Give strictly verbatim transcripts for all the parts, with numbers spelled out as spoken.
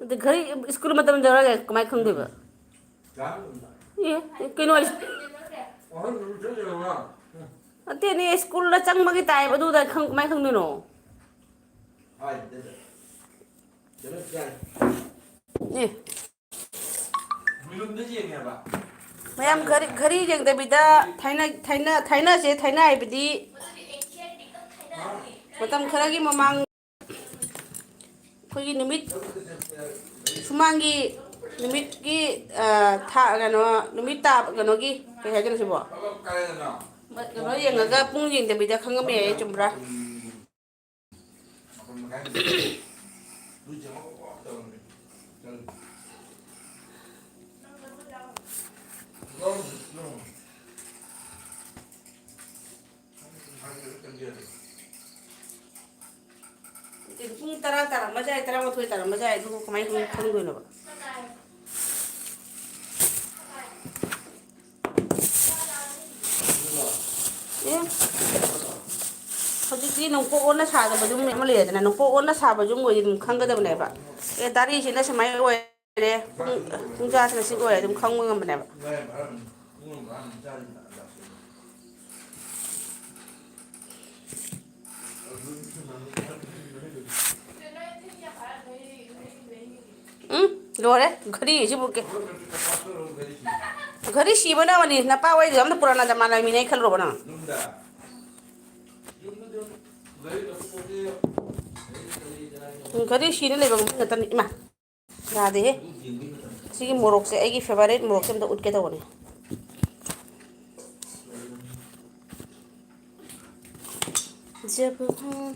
ꯑꯗꯨ ꯘꯔꯤ, ꯁ꯭ꯀꯨꯜ ꯃꯇꯝ ꯌꯧꯔꯒ ꯀꯃꯥꯏꯅ ꯈꯪꯗꯣꯏꯕ? ꯑꯦ, ꯀꯩꯅꯣ ꯍꯥꯏꯁꯤ? ꯅꯠꯇꯦꯅꯦ, ꯁ꯭ꯀꯨꯜꯗ ꯆꯪꯕꯒꯤ ꯇꯥꯏꯞ ꯑꯗꯨꯗ ꯈꯪ-, ꯀꯃꯥꯏꯅ ꯈꯪꯗꯣꯏꯅꯣ? ꯑꯦ꯫ ꯃꯌꯥꯝ ꯘꯔꯤ, ꯘꯔꯤ ꯌꯦꯡꯗꯕꯤꯗ ꯊꯥꯏꯅ, ꯊꯥꯏꯅ, ꯊꯥꯏꯅꯁꯦ, ꯊꯥꯏꯅ ꯍꯥꯏꯕꯗꯤ ꯃꯇꯝ ꯈꯔꯒꯤ ꯃꯃꯥꯡ ꯑꯩꯈꯣꯏꯒꯤ ꯅꯨꯃꯤꯠ ꯁꯨꯃꯥꯡꯒꯤ ꯅꯨꯃꯤꯠꯀꯤ, ꯑ, ꯊꯥ, ꯀꯩꯅꯣ, ꯅꯨꯃꯤꯠ ꯇꯥꯕ, ꯀꯩꯅꯣꯒꯤ, ꯀꯩ ꯍꯥꯏꯗꯣꯏꯅꯣ ꯁꯤꯕꯣ? ꯀꯩꯅꯣ ꯌꯦꯡꯉꯒ ꯄꯨꯡ ꯌꯦꯡꯗꯕꯤꯗ ꯈꯪꯉꯝꯃꯦ ꯍꯥꯏꯌꯦ, ꯆꯨꯝꯕ꯭ꯔꯥ? ꯄꯨꯡ ꯇꯔꯥ ꯇꯥꯔꯝꯕ ꯌꯥꯏ, ꯇꯔꯥꯃꯥꯊꯣꯏ ꯇꯥꯔꯝꯕ ꯌꯥꯏ, ꯑꯗꯨꯕꯨ ꯀꯃꯥꯏꯅ ꯈꯪ-, ꯈꯪꯗꯣꯏꯅꯣꯕ? ꯑꯦ, ꯍꯧꯖꯤꯛꯇꯤ ꯅꯣꯡꯄꯣꯛ ꯑꯣꯟꯅ ꯁꯥꯗꯕ ꯌꯨꯝ ꯑꯃ ꯂꯩꯔꯦꯗꯅ, ꯅꯣꯡꯄꯣꯛ ꯑꯣꯟꯅ ꯁꯥꯕ ꯌꯨꯝ ꯑꯣꯏꯗꯤ ꯑꯗꯨꯝ ꯈꯪꯒꯗꯕꯅꯦꯕ꯫ ꯑꯦ, ꯗꯥꯔꯤꯁꯤꯅ ꯁꯨꯃꯥꯏꯅ ꯑꯣꯏꯔꯦ, ꯄꯨꯡ, ꯄꯨꯡꯖꯥꯁꯤꯅ ꯁꯤ ꯑꯣꯏꯔꯦ, ꯑꯗꯨꯝ ꯈꯪꯕ ꯉꯝꯕꯅꯦꯕ꯫ ꯎꯝ, ꯂꯣꯏꯔꯦ꯫ ꯘꯔꯤ ꯁꯤꯕꯨ ꯀꯦ-, ꯘꯔꯤ ꯁꯤꯕꯅ ꯑꯃꯅꯤ꯫ ꯅꯄꯥ ꯍꯣꯏꯗꯣ ꯌꯥꯝꯅ ꯄꯨꯔꯥꯅ ꯖꯃꯥꯅꯥ ꯃꯤꯅꯦ ꯈꯜꯂꯨꯔꯕ ꯅꯪ? ꯎꯝ, ꯘꯔꯤ ꯁꯤꯅ ꯂꯩꯕ ꯃꯤ ꯉꯥꯛꯇꯅꯤ꯫ ꯏꯃꯥ, ꯌꯥꯗꯦꯍꯦ꯫ ꯁꯤꯒꯤ ꯃꯣꯔꯣꯛꯁꯦ, ꯑꯩꯒꯤ favourite ꯃꯣꯔꯣꯛꯁꯦ ꯑꯝꯇ ꯎꯠꯀꯦ ꯇꯧꯕꯅꯦ꯫ ꯖꯕ ꯍꯣ꯫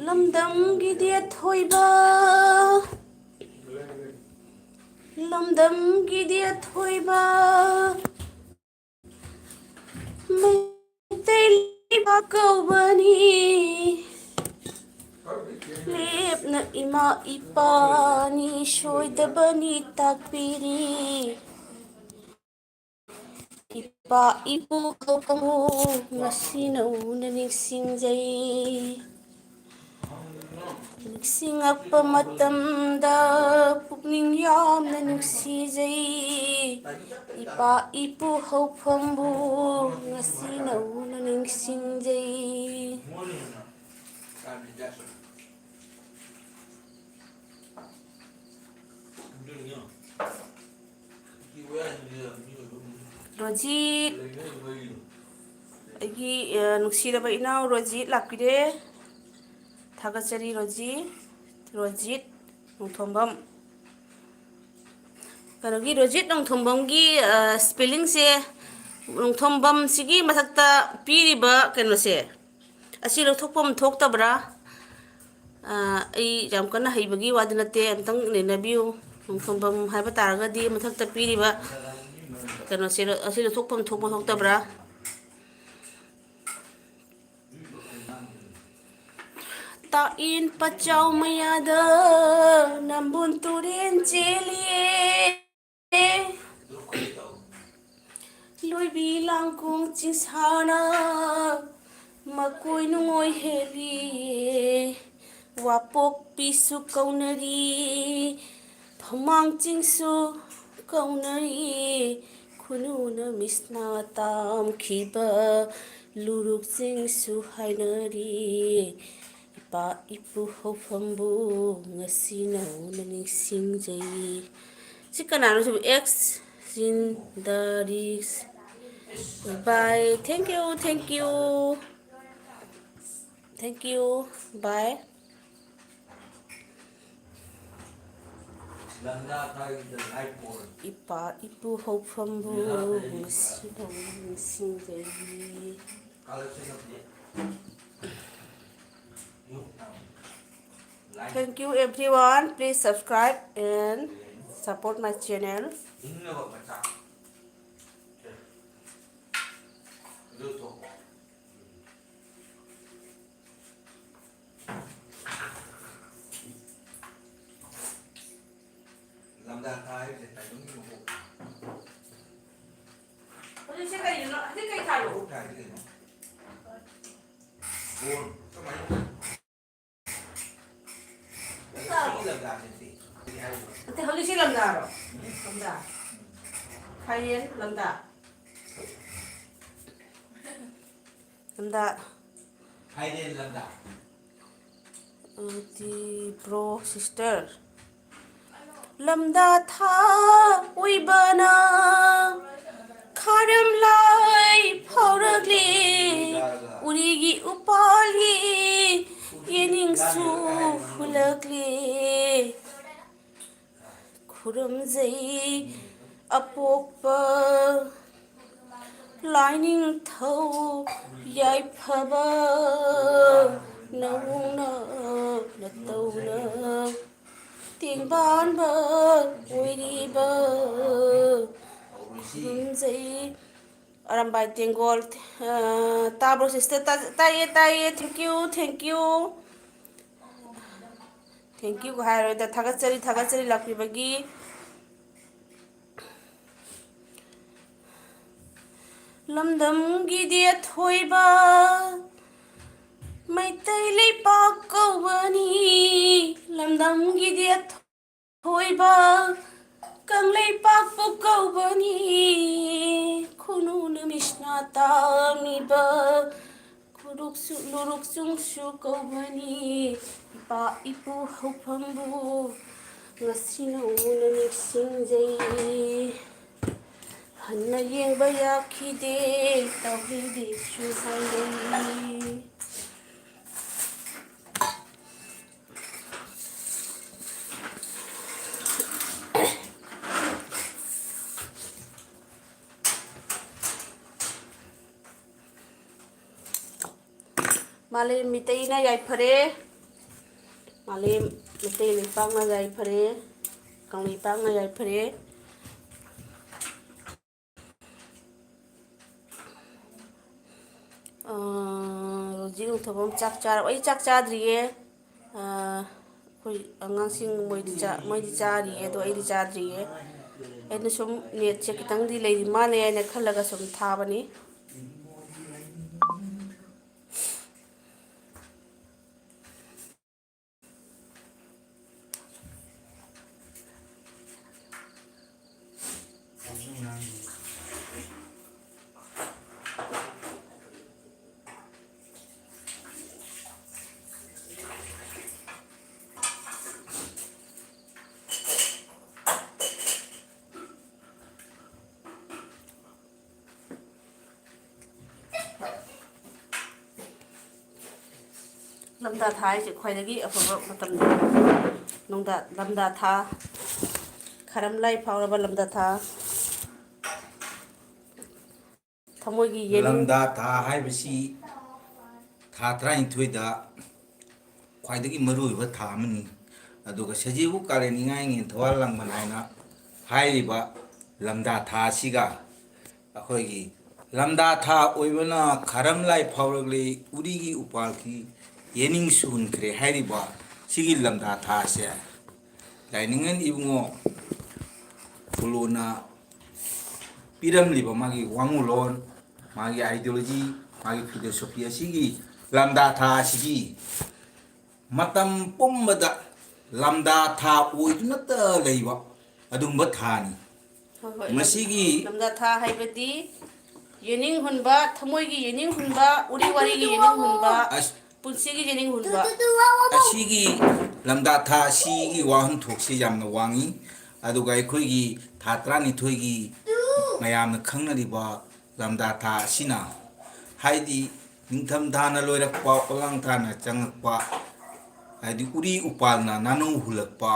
ꯂꯝꯗꯝꯒꯤꯗꯤ ꯑꯊꯣꯏꯕ, ꯂꯝꯗꯝꯒꯤꯗꯤ ꯑꯊꯣꯏꯕ, ꯃꯩꯇꯩ ꯂꯩꯕꯥꯛ ꯀꯧꯕꯅꯤ꯫ ꯂꯦꯞꯅ ꯏꯃꯥ ꯏꯄꯥꯅꯤ ꯁꯣꯏꯗꯕꯅꯤ ꯇꯥꯛꯄꯤꯔꯤ꯫ ꯏꯄꯥ ꯏꯄꯨ ꯍꯧꯐꯝꯕꯨ ꯉꯁꯤ ꯅꯧꯅ ꯅꯤꯡꯁꯤꯡꯖꯩ꯫ ꯅꯤꯡꯁꯤꯡꯉꯛꯄ ꯃꯇꯝꯗ ꯄꯨꯛꯅꯤꯡ ꯌꯥꯝꯅ ꯅꯨꯡꯁꯤꯖꯩ꯫ ꯏꯄꯥ ꯏꯄꯨ ꯍꯧꯐꯝꯕꯨ ꯉꯁꯤ ꯅꯧꯅ ꯅꯤꯡꯁꯤꯡꯖꯩ꯫ ꯔꯣꯖꯤꯠ, ꯑꯩꯒꯤ, ꯑ, ꯅꯨꯡꯁꯤꯔꯕ ꯏꯅꯥꯎ ꯔꯣꯖꯤꯠ ꯂꯥꯛꯄꯤꯔꯦ꯫ ꯊꯥꯒꯠꯆꯔꯤ ꯔꯣꯖꯤ, ꯔꯣꯖꯤꯠ ꯅꯣꯡꯊꯣꯝꯕꯝ꯫ ꯀꯩꯅꯣꯒꯤ ꯔꯣꯖꯤꯠ ꯅꯣꯡꯊꯣꯝꯕꯝꯒꯤ, ꯑ, spellingꯁꯦ, ꯅꯣꯡꯊꯣꯝꯕꯝꯁꯤꯒꯤ ꯃꯊꯛꯇ ꯄꯤꯔꯤꯕ ꯀꯩꯅꯣꯁꯦ, ꯑꯁꯤ ꯂꯧꯊꯣꯛꯐꯝ ꯊꯣꯛꯇꯕ꯭ꯔꯥ? ꯑ, ꯑꯩ ꯌꯥꯝ ꯀꯟꯅ ꯍꯩꯕꯒꯤ ꯋꯥꯗꯤ ꯅꯠꯇꯦ, ꯑꯝꯇꯪ ꯅꯩꯅꯕꯤꯌꯨ꯫ ꯅꯣꯡꯊꯣꯝꯕꯝ ꯍꯥꯏꯕ ꯇꯥꯔꯒꯗꯤ ꯃꯊꯛꯇ ꯄꯤꯔꯤꯕ ꯀꯩꯅꯣꯁꯦ, ꯑꯁꯤ ꯂꯧꯊꯣꯛꯐꯝ ꯊꯣꯛꯄ ꯊꯣꯛꯇꯕ꯭ꯔꯥ? ꯇꯥꯛꯏꯟ ꯄꯆꯥꯎ ꯃꯌꯥꯗ ꯅꯝꯕꯨꯜ ꯇꯨꯔꯦꯟ ꯆꯦꯜꯂꯤꯌꯦ꯫ ꯂꯣꯏꯕꯤ ꯂꯥꯡꯒꯣꯡ ꯆꯤꯡꯁꯥꯅ ꯃꯀꯣꯏ ꯅꯨꯡꯉꯣꯏ ꯍꯦꯜꯂꯤꯌꯦ꯫ ꯋꯥꯄꯣꯛꯄꯤꯁꯨ ꯀꯧꯅꯔꯤ, ꯐꯃꯥꯡ ꯆꯤꯡꯁꯨ ꯀꯧꯅꯔꯤ, ꯈꯨꯅꯨꯅ ꯃꯤꯁꯅꯥ ꯇꯥꯝꯈꯤꯕ ꯂꯨꯔꯨꯛ ꯆꯤꯡꯁꯨ ꯍꯥꯏꯅꯔꯤ꯫ ꯏꯄꯥ ꯏꯄꯨ ꯍꯧꯐꯝꯕꯨ ꯉꯁꯤ ꯅꯧꯅ ꯅꯤꯡꯁꯤꯡꯖꯩ꯫ ꯁꯤ ꯀꯅꯥꯅꯣ ꯁꯤꯕꯨ? X in the risk. Bye. Thank you, thank you. Thank you. Bye. ꯏꯄꯥ ꯏꯄꯨ ꯍꯧꯐꯝꯕꯨ ꯉꯁꯤ ꯅꯧꯅ ꯅꯤꯡꯁꯤꯡꯖꯩ꯫ Thank you everyone. Please subscribe and support my channel. ꯂꯝꯗꯥ ꯊꯥ ꯍꯥꯏꯔꯤꯁꯦ ꯇꯥꯏꯕꯪꯒꯤ ꯃꯀꯣꯛ꯫ ꯍꯧꯖꯤꯛꯁꯦ ꯀꯩꯅꯣ? ꯍꯧꯖꯤꯛ ꯀꯩ ꯊꯥꯅꯣ? ꯃꯀꯣꯛ ꯊꯥ ꯍꯥꯏꯗꯤ ꯀꯩꯅꯣ? ꯕꯣꯔ꯫ ꯀꯃꯥꯏꯅ? ꯁꯤꯒꯤ ꯂꯝꯗꯥꯁꯦ ꯁꯤ꯫ ꯀꯔꯤ ꯍꯥꯏꯔꯤꯕ? ꯅꯠꯇꯦ, ꯍꯧꯖꯤꯛꯁꯦ ꯂꯝꯗꯥꯔꯣ? ꯎꯝ꯫ ꯂꯝꯗꯥ꯫ ꯎꯝ꯫ ꯐꯥꯏꯔꯦꯟ ꯂꯝꯗꯥ꯫ ꯂꯝꯗꯥ꯫ ꯐꯥꯏꯔꯦꯟ ꯂꯝꯗꯥ꯫ ꯑ, ꯇꯤ ꯕ꯭ꯔꯣ ꯁꯤꯁꯇꯔ꯫ ꯂꯝꯗꯥ ꯊꯥ ꯑꯣꯏꯕꯅ ꯈꯥꯔꯝꯂꯥꯏ ꯐꯥꯎꯔꯛꯂꯦ꯫ ꯎꯔꯤꯒꯤ ꯎꯄꯥꯜꯒꯤ ꯌꯦꯅꯤꯡꯁꯨ ꯍꯨꯜꯂꯛꯂꯦ꯫ ꯈꯨꯔꯨꯝꯖꯩ ꯑꯄꯣꯛꯄ ꯂꯥꯏꯅꯤꯡꯊꯧ ꯌꯥꯏꯐꯕ ꯅꯧꯅ ꯅꯇꯧꯅ ꯇꯦꯡꯕꯥꯟꯕ ꯑꯣꯏꯔꯤꯕ ꯈꯨꯔꯨꯝꯖꯩ꯫ ꯑꯔꯥꯝꯕꯥꯏ ꯇꯦꯡꯒꯣꯜ, ꯑ, ꯇꯥꯕ꯭ꯔꯣ sister? ꯇꯥ-, ꯇꯥꯏꯌꯦ, ꯇꯥꯏꯌꯦ꯫ Thank you, thank you꯫ Thank you ꯍꯥꯏꯔꯣꯏꯗ, ꯊꯥꯒꯠꯆꯔꯤ, ꯊꯥꯒꯠꯆꯔꯤ ꯂꯥꯛꯄꯤꯕꯒꯤ꯫ ꯂꯝꯗꯝꯒꯤꯗꯤ ꯑꯊꯣꯏꯕ ꯃꯩꯇꯩ ꯂꯩꯄꯥꯛ ꯀꯧꯕꯅꯤ꯫ ꯂꯝꯗꯝꯒꯤꯗꯤ ꯑꯊꯣꯏꯕ ꯀꯪꯂꯩꯄꯥꯛꯄꯨ ꯀꯧꯕꯅꯤ꯫ ꯈꯨꯅꯨ ꯅꯨꯃꯤꯠꯅ ꯇꯥꯝꯃꯤꯕ ꯈꯨꯔꯨꯛꯁꯨ ꯂꯨꯔꯨꯛ ꯆꯨꯡꯁꯨ ꯀꯧꯕꯅꯤ꯫ ꯏꯄꯥ ꯏꯄꯨ ꯍꯧꯐꯝꯕꯨ ꯉꯁꯤ ꯅꯧꯅ ꯅꯤꯡꯁꯤꯡꯖꯩ꯫ ꯍꯟꯅ ꯌꯦꯡꯕ ꯌꯥꯈꯤꯗꯦ, ꯇꯧꯈꯤꯗꯦꯁꯨ ꯍꯥꯏꯔꯤ꯫ ꯃꯥꯂꯦꯝ ꯃꯤꯇꯩꯅ ꯌꯥꯏꯐꯔꯦ꯫ ꯃꯥꯂꯦꯝ ꯃꯩꯇꯩ ꯂꯩꯄꯥꯛꯅ ꯌꯥꯏꯐꯔꯦ꯫ ꯀꯪꯂꯩꯄꯥꯛꯅ ꯌꯥꯏꯐꯔꯦ꯫ ꯑꯥ, ꯔꯣꯖꯤ ꯅꯣꯡꯊꯣꯝꯕꯝ ꯆꯥꯛ ꯆꯥꯔꯕ? ꯑꯩ ꯆꯥꯛ ꯆꯥꯗ꯭ꯔꯤꯌꯦ꯫ ꯑꯥ, ꯑꯉꯥꯡꯁꯤꯡ ꯃꯣꯏꯗꯤ ꯆꯥ-, ꯃꯣꯏꯗꯤ ꯆꯥꯔꯤꯌꯦ, ꯑꯗꯣ ꯑꯩꯗꯤ ꯆꯥꯗ꯭ꯔꯤꯌꯦ꯫ ꯑꯩꯅ ꯁꯨꯝ ꯅꯦꯠꯁꯦ ꯈꯤꯇꯪꯗꯤ ꯂꯩꯔꯤ ꯃꯥꯜꯂꯦ ꯍꯥꯏꯅ ꯈꯜꯂꯒ ꯁꯨꯝ ꯊꯥꯕꯅꯤ꯫ ꯂꯝꯗꯥ ꯊꯥ ꯍꯥꯏꯁꯦ ꯈ꯭ꯋꯥꯏꯗꯒꯤ ꯑꯐꯕ ꯃꯇꯝꯅꯤ꯫ ꯅꯨꯡꯗꯥ-, ꯂꯝꯗꯥ ꯊꯥ, ꯈꯔꯝ ꯂꯥꯏ ꯐꯥꯎꯔꯕ ꯂꯝꯗꯥ ꯊꯥ꯫ ꯊꯃꯣꯏꯒꯤ ꯌꯦꯅꯤꯡ- ꯂꯝꯗꯥ ꯊꯥ ꯍꯥꯏꯕꯁꯤ ꯊꯥ ꯇꯔꯥꯅꯤꯊꯣꯏꯗ ꯈ꯭ꯋꯥꯏꯗꯒꯤ ꯃꯔꯨꯑꯣꯏꯕ ꯊꯥ ꯑꯃꯅꯤ꯫ ꯑꯗꯨꯒ ꯁꯖꯤꯕꯨ ꯀꯥꯂꯦꯟ ꯏꯉꯥ ꯏꯉꯦꯟ ꯊꯋꯥ ꯂꯥꯡꯕꯟ ꯍꯥꯏꯅ ꯍꯥꯏꯔꯤꯕ ꯂꯝꯗꯥ ꯊꯥ ꯑꯁꯤꯒ ꯑꯩꯈꯣꯏꯒꯤ ꯂꯝꯗꯥ ꯊꯥ ꯑꯣꯏꯕꯅ ꯈꯔꯝ ꯂꯥꯏ ꯐꯥꯎꯔꯛꯂꯤ, ꯎꯔꯤꯒꯤ ꯎꯄꯥꯜꯒꯤ ꯌꯦꯅꯤꯡ ꯁꯨꯍꯟꯈ꯭ꯔꯦ ꯍꯥꯏꯔꯤꯕ ꯁꯤꯒꯤ ꯂꯝꯗꯥ ꯊꯥꯁꯦ ꯂꯥꯏꯅꯤꯡꯉꯟ ꯏꯕꯨꯡꯉꯣ ꯄꯣꯂꯣꯅ ꯄꯤꯔꯝꯂꯤꯕ ꯃꯥꯒꯤ ꯋꯥꯉꯨꯂꯣꯟ, ꯃꯥꯒꯤ ideology, ꯃꯥꯒꯤ philosophy ꯑꯁꯤꯒꯤ ꯂꯝꯗꯥ ꯊꯥ ꯑꯁꯤꯒꯤ ꯃꯇꯝ ꯄꯨꯝꯕꯗ ꯂꯝꯗꯥ ꯊꯥ ꯑꯣꯏꯗꯨꯅꯇ ꯂꯩꯕ ꯑꯗꯨꯒꯨꯝꯕ ꯊꯥꯅꯤ꯫ ꯍꯣꯏ, ꯍꯣꯏ, ꯃꯁꯤꯒꯤ ꯂꯝꯗꯥ ꯊꯥ ꯍꯥꯏꯕꯗꯤ ꯌꯦꯅꯤꯡ ꯍꯨꯟꯕ, ꯊꯃꯣꯏꯒꯤ ꯌꯦꯅꯤꯡ ꯍꯨꯟꯕ, ꯎꯔꯤ ꯋꯥꯔꯤꯒꯤ ꯌꯦꯅꯤꯡ ꯍꯨꯟꯕ, ꯑꯁ-, ꯄꯨꯟꯁꯤꯒꯤ ꯌꯦꯅꯤꯡ ꯍꯨꯟꯕ꯫ ꯑꯁꯤꯒꯤ ꯂꯝꯗꯥ ꯊꯥ ꯑꯁꯤꯒꯤ ꯋꯥꯍꯟꯊꯣꯛꯁꯤ ꯌꯥꯝꯅ ꯋꯥꯡꯉꯤ꯫ ꯑꯗꯨꯒ ꯑꯩꯈꯣꯏꯒꯤ ꯊꯥ ꯇꯔꯥꯅꯤꯊꯣꯏꯒꯤ ꯃꯌꯥꯝꯅ ꯈꯪꯅꯔꯤꯕ ꯂꯝꯗꯥ ꯊꯥ ꯑꯁꯤꯅ, ꯍꯥꯏꯗꯤ ꯅꯤꯡꯊꯝ ꯊꯥꯅ ꯂꯣꯏꯔꯛꯄ, ꯑꯣꯂꯥꯡ ꯊꯥꯅ ꯆꯪꯉꯛꯄ, ꯍꯥꯏꯗꯤ ꯎꯔꯤ ꯎꯄꯥꯜꯅ ꯅꯥꯅꯧ ꯍꯨꯜꯂꯛꯄ,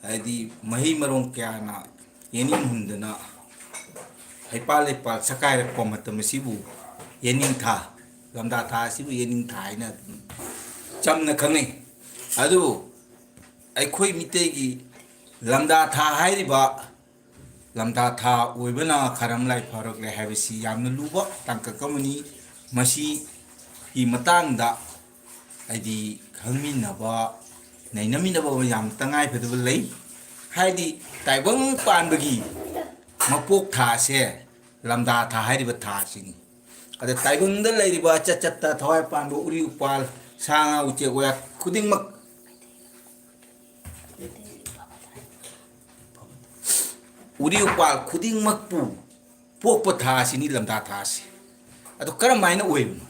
ꯍꯥꯏꯗꯤ ꯃꯍꯩ ꯃꯔꯣꯡ ꯀꯌꯥꯅ ꯌꯦꯅꯤꯡ ꯍꯨꯟꯗꯨꯅ ꯍꯩꯄꯥꯜ ꯂꯩꯄꯥꯜ ꯁꯀꯥꯏꯔꯛꯄ ꯃꯇꯝ ꯑꯁꯤꯕꯨ ꯌꯦꯅꯤꯡꯊꯥ, ꯂꯝꯗꯥ ꯊꯥ ꯑꯁꯤꯕꯨ ꯌꯦꯅꯤꯡꯊꯥ ꯍꯥꯏꯅ ꯑꯗꯨꯝ ꯆꯝꯅ ꯈꯪꯅꯩ꯫ ꯑꯗꯨꯕꯨ ꯑꯩꯈꯣꯏ ꯃꯤꯇꯩꯒꯤ ꯂꯝꯗꯥ ꯊꯥ ꯍꯥꯏꯔꯤꯕ ꯂꯝꯗꯥ ꯊꯥ ꯑꯣꯏꯕꯅ ꯈꯔꯝ ꯂꯥꯏ ꯐꯥꯎꯔꯛꯂꯦ ꯍꯥꯏꯕꯁꯤ ꯌꯥꯝꯅ ꯂꯨꯕ ꯇꯥꯡꯀꯛ ꯑꯃꯅꯤ꯫ ꯃꯁꯤꯒꯤ ꯃꯇꯥꯡꯗ ꯍꯥꯏꯗꯤ ꯈꯪꯃꯤꯟꯅꯕ, ꯅꯩꯅꯃꯤꯟꯅꯕ ꯌꯥꯝ ꯇꯉꯥꯏ ꯐꯗꯕ ꯂꯩ꯫ ꯍꯥꯏꯗꯤ ꯇꯥꯏꯕꯪ ꯄꯥꯟꯕꯒꯤ ꯃꯄꯣꯛ ꯊꯥꯁꯦ ꯂꯝꯗꯥ ꯊꯥ ꯍꯥꯏꯔꯤꯕ ꯊꯥ ꯑꯁꯤꯅꯤ꯫ ꯑꯗ ꯇꯥꯏꯕꯪꯗ ꯂꯩꯔꯤꯕ ꯑꯆꯠ ꯆꯠꯇ ꯊꯋꯥꯏ ꯄꯥꯟꯕ ꯎꯔꯤ ꯎꯄꯥꯜ, ꯁꯥ ꯉꯥ, ꯎꯆꯦꯛ ꯋꯥꯌꯥ ꯈꯨꯗꯤꯡꯃꯛ, ꯎꯔꯤ ꯎꯄꯥꯜ ꯈꯨꯗꯤꯡꯃꯛꯄꯨ ꯄꯣꯛꯄ ꯊꯥ ꯑꯁꯤꯅꯤ ꯂꯝꯗꯥ ꯊꯥ ꯑꯁꯤ꯫ ꯑꯗꯣ ꯀꯔꯝ ꯍꯥꯏꯅ ꯑꯣꯏꯕꯅꯣ?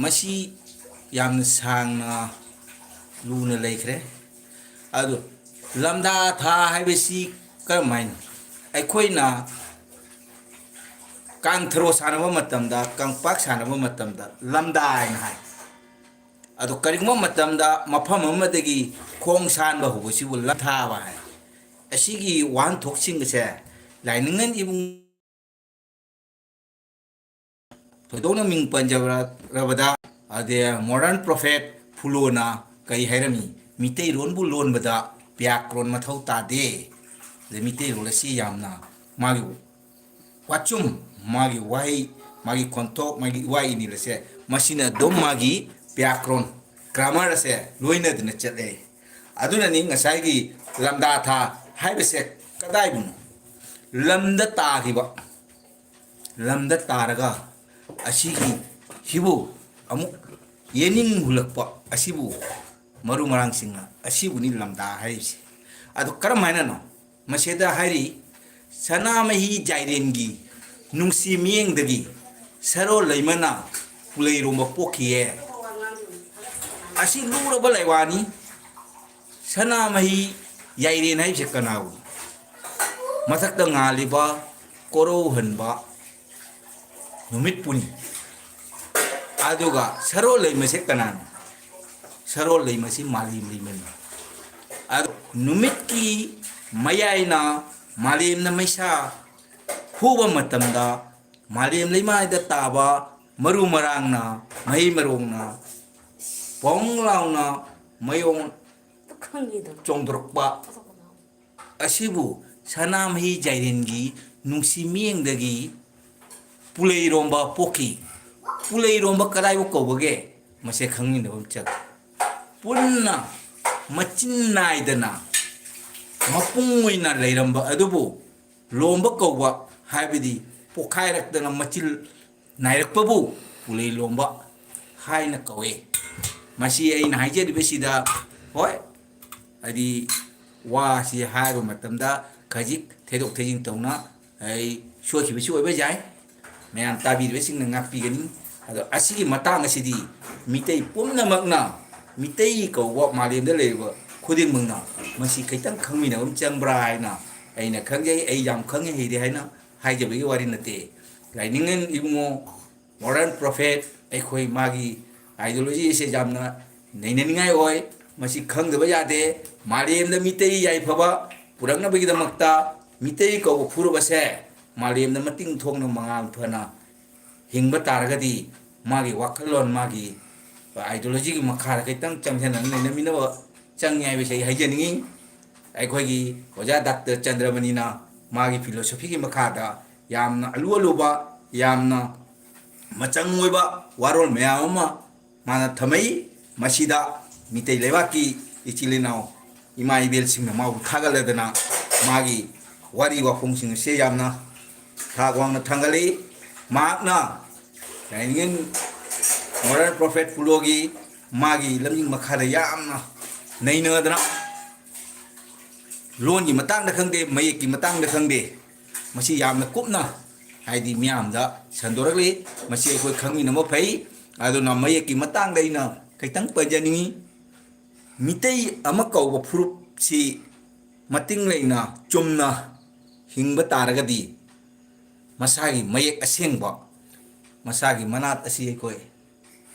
ꯃꯁꯤ ꯌꯥꯝꯅ ꯁꯥꯡꯅ ꯂꯨꯅ ꯂꯩꯈ꯭ꯔꯦ꯫ ꯑꯗꯣ ꯂꯝꯗꯥ ꯊꯥ ꯍꯥꯏꯕꯁꯤ ꯀꯔꯝ ꯍꯥꯏꯅ? ꯑꯩꯈꯣꯏꯅ ꯀꯥꯡꯊꯔꯣ ꯁꯥꯟꯅꯕ ꯃꯇꯝꯗ, ꯀꯪꯄꯥꯛ ꯁꯥꯟꯅꯕ ꯃꯇꯝꯗ ꯂꯝꯗꯥ ꯍꯥꯏꯅ ꯍꯥꯏ꯫ ꯑꯗꯣ ꯀꯔꯤꯒꯨꯝꯕ ꯃꯇꯝꯗ ꯃꯐꯝ ꯑꯃꯗꯒꯤ ꯈꯣꯡ ꯁꯥꯟꯕ ꯍꯧꯕꯁꯤꯕꯨ ꯂꯝꯊꯥꯕ ꯍꯥꯏ꯫ ꯑꯁꯤꯒꯤ ꯋꯥꯍꯟꯊꯣꯛꯁꯤꯡ ꯑꯁꯦ ꯂꯥꯏꯅꯤꯡꯉꯟ ꯏꯕꯨꯡ ꯊꯣꯏꯗꯣꯛꯅ ꯃꯤꯡ ꯄꯟꯖꯔꯕꯗ, ꯑꯗꯩ modern prophet ꯐꯨꯂꯣꯅ ꯀꯔꯤ ꯍꯥꯏꯔꯝꯃꯤ? ꯃꯤꯇꯩꯔꯣꯟꯕꯨ ꯂꯣꯟꯕꯗ ꯕ꯭ꯌꯥꯀ꯭ꯔꯣꯟ ꯃꯊꯧ ꯇꯥꯗꯦ꯫ ꯑꯗꯩ ꯃꯤꯇꯩꯔꯣꯟ ꯑꯁꯤ ꯌꯥꯝꯅ ꯃꯥꯒꯤ ꯋꯥꯆꯨꯝ, ꯃꯥꯒꯤ ꯋꯥꯍꯩ, ꯃꯥꯒꯤ ꯈꯣꯟꯊꯣꯛ, ꯃꯥꯒꯤ ꯏꯋꯥ ꯏꯅꯤꯜ ꯑꯁꯦ, ꯃꯁꯤꯅ ꯑꯗꯨꯝ ꯃꯥꯒꯤ ꯕ꯭ꯌꯥꯀ꯭ꯔꯣꯟ, grammar ꯑꯁꯦ ꯂꯣꯏꯅꯗꯨꯅ ꯆꯠꯂꯦ꯫ ꯑꯗꯨꯅꯅꯤ ꯉꯁꯥꯏꯒꯤ ꯂꯝꯗꯥ ꯊꯥ ꯍꯥꯏꯕꯁꯦ ꯀꯗꯥꯏꯕꯨꯅꯣ? ꯂꯝꯗ ꯇꯥꯈꯤꯕ, ꯂꯝꯗ ꯇꯥꯔꯒ ꯑꯁꯤꯒꯤ, ꯁꯤꯕꯨ ꯑꯃꯨꯛ ꯌꯦꯅꯤꯡ ꯍꯨꯜꯂꯛꯄ ꯑꯁꯤꯕꯨ ꯃꯔꯨ ꯃꯔꯥꯡꯁꯤꯡꯅ ꯑꯁꯤꯕꯨꯅꯤ ꯂꯝꯗꯥ ꯍꯥꯏꯔꯤꯁꯦ꯫ ꯑꯗꯨ ꯀꯔꯝ ꯍꯥꯏꯅꯅꯣ? ꯃꯁꯤꯗ ꯍꯥꯏꯔꯤ, "ꯁꯅꯥꯃꯍꯤ ꯖꯥꯏꯔꯦꯟꯒꯤ ꯅꯨꯡꯁꯤ ꯃꯤꯠꯌꯦꯡꯗꯒꯤ ꯁꯔꯣꯜ ꯂꯩꯃꯅ ꯄꯨꯂꯩꯔꯣꯝꯕ ꯄꯣꯛꯈꯤꯌꯦ"꯫ ꯑꯁꯤ ꯂꯨꯔꯕ ꯂꯥꯏꯋꯥꯅꯤ꯫ ꯁꯅꯥꯃꯍꯤ ꯌꯥꯏꯔꯦꯟ ꯍꯥꯏꯕꯁꯦ ꯀꯅꯥꯕꯨ? ꯃꯊꯛꯇ ꯉꯥꯜꯂꯤꯕ ꯀꯣꯔꯧꯍꯟꯕ ꯅꯨꯃꯤꯠꯄꯨꯅꯤ꯫ ꯑꯗꯨꯒ ꯁꯔꯣꯜ ꯂꯩꯃꯁꯦ ꯀꯅꯥꯅꯣ? ꯁꯔꯣꯜ ꯂꯩꯃꯁꯤ ꯃꯥꯂꯦꯝ ꯂꯩꯃꯅꯤ꯫ ꯑꯗꯣ ꯅꯨꯃꯤꯠꯀꯤ ꯃꯌꯥꯏꯅ ꯃꯥꯂꯦꯝꯅ ꯃꯩꯁꯥ ꯍꯨꯕ ꯃꯇꯝꯗ, ꯃꯥꯂꯦꯝ ꯂꯩꯃꯥꯏꯗ ꯇꯥꯕ ꯃꯔꯨ ꯃꯔꯥꯡꯅ, ꯃꯍꯩ ꯃꯔꯣꯡꯅ ꯄꯣꯡ ꯂꯥꯎꯅ ꯃꯌꯣꯡ ꯈꯪꯉꯤꯗꯣ꯫ ꯆꯣꯡꯊꯣꯔꯛꯄ ꯑꯁꯤꯕꯨ ꯁꯅꯥꯃꯍꯤ ꯖꯥꯏꯔꯦꯟꯒꯤ ꯅꯨꯡꯁꯤ ꯃꯤꯠꯌꯦꯡꯗꯒꯤ ꯄꯨꯂꯩꯔꯣꯝꯕ ꯄꯣꯛꯈꯤ꯫ ꯄꯨꯂꯩꯔꯣꯝꯕ ꯀꯗꯥꯏꯕꯨ ꯀꯧꯕꯒꯦ? ꯃꯁꯦ ꯈꯪꯃꯤꯟꯅꯕ ꯑꯃ ꯆꯪꯏ꯫ ꯄꯨꯟꯅ ꯃꯆꯤꯟ ꯅꯥꯏꯗꯅ ꯃꯄꯨꯡ ꯑꯣꯏꯅ ꯂꯩꯔꯝꯕ ꯑꯗꯨꯕꯨ ꯂꯣꯝꯕ ꯀꯧꯕ ꯍꯥꯏꯕꯗꯤ ꯄꯣꯛꯈꯥꯏꯔꯛꯇꯅ ꯃꯆꯤꯜ ꯅꯥꯏꯔꯛꯄꯕꯨ ꯄꯨꯂꯩ ꯂꯣꯝꯕ ꯍꯥꯏꯅ ꯀꯧꯏ꯫ ꯃꯁꯤ ꯑꯩꯅ ꯍꯥꯏꯖꯔꯤꯕꯁꯤꯗ, ꯍꯣꯏ, ꯍꯥꯏꯗꯤ ꯋꯥꯁꯤ ꯍꯥꯏꯕ ꯃꯇꯝꯗ ꯈꯖꯤꯛ ꯊꯦꯗꯣꯛ ꯊꯦꯖꯤꯟ ꯇꯧꯅ ꯑꯩ ꯁꯣꯏꯈꯤꯕꯁꯨ ꯑꯣꯏꯕ ꯌꯥꯏ꯫ ꯃꯌꯥꯝ ꯇꯥꯕꯤꯔꯤꯕꯁꯤꯡꯅ ꯉꯥꯛꯄꯤꯒꯅꯤ꯫ ꯑꯗꯣ ꯑꯁꯤꯒꯤ ꯃꯇꯥꯡ ꯑꯁꯤꯗꯤ ꯃꯤꯇꯩ ꯄꯨꯝꯅꯃꯛꯅ, ꯃꯤꯇꯩ ꯀꯧꯕ ꯃꯥꯂꯦꯝꯗ ꯂꯩꯔꯤꯕ ꯈꯨꯗꯤꯡꯃꯛꯅ ꯃꯁꯤ ꯈꯤꯇꯪ ꯈꯪꯃꯤꯟꯅꯕ ꯑꯃ ꯆꯪꯕ꯭ꯔꯥ ꯍꯥꯏꯅ ꯑꯩꯅ ꯈꯪꯖꯩ꯫ ꯑꯩ ꯌꯥꯝ ꯈꯪꯉꯦ ꯍꯩꯔꯦ ꯍꯥꯏꯅ ꯍꯥꯏꯖꯕꯒꯤ ꯋꯥꯔꯤ ꯅꯠꯇꯦ꯫ ꯂꯥꯏꯅꯤꯡꯉꯟ ꯏꯕꯨꯡꯉꯣ, modern prophet, ꯑꯩꯈꯣꯏ ꯃꯥꯒꯤ ideology ꯑꯁꯦ ꯌꯥꯝꯅ ꯅꯩꯅꯅꯤꯡꯉꯥꯏ ꯑꯣꯏ꯫ ꯃꯁꯤ ꯈꯪꯗꯕ ꯌꯥꯗꯦ꯫ ꯃꯥꯂꯦꯝꯗ ꯃꯤꯇꯩ ꯌꯥꯏꯐꯕ ꯄꯨꯔꯛꯅꯕꯒꯤꯗꯃꯛꯇ ꯃꯤꯇꯩ ꯀꯧꯕ ꯐꯨꯔꯨꯞ ꯑꯁꯦ ꯃꯥꯂꯦꯝꯗ ꯃꯇꯤꯡ ꯊꯣꯛꯅ ꯃꯉꯥꯜ ꯐꯅ ꯍꯤꯡꯕ ꯇꯥꯔꯒꯗꯤ ꯃꯥꯒꯤ ꯋꯥꯈꯜꯂꯣꯟ, ꯃꯥꯒꯤ ideologyꯒꯤ ꯃꯈꯥꯗ ꯈꯤꯇꯪ ꯆꯪꯁꯤꯟꯅ ꯂꯩꯅꯃꯤꯟꯅꯕ ꯆꯪꯉꯤ ꯍꯥꯏꯕꯁꯤ ꯑꯩ ꯍꯥꯏꯖꯅꯤꯡꯉꯤ꯫ ꯑꯩꯈꯣꯏꯒꯤ ꯑꯣꯖꯥ ꯗꯥꯛꯇꯔ ꯆꯟꯗ꯭ꯔꯃꯅꯤꯅ ꯃꯥꯒꯤ philosophyꯒꯤ ꯃꯈꯥꯗ ꯌꯥꯝꯅ ꯑꯂꯨ ꯑꯂꯨꯕ, ꯌꯥꯝꯅ ꯃꯆꯪ ꯑꯣꯏꯕ ꯋꯥꯔꯣꯜ ꯃꯌꯥꯝ ꯑꯃ ꯃꯥꯅ ꯊꯝꯃꯛꯏ꯫ ꯃꯁꯤꯗ ꯃꯤꯇꯩ ꯂꯩꯕꯥꯛꯀꯤ ꯏꯆꯤꯜ ꯏꯅꯥꯎ ꯏꯃꯥ ꯏꯕꯦꯜꯁꯤꯡꯅ ꯃꯥꯕꯨ ꯊꯥꯒꯠꯂꯗꯅ ꯃꯥꯒꯤ ꯋꯥꯔꯤ ꯋꯥꯐꯣꯡꯁꯤꯡ ꯑꯁꯤ ꯌꯥꯝꯅ ꯊꯥꯛ ꯋꯥꯡꯅ ꯊꯥꯡꯒꯠꯂꯤ꯫ ꯃꯍꯥꯛꯅ ꯂꯥꯏꯅꯤꯡ modern prophet ꯄꯨꯂꯣꯒꯤ ꯃꯥꯒꯤ ꯂꯝꯖꯤꯡ ꯃꯈꯥꯗ ꯌꯥꯝꯅ ꯅꯩꯅꯗꯅ ꯂꯣꯟꯒꯤ ꯃꯇꯥꯡꯗ ꯈꯪꯗꯦ, ꯃꯌꯦꯛꯀꯤ ꯃꯇꯥꯡꯗ ꯈꯪꯗꯦ, ꯃꯁꯤ ꯌꯥꯝꯅ ꯀꯨꯞꯅ, ꯍꯥꯏꯗꯤ, ꯃꯤꯌꯥꯝꯗ ꯁꯟꯗꯣꯔꯛꯂꯤ꯫ ꯃꯁꯤ ꯑꯩꯈꯣꯏ ꯈꯪꯃꯤꯟꯅꯕ ꯐꯩ꯫ ꯑꯗꯨꯅ ꯃꯌꯦꯛꯀꯤ ꯃꯇꯥꯡꯗ ꯑꯩꯅ ꯈꯤꯇꯪ ꯄꯟꯖꯅꯤꯡꯉꯤ꯫ ꯃꯤꯇꯩ ꯑꯃ ꯀꯧꯕ ꯐꯨꯔꯨꯞꯁꯤ ꯃꯇꯤꯡ ꯂꯩꯅ ꯆꯨꯝꯅ ꯍꯤꯡꯕ ꯇꯥꯔꯒꯗꯤ ꯃꯁꯥꯒꯤ ꯃꯌꯦꯛ ꯑꯁꯦꯡꯕ, ꯃꯁꯥꯒꯤ ꯃꯅꯥꯠ ꯑꯁꯤ ꯑꯩꯈꯣꯏ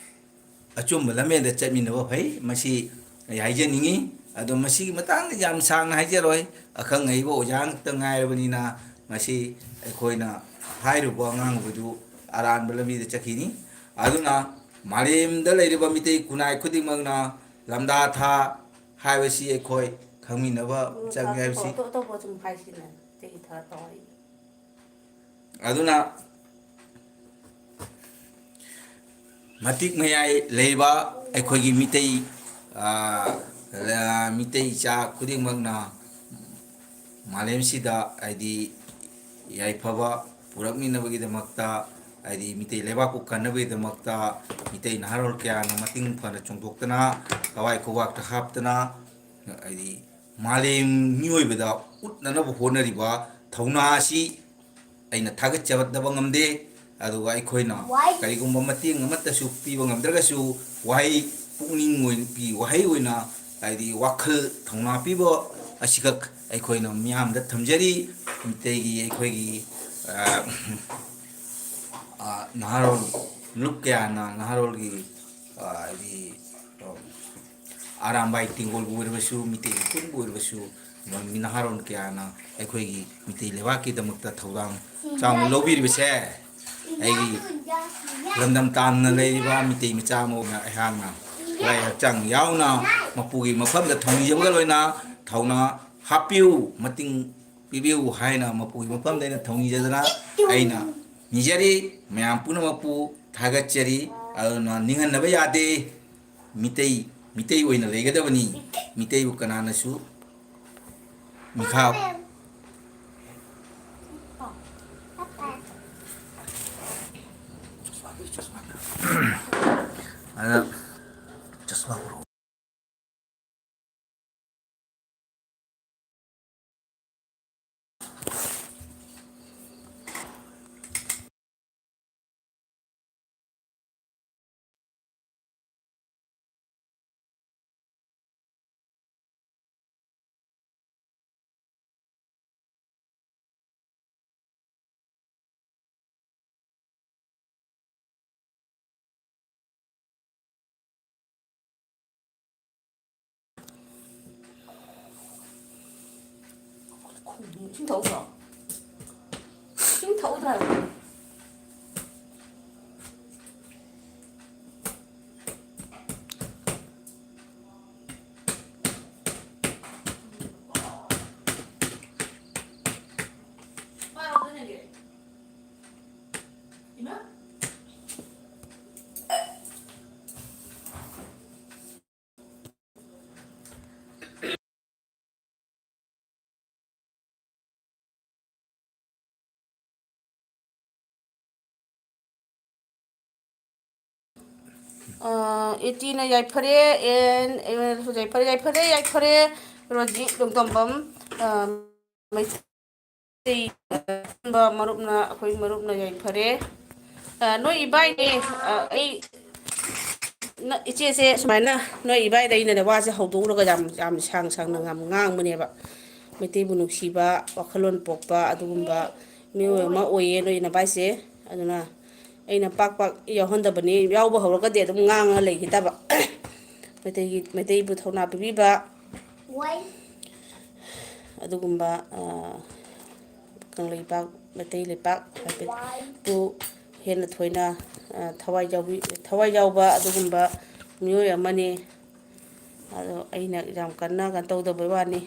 ꯑꯆꯨꯝꯕ ꯂꯝꯕꯦꯟꯗ ꯆꯠꯃꯤꯟꯅꯕ ꯐꯩ꯫ ꯃꯁꯤ ꯑꯩ ꯍꯥꯏꯖꯅꯤꯡꯉꯤ꯫ ꯑꯗꯣ ꯃꯁꯤꯒꯤ ꯃꯇꯥꯡꯗ ꯌꯥꯝ ꯁꯥꯡꯅ ꯍꯥꯏꯖꯔꯣꯏ꯫ ꯑꯈꯪ ꯑꯍꯩꯕ ꯑꯣꯖꯥ ꯉꯥꯛꯇ ꯉꯥꯏꯔꯕꯅꯤꯅ ꯃꯁꯤ ꯑꯩꯈꯣꯏꯅ ꯍꯥꯏꯔꯨꯕ ꯑꯉꯥꯡꯕꯗꯨ ꯑꯔꯥꯟꯕ ꯂꯝꯕꯤꯗ ꯆꯠꯈꯤꯅꯤ꯫ ꯑꯗꯨꯅ ꯃꯥꯂꯦꯝꯗ ꯂꯩꯔꯤꯕ ꯃꯤꯇꯩ ꯈꯨꯟꯅꯥꯏ ꯈꯨꯗꯤꯡꯃꯛꯅ ꯂꯝꯗꯥ ꯊꯥ ꯍꯥꯏꯕꯁꯤ ꯑꯩꯈꯣꯏ ꯈꯪꯃꯤꯟꯅꯕ ꯆꯪꯉꯤ ꯍꯥꯏꯕꯁꯤ꯫ ꯑꯇꯣꯞ ꯑꯇꯣꯞꯄ ꯁꯨꯝ ꯍꯥꯏꯁꯤꯅ ꯏꯇꯩ ꯊꯥ ꯇꯧ ꯍꯥꯏ꯫ ꯑꯗꯨꯅ ꯃꯇꯤꯛ ꯃꯌꯥꯏ ꯂꯩꯕ ꯑꯩꯈꯣꯏꯒꯤ ꯃꯤꯇꯩ, ꯑ, ꯃꯤꯇꯩ ꯏꯆꯥ ꯈꯨꯗꯤꯡꯃꯛꯅ ꯃꯥꯂꯦꯝꯁꯤꯗ, ꯍꯥꯏꯗꯤ, ꯌꯥꯏꯐꯕ ꯄꯨꯔꯛꯃꯤꯟꯅꯕꯒꯤꯗꯃꯛꯇ, ꯍꯥꯏꯗꯤ, ꯃꯤꯇꯩ ꯂꯩꯕꯥꯛꯄꯨ ꯀꯟꯅꯕꯒꯤꯗꯃꯛꯇ ꯃꯤꯇꯩ ꯅꯍꯥꯔꯣꯜ ꯀꯌꯥꯅ ꯃꯇꯤꯡ ꯐꯅ ꯆꯣꯡꯊꯣꯛꯇꯅ, ꯊꯋꯥꯏ ꯈꯨꯕꯥꯛꯇ ꯍꯥꯞꯇꯅ, ꯍꯥꯏꯗꯤ, ꯃꯥꯂꯦꯝ ꯃꯤꯑꯣꯏꯕꯗ ꯎꯠꯅꯅꯕ ꯍꯣꯠꯅꯔꯤꯕ ꯊꯧꯅꯥ ꯑꯁꯤ ꯑꯩꯅ ꯊꯥꯒꯠꯆꯗꯕ ꯉꯝꯗꯦ꯫ ꯑꯗꯨꯒ ꯑꯩꯈꯣꯏꯅ ꯀꯔꯤꯒꯨꯝꯕ ꯃꯇꯦꯡ ꯑꯃꯠꯇꯁꯨ ꯄꯤꯕ ꯉꯝꯗ꯭ꯔꯒꯁꯨ, ꯋꯥꯍꯩ, ꯄꯨꯛꯅꯤꯡ ꯑꯣꯏꯅ ꯄꯤ, ꯋꯥꯍꯩ ꯑꯣꯏꯅ, ꯍꯥꯏꯗꯤ, ꯋꯥꯈꯜ ꯊꯧꯅꯥ ꯄꯤꯕ ꯑꯁꯤꯈꯛ ꯑꯩꯈꯣꯏꯅ ꯃꯤꯌꯥꯝꯗ ꯊꯝꯖꯔꯤ꯫ ꯃꯤꯇꯩꯒꯤ ꯑꯩꯈꯣꯏꯒꯤ, ꯑ, ꯑ, ꯅꯍꯥꯔꯣꯜ ꯂꯨꯞ ꯀꯌꯥꯅ ꯅꯍꯥꯔꯣꯜꯒꯤ, ꯑ, ꯍꯥꯏꯗꯤ, ꯑ, ꯑꯔꯥꯝꯕꯥꯏ ꯇꯦꯡꯒꯣꯜꯕꯨ ꯑꯣꯏꯔꯕꯁꯨ, ꯃꯤꯇꯩ ꯃꯈꯨꯟꯕꯨ ꯑꯣꯏꯔꯕꯁꯨ, ꯅꯍꯥꯔꯣꯜ ꯀꯌꯥꯅ ꯑꯩꯈꯣꯏꯒꯤ ꯃꯤꯇꯩ ꯂꯩꯕꯥꯛꯀꯤꯗꯃꯛꯇ ꯊꯧꯗꯥꯡ ꯆꯥꯎꯅ ꯂꯧꯕꯤꯔꯤꯕꯁꯦ, ꯑꯩꯒꯤ ꯂꯝꯗꯝ ꯇꯥꯝꯅ ꯂꯩꯔꯤꯕ ꯃꯤꯇꯩ ꯃꯆꯥ ꯑꯃ ꯑꯣꯏꯅ ꯑꯩꯍꯥꯛꯅ ꯊꯋꯥꯏ ꯍꯛꯆꯥꯡ ꯌꯥꯎꯅ ꯃꯄꯨꯒꯤ ꯃꯐꯝꯗ ꯊꯧꯅꯤꯖꯕꯒ ꯂꯣꯏꯅꯅ ꯊꯧꯅꯥ ꯍꯥꯞꯄꯤꯌꯨ, ꯃꯇꯤꯡ ꯄꯤꯕꯤꯌꯨ ꯍꯥꯏꯅ ꯃꯄꯨꯒꯤ ꯃꯐꯝꯗ ꯑꯩꯅ ꯊꯧꯅꯤꯖꯗꯅ ꯑꯩꯅ ꯅꯤꯖꯔꯤ꯫ ꯃꯌꯥꯝ ꯄꯨꯝꯅꯃꯛꯄꯨ ꯊꯥꯒꯠꯆꯔꯤ꯫ ꯑꯗꯨꯅ ꯅꯤꯡꯍꯟꯅꯕ ꯌꯥꯗꯦ꯫ ꯃꯤꯇꯩ, ꯃꯤꯇꯩ ꯑꯣꯏꯅ ꯂꯩꯒꯗꯕꯅꯤ꯫ ꯃꯤꯇꯩꯕꯨ ꯀꯅꯥꯅꯁꯨ ꯃꯤꯈꯥ ꯑꯗ ꯆꯁꯃꯥ ꯄꯨꯔꯛꯑꯣ꯫ ꯏꯁꯤꯡ ꯊꯛꯎꯗ꯭ꯔꯣ? ꯏꯁꯤꯡ ꯊꯛꯎꯗ꯭ꯔꯣ ꯍꯥꯏꯕ? ꯑ, ꯑꯦꯇꯤꯅ ꯌꯥꯏꯐꯔꯦ, ꯑꯦꯟ, ꯑꯦꯟ, ꯌꯥꯏꯐꯔꯦ, ꯌꯥꯏꯐꯔꯦ, ꯌꯥꯏꯐꯔꯦ, ꯔꯣꯖꯤ ꯅꯣꯡꯗꯝꯕꯝ, ꯑ, ꯃꯩꯇꯩ ꯃꯔꯨꯞꯅ, ꯑꯩꯈꯣꯏ ꯃꯔꯨꯞꯅ ꯌꯥꯏꯐꯔꯦ꯫ ꯑ, ꯅꯣꯏ ꯏꯕꯥꯏꯅꯦ, ꯑ, ꯑꯩ, ꯅ-, ꯏꯆꯦꯁꯦ ꯁꯨꯃꯥꯏꯅ ꯅꯣꯏ ꯏꯕꯥꯏꯗ ꯑꯩꯅꯅꯦ ꯋꯥꯁꯦ ꯍꯧꯗꯣꯛꯎꯔꯒ ꯌꯥꯝ, ꯌꯥꯝ ꯁꯥꯡ ꯁꯥꯡꯅ ꯌꯥꯝ ꯉꯥꯡꯕꯅꯦꯕ꯫ ꯃꯩꯇꯩꯕꯨ ꯅꯨꯡꯁꯤꯕ, ꯋꯥꯈꯜꯂꯣꯟ ꯄꯣꯛꯄ ꯑꯗꯨꯒꯨꯝꯕ ꯃꯤꯑꯣꯏ ꯑꯃ ꯑꯣꯏꯌꯦ ꯅꯣꯏ ꯅꯕꯥꯏꯁꯦ꯫ ꯑꯗꯨꯅ ꯑꯩꯅ ꯄꯥꯛ ꯄꯥꯛ ꯌꯥꯎꯍꯟꯗꯕꯅꯤ, ꯌꯥꯎꯕ ꯍꯧꯔꯒꯗꯤ ꯑꯗꯨꯝ ꯉꯥꯡꯉ ꯂꯩꯈꯤꯗꯕ꯫ ꯃꯩꯇꯩꯒꯤ, ꯃꯩꯇꯩꯕꯨ ꯊꯧꯅꯥ ꯄꯤꯕꯤꯕ ꯑꯗꯨꯒꯨꯝꯕ, ꯑ, ꯀꯪꯂꯩꯄꯥꯛ, ꯃꯩꯇꯩ ꯂꯩꯄꯥꯛ ꯍꯥꯏꯕꯗꯨ ꯍꯦꯟꯅ ꯊꯣꯏꯅ, ꯑ, ꯊꯋꯥꯏ ꯌꯥꯎꯕꯤ-, ꯊꯋꯥꯏ ꯌꯥꯎꯕ ꯑꯗꯨꯒꯨꯝꯕ ꯃꯤꯑꯣꯏ ꯑꯃꯅꯤ꯫ ꯑꯗꯣ ꯑꯩꯅ ꯌꯥꯝ ꯀꯟꯅ ꯀꯩꯅꯣ ꯇꯧꯗꯕꯩ ꯋꯥꯅꯤ꯫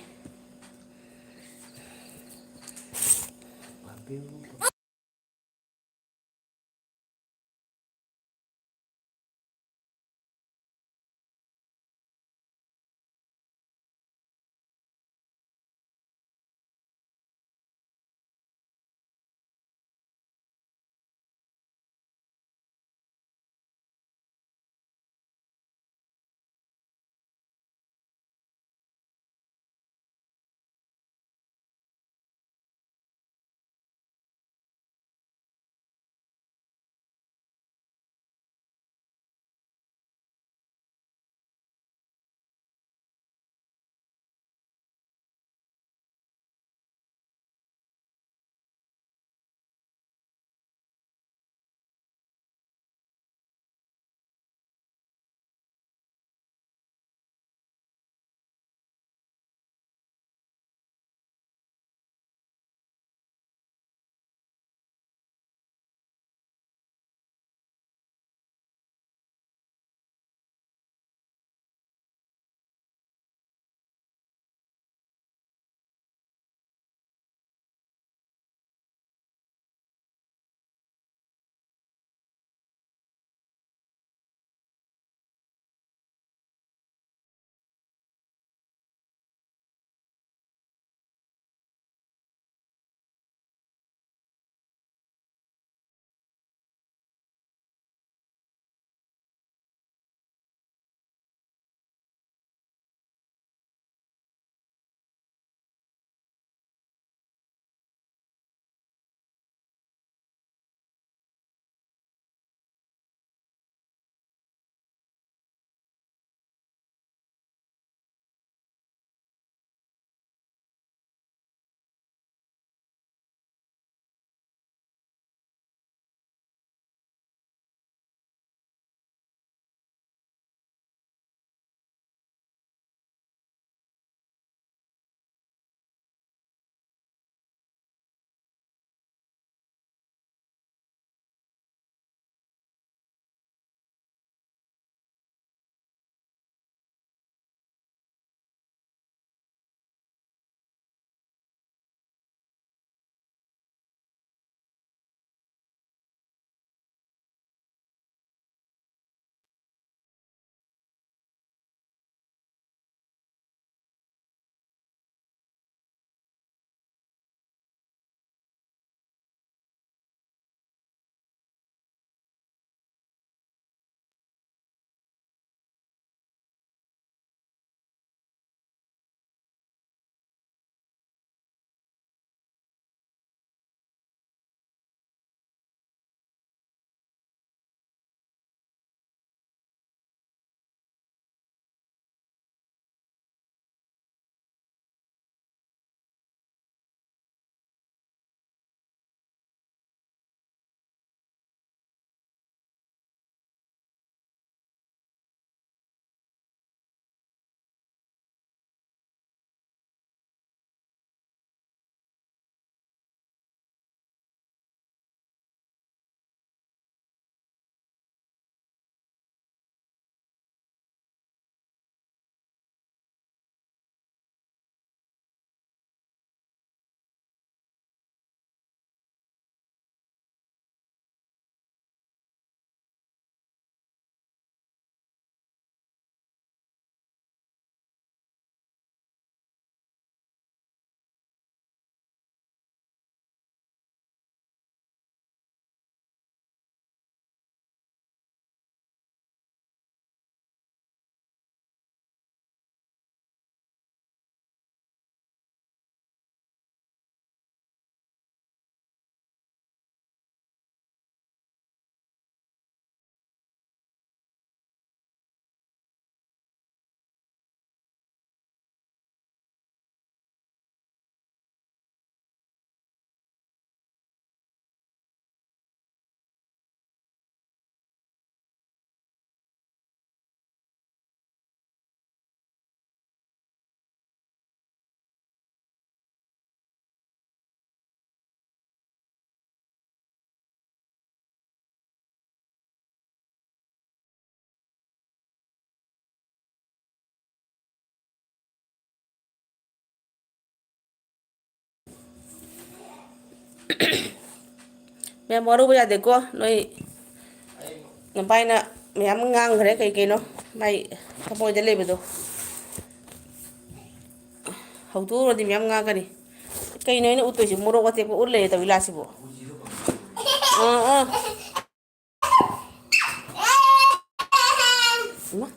ꯃꯌꯥꯝ ꯋꯥꯔꯧꯕ ꯌꯥꯗꯦꯀꯣ, ꯅꯣꯏ ꯅꯄꯥꯏꯅ ꯃꯌꯥꯝ ꯉꯥꯡꯈ꯭ꯔꯦ ꯀꯩ ꯀꯩꯅꯣ, ꯃꯥꯏ ꯊꯃꯣꯏꯗ ꯂꯩꯕꯗꯣ꯫ ꯍꯧꯗꯣꯛꯎꯔꯗꯤ ꯃꯌꯥꯝ ꯉꯥꯡꯒꯅꯤ꯫ ꯀꯩꯅꯣ ꯑꯩꯅ ꯎꯠꯇꯣꯏꯁꯤ? ꯃꯣꯔꯣꯛ ꯑꯇꯦꯛꯄ ꯎꯠ ꯂꯩꯔꯦ ꯇꯧꯏ ꯂꯥꯁꯤꯕꯨ꯫ ꯑꯥ, ꯑꯥ꯫ ꯏꯃꯥ꯫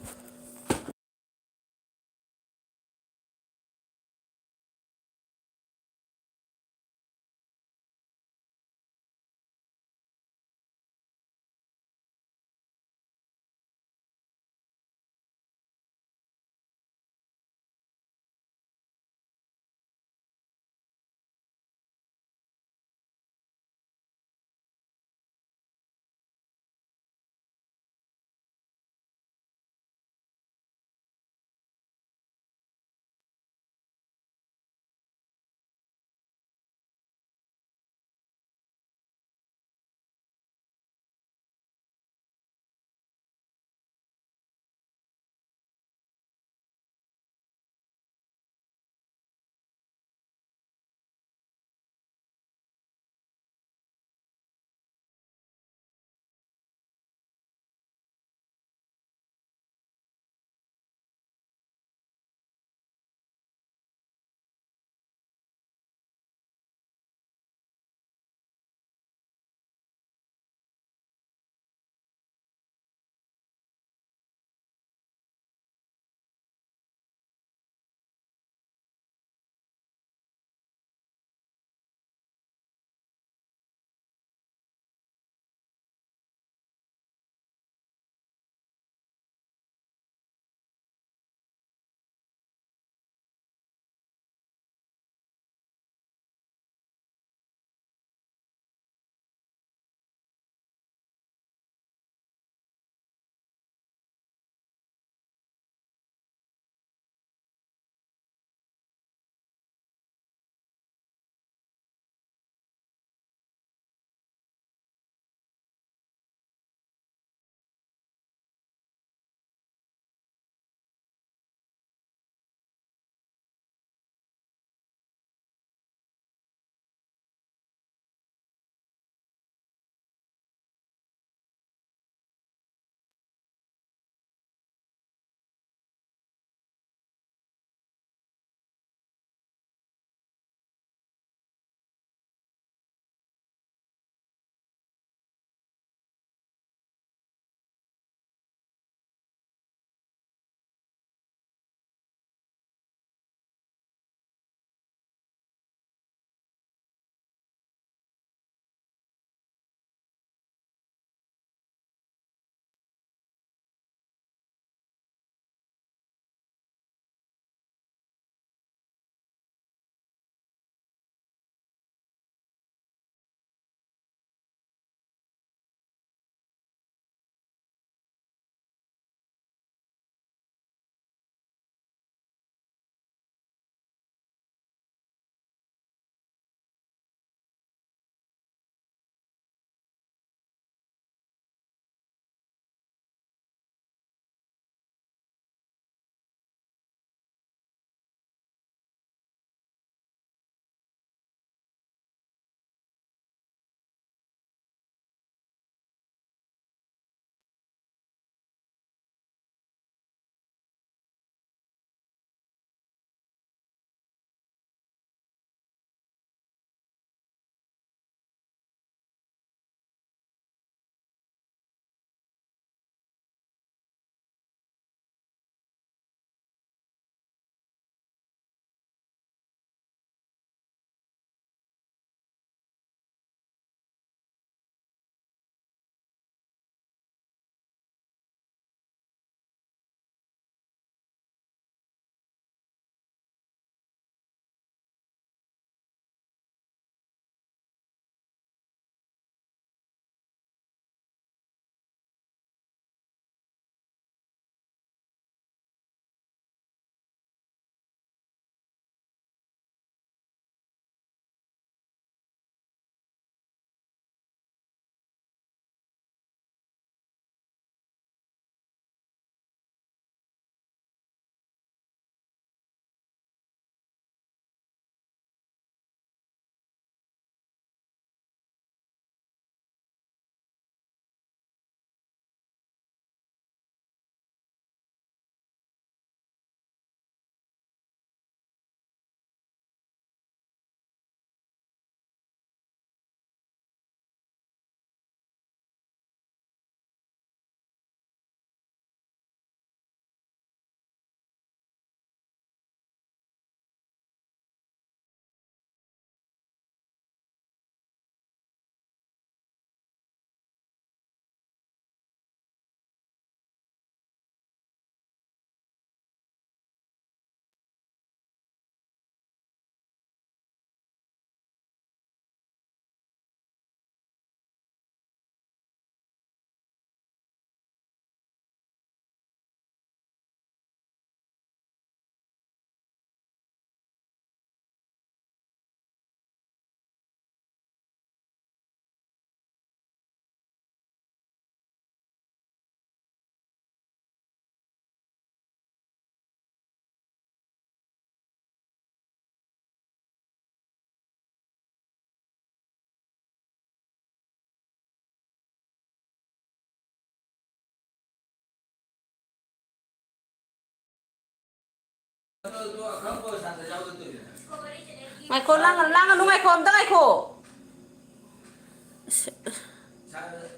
ꯉꯥꯏꯈꯣ, ꯂꯥꯡꯒꯅꯨ, ꯂꯥꯡꯒꯅꯨ, ꯉꯥꯏꯈꯣ, ꯑꯝꯇ ꯉꯥꯏꯈꯣ꯫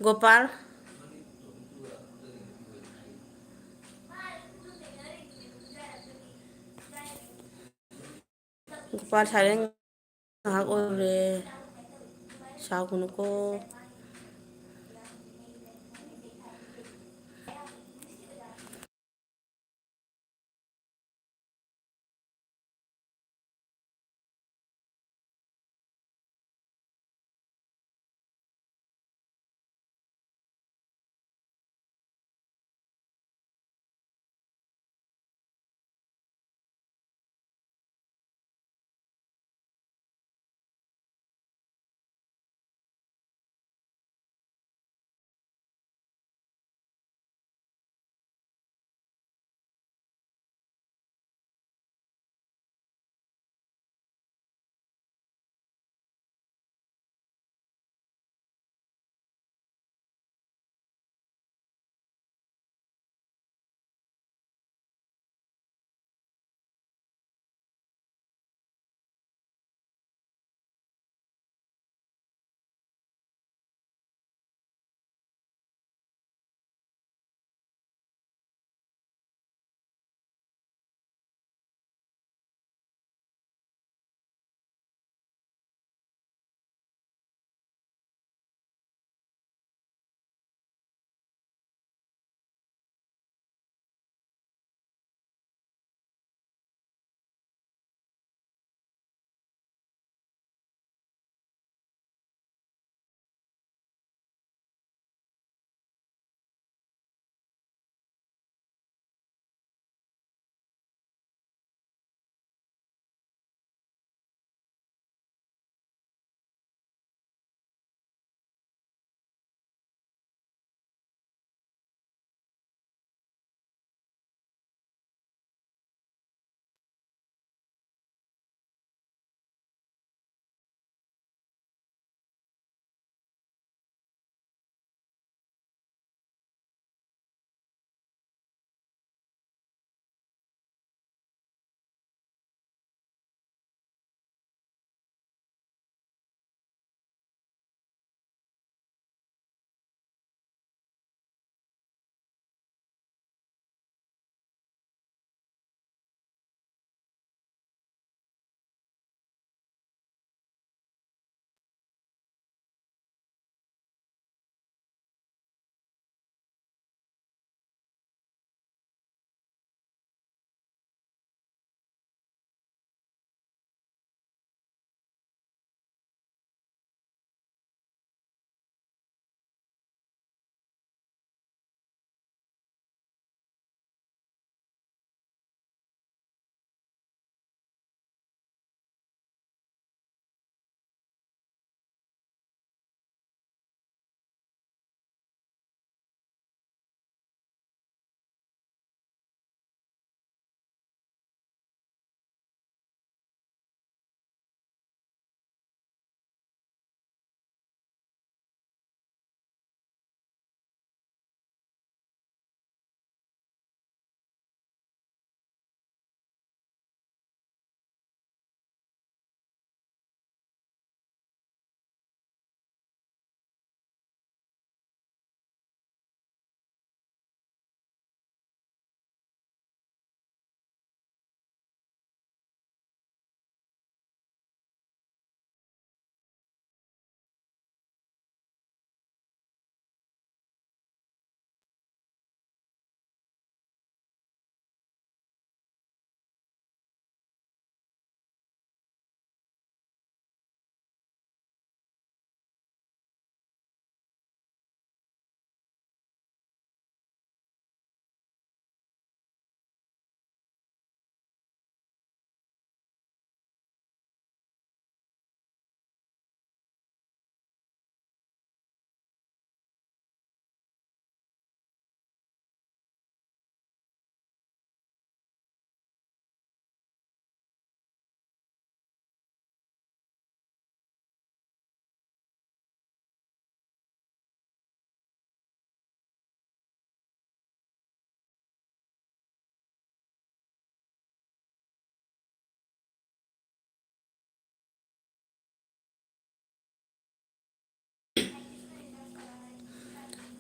ꯒꯣꯄꯥꯜ꯫ ꯒꯣꯄꯥꯜ silent ꯉꯥꯏꯍꯥꯛ ꯑꯣꯏꯔꯦ꯫ ꯁꯥꯎꯒꯅꯨꯀꯣ꯫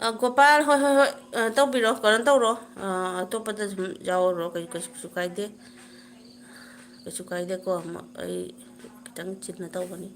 ꯑ, ꯒꯣꯄꯥꯜ, ꯍꯣꯏ, ꯍꯣꯏ, ꯍꯣꯏ, ꯑ, ꯇꯧꯕꯤꯔꯣ, ꯀꯩꯅꯣ ꯇꯧꯔꯣ, ꯑ, ꯑꯇꯣꯞꯄꯗ ꯁꯨꯝ ꯌꯥꯎꯔꯨꯔꯣ, ꯀꯩ-, ꯀꯩꯁꯨ, ꯀꯩꯁꯨ ꯀꯥꯏꯗꯦ, ꯀꯩꯁꯨ ꯀꯥꯏꯗꯦꯀꯣ, ꯃ-, ꯑꯩ ꯈꯤꯇꯪ ꯆꯤꯟꯅ ꯇꯧꯕꯅꯤ꯫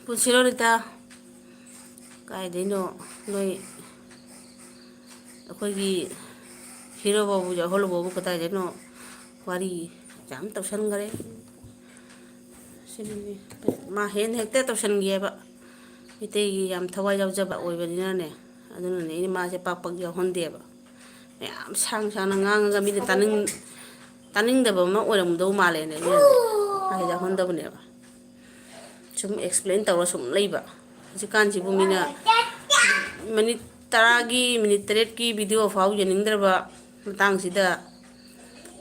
ꯄꯨꯟꯁꯤꯔꯣ ꯔꯤꯇꯥ? ꯀꯥꯏꯗꯩꯅꯣ? ꯅꯣꯏ ꯑꯩꯈꯣꯏꯒꯤ ꯍꯤꯔꯣ ꯕꯥꯕꯨ, ꯌꯥꯍꯣꯜ ꯕꯥꯕꯨ ꯀꯗꯥꯏꯗꯩꯅꯣ ꯋꯥꯔꯤ ꯌꯥꯝ ꯇꯧꯁꯟꯈꯔꯦ꯫ ꯁꯤꯅꯤ, ꯃꯥ ꯍꯦꯟꯅ ꯍꯦꯛꯇ ꯇꯧꯁꯟꯈꯤꯑꯕ꯫ ꯃꯩꯇꯩꯒꯤ ꯌꯥꯝ ꯊꯋꯥꯏ ꯌꯥꯎꯖꯕ ꯑꯣꯏꯕꯅꯤꯅꯅꯦ, ꯑꯗꯨꯅꯅꯦ ꯑꯩꯅ ꯃꯥꯁꯦ ꯄꯥꯛ ꯄꯥꯛ ꯌꯥꯎꯍꯟꯗꯦꯕ꯫ ꯃꯌꯥꯝ ꯁꯥꯡ ꯁꯥꯡꯅ ꯉꯥꯡꯉꯒ ꯃꯤꯅ ꯇꯥꯅꯤꯡ-, ꯇꯥꯅꯤꯡꯗꯕ ꯑꯃ ꯑꯣꯏꯔꯝꯗꯧ ꯃꯥꯜꯂꯦꯅ ꯑꯩꯅ ꯍꯥꯏ ꯌꯥꯎꯍꯟꯗꯕꯅꯦꯕ꯫ ꯁꯨꯝ ꯑꯦꯛꯁꯄ꯭ꯂꯦꯟ ꯇꯧꯔ ꯁꯨꯝ ꯂꯩꯕ꯫ ꯍꯧꯖꯤꯛꯀꯥꯟꯁꯤꯕꯨ ꯃꯤꯅ ꯃꯤꯅꯤꯠ ꯇꯔꯥꯒꯤ, ꯃꯤꯅꯤꯠ ꯇꯔꯦꯠꯀꯤ ꯚꯤꯗꯤꯑꯣ ꯐꯥꯎ ꯌꯦꯡꯅꯤꯡꯗ꯭ꯔꯕ ꯃꯇꯥꯡꯁꯤꯗ,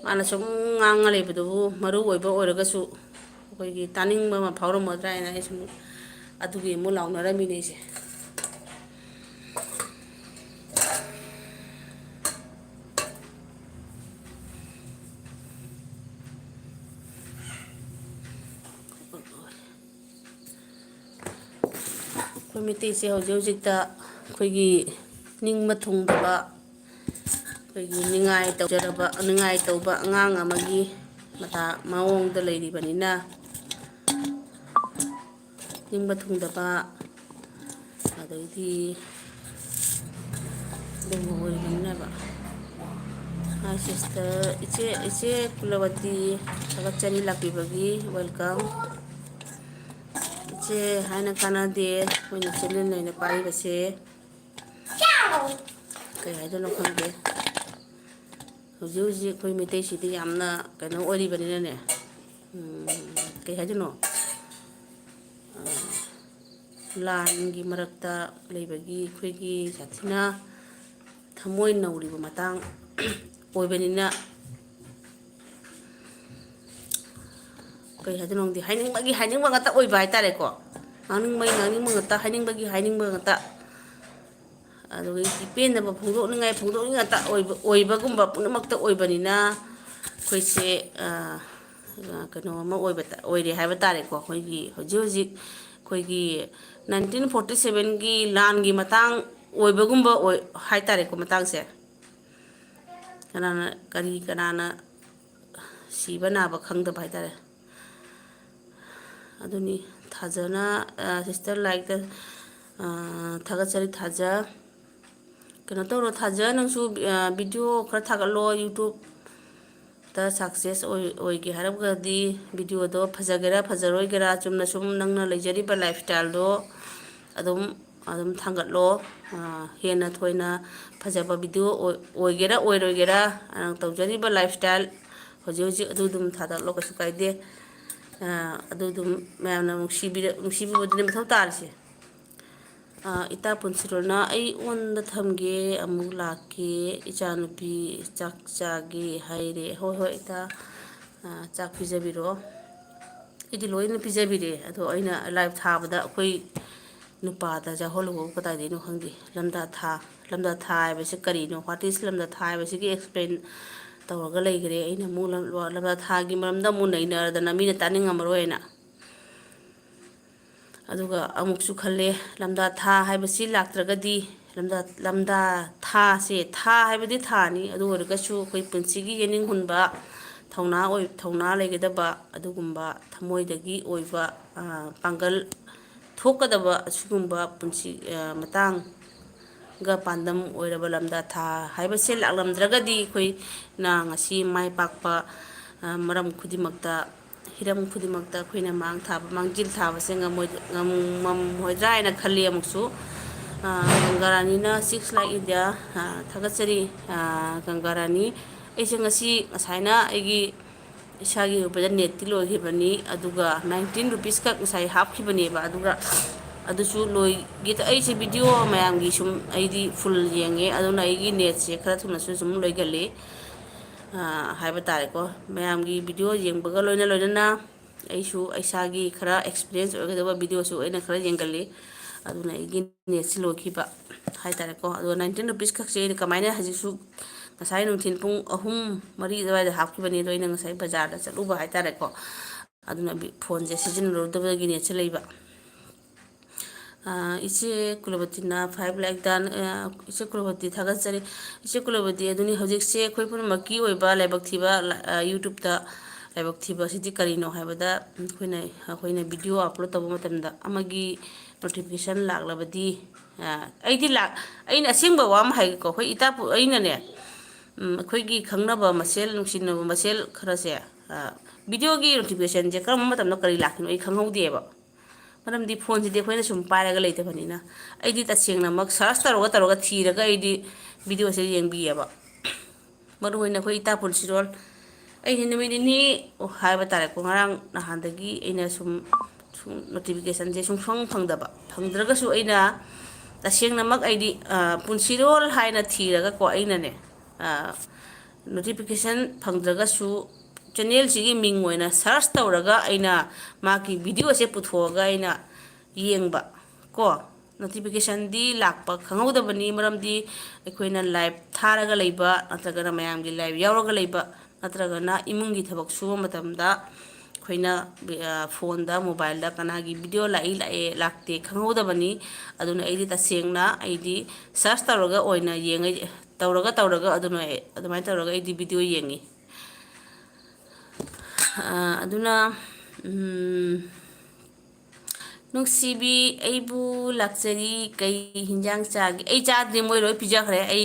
ꯃꯥꯅ ꯁꯨꯝ ꯉꯥꯡꯉ ꯂꯩꯕꯗꯨꯕꯨ ꯃꯔꯨ ꯑꯣꯏꯕ ꯑꯣꯏꯔꯒꯁꯨ ꯑꯩꯈꯣꯏꯒꯤ ꯇꯥꯅꯤꯡꯕ ꯑꯃ ꯐꯥꯎꯔꯝꯃꯗ꯭ꯔꯥ ꯍꯥꯏꯅ ꯑꯩ ꯁꯨꯝ ꯑꯗꯨꯒꯤ ꯑꯃꯨꯛ ꯂꯥꯎꯅꯔꯝꯃꯤꯅꯦ ꯑꯩꯁꯦ꯫ ꯑꯩꯈꯣꯏ ꯃꯩꯇꯩꯁꯦ ꯍꯧꯖꯤꯛ ꯍꯧꯖꯤꯛꯇ ꯑꯩꯈꯣꯏꯒꯤ ꯅꯤꯡꯕ ꯊꯨꯡꯗꯕ, ꯑꯩꯈꯣꯏꯒꯤ ꯅꯤꯡꯉꯥꯏ ꯇꯧꯖꯔꯕ, ꯅꯤꯡꯉꯥꯏ ꯇꯧꯕ ꯑꯉꯥꯡ ꯑꯃꯒꯤ ꯃꯇꯥ-, ꯃꯑꯣꯡꯗ ꯂꯩꯔꯤꯕꯅꯤꯅ, ꯅꯤꯡꯕ ꯊꯨꯡꯗꯕ, ꯑꯗꯩꯗꯤ ꯑꯗꯨꯒꯨꯝꯕ ꯑꯣꯏꯕꯅꯤꯅꯦꯕ꯫ Hi sister, ꯏꯆꯦ, ꯏꯆꯦ ꯀꯨꯂꯋꯇꯤ, ꯊꯥꯒꯠꯆꯔꯤ ꯂꯥꯛꯄꯤꯕꯒꯤ, welcome꯫ ꯏꯆꯦ ꯍꯥꯏꯅ ꯀꯥꯟꯅꯗꯦ, ꯑꯩꯈꯣꯏꯅ channel ꯑꯣꯏꯅ ꯄꯥꯏꯔꯤꯕꯁꯦ꯫ ꯀꯩ ꯍꯥꯏꯗꯣꯏꯅꯣ ꯈꯪꯗꯦ꯫ ꯍꯧꯖꯤꯛ ꯍꯧꯖꯤꯛ ꯑꯩꯈꯣꯏ ꯃꯩꯇꯩꯁꯤꯗꯤ ꯌꯥꯝꯅ ꯀꯩꯅꯣ ꯑꯣꯏꯔꯤꯕꯅꯤꯅꯅꯦ, ꯎꯝ, ꯀꯩ ꯍꯥꯏꯗꯣꯏꯅꯣ? ꯑ, ꯂꯥꯟꯒꯤ ꯃꯔꯛꯇ ꯂꯩꯕꯒꯤ ꯑꯩꯈꯣꯏꯒꯤ ꯁꯥꯊꯤꯅ ꯊꯃꯣꯏ ꯅꯧꯔꯤꯕ ꯃꯇꯥꯡ ꯑꯣꯏꯕꯅꯤꯅ, ꯀꯩ ꯍꯥꯏꯗꯣꯏꯅꯣ ꯈꯪꯗꯦ, ꯍꯥꯏꯅꯤꯡꯕꯒꯤ ꯍꯥꯏꯅꯤꯡꯕ ꯉꯥꯛꯇ ꯑꯣꯏꯕ ꯍꯥꯏꯇꯥꯔꯦꯀꯣ꯫ ꯉꯥꯡꯅꯤꯡꯕꯒꯤ ꯉꯥꯡꯅꯤꯡꯕ ꯉꯥꯛꯇ, ꯍꯥꯏꯅꯤꯡꯕꯒꯤ ꯍꯥꯏꯅꯤꯡꯕ ꯉꯥꯛꯇ꯫ ꯑꯗꯨꯒ ꯄꯦꯟꯗꯕ ꯐꯣꯡꯗꯣꯛꯅꯤꯡꯉꯥꯏ ꯐꯣꯡꯗꯣꯛꯅꯤꯡꯉꯥꯏ ꯉꯥꯛꯇ ꯑꯣꯏꯕ, ꯑꯣꯏꯕꯒꯨꯝꯕ ꯄꯨꯝꯅꯃꯛꯇ ꯑꯣꯏꯕꯅꯤꯅ, ꯑꯩꯈꯣꯏꯁꯦ, ꯑ, ꯀꯩꯅꯣ ꯑꯃ ꯑꯣꯏꯕ ꯇ-, ꯑꯣꯏꯔꯦ ꯍꯥꯏꯕ ꯇꯥꯔꯦꯀꯣ꯫ ꯑꯩꯈꯣꯏꯒꯤ ꯍꯧꯖꯤꯛ ꯍꯧꯖꯤꯛ ꯑꯩꯈꯣꯏꯒꯤ nineteen forty sevenꯒꯤ ꯂꯥꯟꯒꯤ ꯃꯇꯥꯡ ꯑꯣꯏꯕꯒꯨꯝꯕ ꯑꯣꯏ ꯍꯥꯏ ꯇꯥꯔꯦꯀꯣ, ꯃꯇꯥꯡꯁꯦ꯫ ꯀꯅꯥꯅ, ꯀꯔꯤ, ꯀꯅꯥꯅ ꯁꯤꯕ ꯅꯥꯕ ꯈꯪꯗꯕ ꯍꯥꯏ ꯇꯥꯔꯦ꯫ ꯑꯗꯨꯅꯤ, ꯊꯥꯖꯅ, ꯑ, sister ꯂꯥꯏꯛꯇ, ꯑ, ꯊꯥꯒꯠꯆꯔꯤ, ꯊꯥꯖ꯫ ꯀꯩꯅꯣ ꯇꯧꯔꯣ, ꯊꯥꯖ, ꯅꯪꯁꯨ, ꯑ, video ꯈꯔ ꯊꯥꯒꯠꯂꯣ YouTube꯫ ꯇ success ꯑꯣꯏ-, ꯑꯣꯏꯒꯦ ꯍꯥꯏꯔꯒꯗꯤ videoꯗꯣ ꯐꯖꯒꯦꯔꯥ ꯐꯖꯔꯣꯏꯒꯦꯔꯥ, ꯆꯨꯝꯅ ꯁꯨꯝ ꯅꯪꯅ ꯂꯩꯖꯔꯤꯕ lifestyleꯗꯣ ꯑꯗꯨꯝ, ꯑꯗꯨꯝ ꯊꯥꯡꯒꯠꯂꯣ꯫ ꯑ, ꯍꯦꯟꯅ ꯊꯣꯏꯅ ꯐꯖꯕ video ꯑꯣꯏ-, ꯑꯣꯏꯒꯦꯔꯥ ꯑꯣꯏꯔꯣꯏꯒꯦꯔꯥ, ꯑ, ꯇꯧꯖꯔꯤꯕ lifestyle ꯍꯧꯖꯤꯛ ꯍꯧꯖꯤꯛ ꯑꯗꯨ ꯑꯗꯨꯝ ꯊꯥꯒꯠꯂꯣ, ꯀꯩꯁꯨ ꯀꯥꯏꯗꯦ꯫ ꯑ, ꯑꯗꯨ ꯑꯗꯨꯝ ꯃꯌꯥꯝꯅ ꯅꯨꯡꯁꯤꯕꯤꯔ-, ꯅꯨꯡꯁꯤꯕꯤꯕꯗꯨꯅꯦ ꯃꯊꯧ ꯇꯥꯔꯤꯁꯦ꯫ ꯑ, ꯏꯇꯥ ꯄꯨꯟꯁꯤꯔꯣꯜꯅ, "ꯑꯩ on ꯗ ꯊꯝꯒꯦ, ꯑꯃꯨꯛ ꯂꯥꯛꯀꯦ, ꯏꯆꯥꯅꯨꯄꯤ ꯆꯥꯛ ꯆꯥꯒꯦ ꯍꯥꯏꯔꯦ"꯫ ꯍꯣꯏ, ꯍꯣꯏ, ꯏꯇꯥ, ꯑ, ꯆꯥꯛ ꯄꯤꯖꯕꯤꯔꯣ꯫ ꯑꯩꯗꯤ ꯂꯣꯏꯅ ꯄꯤꯖꯕꯤꯔꯦ, ꯑꯗꯣ ꯑꯩꯅ live ꯊꯥꯕꯗ ꯑꯩꯈꯣꯏ ꯅꯨꯄꯥꯗ ꯌꯥꯎꯍꯜꯂꯨꯕꯕꯨ ꯀꯗꯥꯏꯗꯩꯅꯣ ꯈꯪꯗꯦ꯫ ꯂꯝꯗꯥ ꯊꯥ, ꯂꯝꯗꯥ ꯊꯥ ꯍꯥꯏꯕꯁꯤ ꯀꯔꯤꯅꯣ? What is ꯂꯝꯗꯥ ꯊꯥ ꯍꯥꯏꯕꯁꯤꯒꯤ explain ꯇꯧꯔꯒ ꯂꯩꯈ꯭ꯔꯦ꯫ ꯑꯩꯅ ꯑꯃꯨꯛ ꯂꯝ-, ꯂꯝꯗꯥ ꯊꯥꯒꯤ ꯃꯔꯝꯗ ꯑꯃꯨꯛ ꯅꯩꯅꯔꯗꯅ ꯃꯤꯅ ꯇꯥꯅꯤꯡꯉꯝꯃꯔꯣꯏꯅ꯫ ꯑꯗꯨꯒ ꯑꯃꯨꯛꯁꯨ ꯈꯜꯂꯦ, ꯂꯝꯗꯥ ꯊꯥ ꯍꯥꯏꯕꯁꯤ ꯂꯥꯛꯇ꯭ꯔꯒꯗꯤ, ꯂꯝꯗꯥ, ꯂꯝꯗꯥ ꯊꯥꯁꯦ, ꯊꯥ ꯍꯥꯏꯕꯗꯤ ꯊꯥꯅꯤ, ꯑꯗꯨ ꯑꯣꯏꯔꯒꯁꯨ ꯑꯩꯈꯣꯏ ꯄꯨꯟꯁꯤꯒꯤ ꯌꯦꯅꯤꯡꯍꯨꯟꯕ, ꯊꯧꯅꯥ ꯑꯣꯏ-, ꯊꯧꯅꯥ ꯂꯩꯒꯗꯕ ꯑꯗꯨꯒꯨꯝꯕ ꯊꯃꯣꯏꯗꯒꯤ ꯑꯣꯏꯕ, ꯑ, ꯄꯥꯡꯒꯜ ꯊꯣꯛꯀꯗꯕ ꯑꯁꯤꯒꯨꯝꯕ ꯄꯨꯟꯁꯤ, ꯑ, ꯃꯇꯥꯡ ꯒ ꯄꯥꯟꯗꯝ ꯑꯣꯏꯔꯕ ꯂꯝꯗꯥ ꯊꯥ ꯍꯥꯏꯕꯁꯦ ꯂꯥꯛꯂꯝꯗ꯭ꯔꯒꯗꯤ ꯑꯩꯈꯣꯏꯅ ꯉꯁꯤ ꯃꯥꯏ ꯄꯥꯛꯄ, ꯑ, ꯃꯔꯝ ꯈꯨꯗꯤꯡꯃꯛꯇ, ꯍꯤꯔꯝ ꯈꯨꯗꯤꯡꯃꯛꯇ ꯑꯩꯈꯣꯏꯅ ꯃꯥꯡ ꯊꯥꯕ, ꯃꯥꯡꯖꯤꯜ ꯊꯥꯕꯁꯦ ꯉꯝꯃꯣꯏ-, ꯉꯝꯃꯝꯃꯣꯏꯗ꯭ꯔꯥ ꯍꯥꯏꯅ ꯈꯜꯂꯤ ꯑꯃꯨꯛꯁꯨ꯫ ꯑ, ꯒꯪꯒꯥ ꯔꯥꯅꯤꯅ Six Like India, ꯑ, ꯊꯥꯒꯠꯆꯔꯤ, ꯑ, ꯒꯪꯒꯥ ꯔꯥꯅꯤ꯫ ꯑꯩꯁꯦ ꯉꯁꯤ ꯉꯁꯥꯏꯅ ꯑꯩꯒꯤ ꯏꯁꯥꯒꯤ ꯑꯣꯏꯕꯗ netꯇꯤ ꯂꯣꯏꯈꯤꯕꯅꯤ, ꯑꯗꯨꯒ nineteen rupees ꯈꯛ ꯉꯁꯥꯏ ꯍꯥꯞꯈꯤꯕꯅꯦꯕ, ꯑꯗꯨꯒ ꯑꯗꯨꯁꯨ ꯂꯣꯏꯒꯦ ꯇ-, ꯑꯩꯁꯦ video ꯃꯌꯥꯝꯒꯤ ꯁꯨꯝ ꯑꯩꯗꯤ full ꯌꯦꯡꯉꯦ, ꯑꯗꯨꯅ ꯑꯩꯒꯤ netꯁꯦ ꯈꯔ ꯊꯨꯅꯁꯨ ꯁꯨꯝ ꯂꯣꯏꯒꯜꯂꯤ, ꯑ, ꯍꯥꯏꯕ ꯇꯥꯔꯦꯀꯣ꯫ ꯃꯌꯥꯝꯒꯤ video ꯌꯦꯡꯕꯒ ꯂꯣꯏꯅ ꯂꯣꯏꯅꯅ ꯑꯩꯁꯨ ꯏꯁꯥꯒꯤ ꯈꯔ experience ꯑꯣꯏꯒꯗꯕ videoꯁꯨ ꯑꯩꯅ ꯈꯔ ꯌꯦꯡꯒꯜꯂꯤ, ꯑꯗꯨꯅ ꯑꯩꯒꯤ netꯁꯤ ꯂꯣꯏꯈꯤꯕ ꯍꯥꯏꯇꯥꯔꯦꯀꯣ꯫ ꯑꯗꯣ nineteen rupees ꯈꯛꯁꯦ ꯑꯩꯅ ꯀꯃꯥꯏꯅ ꯍꯧꯖꯤꯛꯁꯨ ꯉꯁꯥꯏ ꯅꯨꯡꯊꯤꯜ ꯄꯨꯡ ꯑꯍꯨꯝ ꯃꯔꯤ ꯑꯗꯨꯋꯥꯏꯗ ꯍꯥꯞꯈꯤꯕꯅꯤ, ꯑꯗꯣ ꯑꯩꯅ ꯉꯁꯥꯏ ꯕꯖꯥꯔꯗ ꯆꯠꯂꯨꯕ ꯍꯥꯏꯇꯥꯔꯦꯀꯣ, ꯑꯗꯨꯅ ꯕꯤ-, phoneꯁꯦ ꯁꯤꯖꯤꯟꯅꯔꯨꯗꯕꯒꯤ netꯁꯦ ꯂꯩꯕ꯫ ꯑꯥ, ꯏꯆꯦ ꯀꯨꯂꯕꯇꯤꯅ five like done, ꯑꯥ, ꯏꯆꯦ ꯀꯨꯂꯕꯇꯤ ꯊꯥꯒꯠꯆꯔꯤ꯫ ꯏꯆꯦ ꯀꯨꯂꯕꯇꯤ ꯑꯗꯨꯅꯤ ꯍꯧꯖꯤꯛꯁꯦ ꯑꯩꯈꯣꯏ ꯄꯨꯝꯅꯃꯛꯀꯤ ꯑꯣꯏꯕ ꯂꯥꯏꯕꯛ ꯊꯤꯕ, ꯑꯥ, YouTubeꯇ ꯂꯥꯏꯕꯛ ꯊꯤꯕ ꯑꯁꯤꯗꯤ ꯀꯔꯤꯅꯣ ꯍꯥꯏꯕꯗ, ꯑꯩꯈꯣꯏꯅ, ꯑꯩꯈꯣꯏꯅ video upload ꯇꯧꯕ ꯃꯇꯝꯗ ꯑꯃꯒꯤ notification ꯂꯥꯛꯂꯕꯗꯤ, ꯑ, ꯑꯩꯗꯤ ꯂꯥꯛ-, ꯑꯩꯅ ꯑꯁꯦꯡꯕ ꯋꯥ ꯑꯃ ꯍꯥꯏꯒꯦꯀꯣ, ꯑꯩꯈꯣꯏ ꯏꯇꯥ ꯄꯨ-, ꯑꯩꯅꯅꯦ, ꯎꯝ, ꯑꯩꯈꯣꯏꯒꯤ ꯈꯪꯅꯕ ꯃꯁꯦꯜ, ꯅꯨꯡꯁꯤꯅꯕ ꯃꯁꯦꯜ ꯈꯔꯁꯦ, ꯑ, video ꯒꯤ notification ꯁꯦ ꯀꯔꯝꯕ ꯃꯇꯝꯗ ꯀꯔꯤ ꯂꯥꯛꯈꯤꯅꯣ ꯑꯩ ꯈꯪꯍꯧꯗꯦꯕ꯫ ꯃꯔꯝꯗꯤ phone ꯁꯤꯗꯤ ꯑꯩꯈꯣꯏꯅ ꯁꯨꯝ ꯄꯥꯏꯔꯒ ꯂꯩꯇꯕꯅꯤꯅ꯫ ꯑꯩꯗꯤ ꯇꯁꯦꯡꯅꯃꯛ search ꯇꯧꯔꯒ, ꯇꯧꯔꯒ ꯊꯤꯔꯒ ꯑꯩꯗꯤ video ꯁꯦ ꯌꯦꯡꯕꯤꯌꯦꯕ꯫ ꯃꯔꯨꯑꯣꯏꯅ ꯑꯩꯈꯣꯏ ꯏꯇꯥ ꯄꯨꯟꯁꯤꯔꯣꯜ, ꯑꯩꯁꯦ ꯅꯨꯃꯤꯠ ꯅꯤꯅꯤ ꯍꯥꯏꯕ ꯇꯥꯔꯦꯀꯣ, ꯉꯔꯥꯡ ꯅꯍꯥꯟꯗꯒꯤ ꯑꯩꯅ ꯁꯨꯝ, ꯁꯨꯝ notification ꯁꯦ ꯁꯨꯡꯐꯪ ꯐꯪꯗꯕ꯫ ꯐꯪꯗ꯭ꯔꯒꯁꯨ ꯑꯩꯅ ꯇꯁꯦꯡꯅꯃꯛ ꯑꯩꯗꯤ, ꯑ, ꯄꯨꯟꯁꯤꯔꯣꯜ ꯍꯥꯏꯅ ꯊꯤꯔꯒꯀꯣ, ꯑꯩꯅꯅꯦ, ꯑ, notification ꯐꯪꯗ꯭ꯔꯒꯁꯨ channel ꯁꯤꯒꯤ ꯃꯤꯡ ꯑꯣꯏꯅ search ꯇꯧꯔꯒ ꯑꯩꯅ ꯃꯥꯒꯤ video ꯁꯦ ꯄꯨꯊꯣꯛꯑꯒ ꯑꯩꯅ ꯌꯦꯡꯕ ꯀꯣ꯫ Notification ꯗꯤ ꯂꯥꯛꯄ ꯈꯪꯍꯧꯗꯕꯅꯤ, ꯃꯔꯝꯗꯤ ꯑꯩꯈꯣꯏꯅ live ꯊꯥꯔꯒ ꯂꯩꯕ, ꯅꯠꯇ꯭ꯔꯒꯅ ꯃꯌꯥꯝꯒꯤ live ꯌꯥꯎꯔꯒ ꯂꯩꯕ, ꯅꯠꯇ꯭ꯔꯒꯅ ꯏꯃꯨꯡꯒꯤ ꯊꯕꯛ ꯁꯨꯕ ꯃꯇꯝꯗ ꯑꯩꯈꯣꯏꯅ, ꯑ, phone ꯗ, mobile ꯗ ꯀꯅꯥꯒꯤ video ꯂꯥꯛꯏ, ꯂꯥꯛꯑꯦ, ꯂꯥꯛꯇꯦ ꯈꯪꯍꯧꯗꯕꯅꯤ꯫ ꯑꯗꯨꯅ ꯑꯩꯗꯤ ꯇꯁꯦꯡꯅ ꯑꯩꯗꯤ search ꯇꯧꯔꯒ ꯑꯣꯏꯅ ꯌꯦꯡꯉ-, ꯇꯧꯔꯒ, ꯇꯧꯔꯒ ꯑꯗꯨꯅ ꯑꯩ ꯑꯗꯨꯃꯥꯏꯅ ꯇꯧꯔꯒ ꯑꯩꯗꯤ video ꯌꯦꯡꯉꯤ꯫ ꯑ, ꯑꯗꯨꯅ, ꯎꯝ, ꯅꯨꯡꯁꯤꯕꯤ, ꯑꯩꯕꯨ ꯂꯥꯛꯆꯔꯤ꯫ ꯀꯩ ꯍꯤꯟꯖꯥꯡ ꯆꯥꯒꯦ? ꯑꯩ ꯆꯥꯗ꯭ꯔꯤ, ꯃꯣꯏ ꯂꯣꯏ ꯄꯤꯖꯈ꯭ꯔꯦ꯫ ꯑꯩ,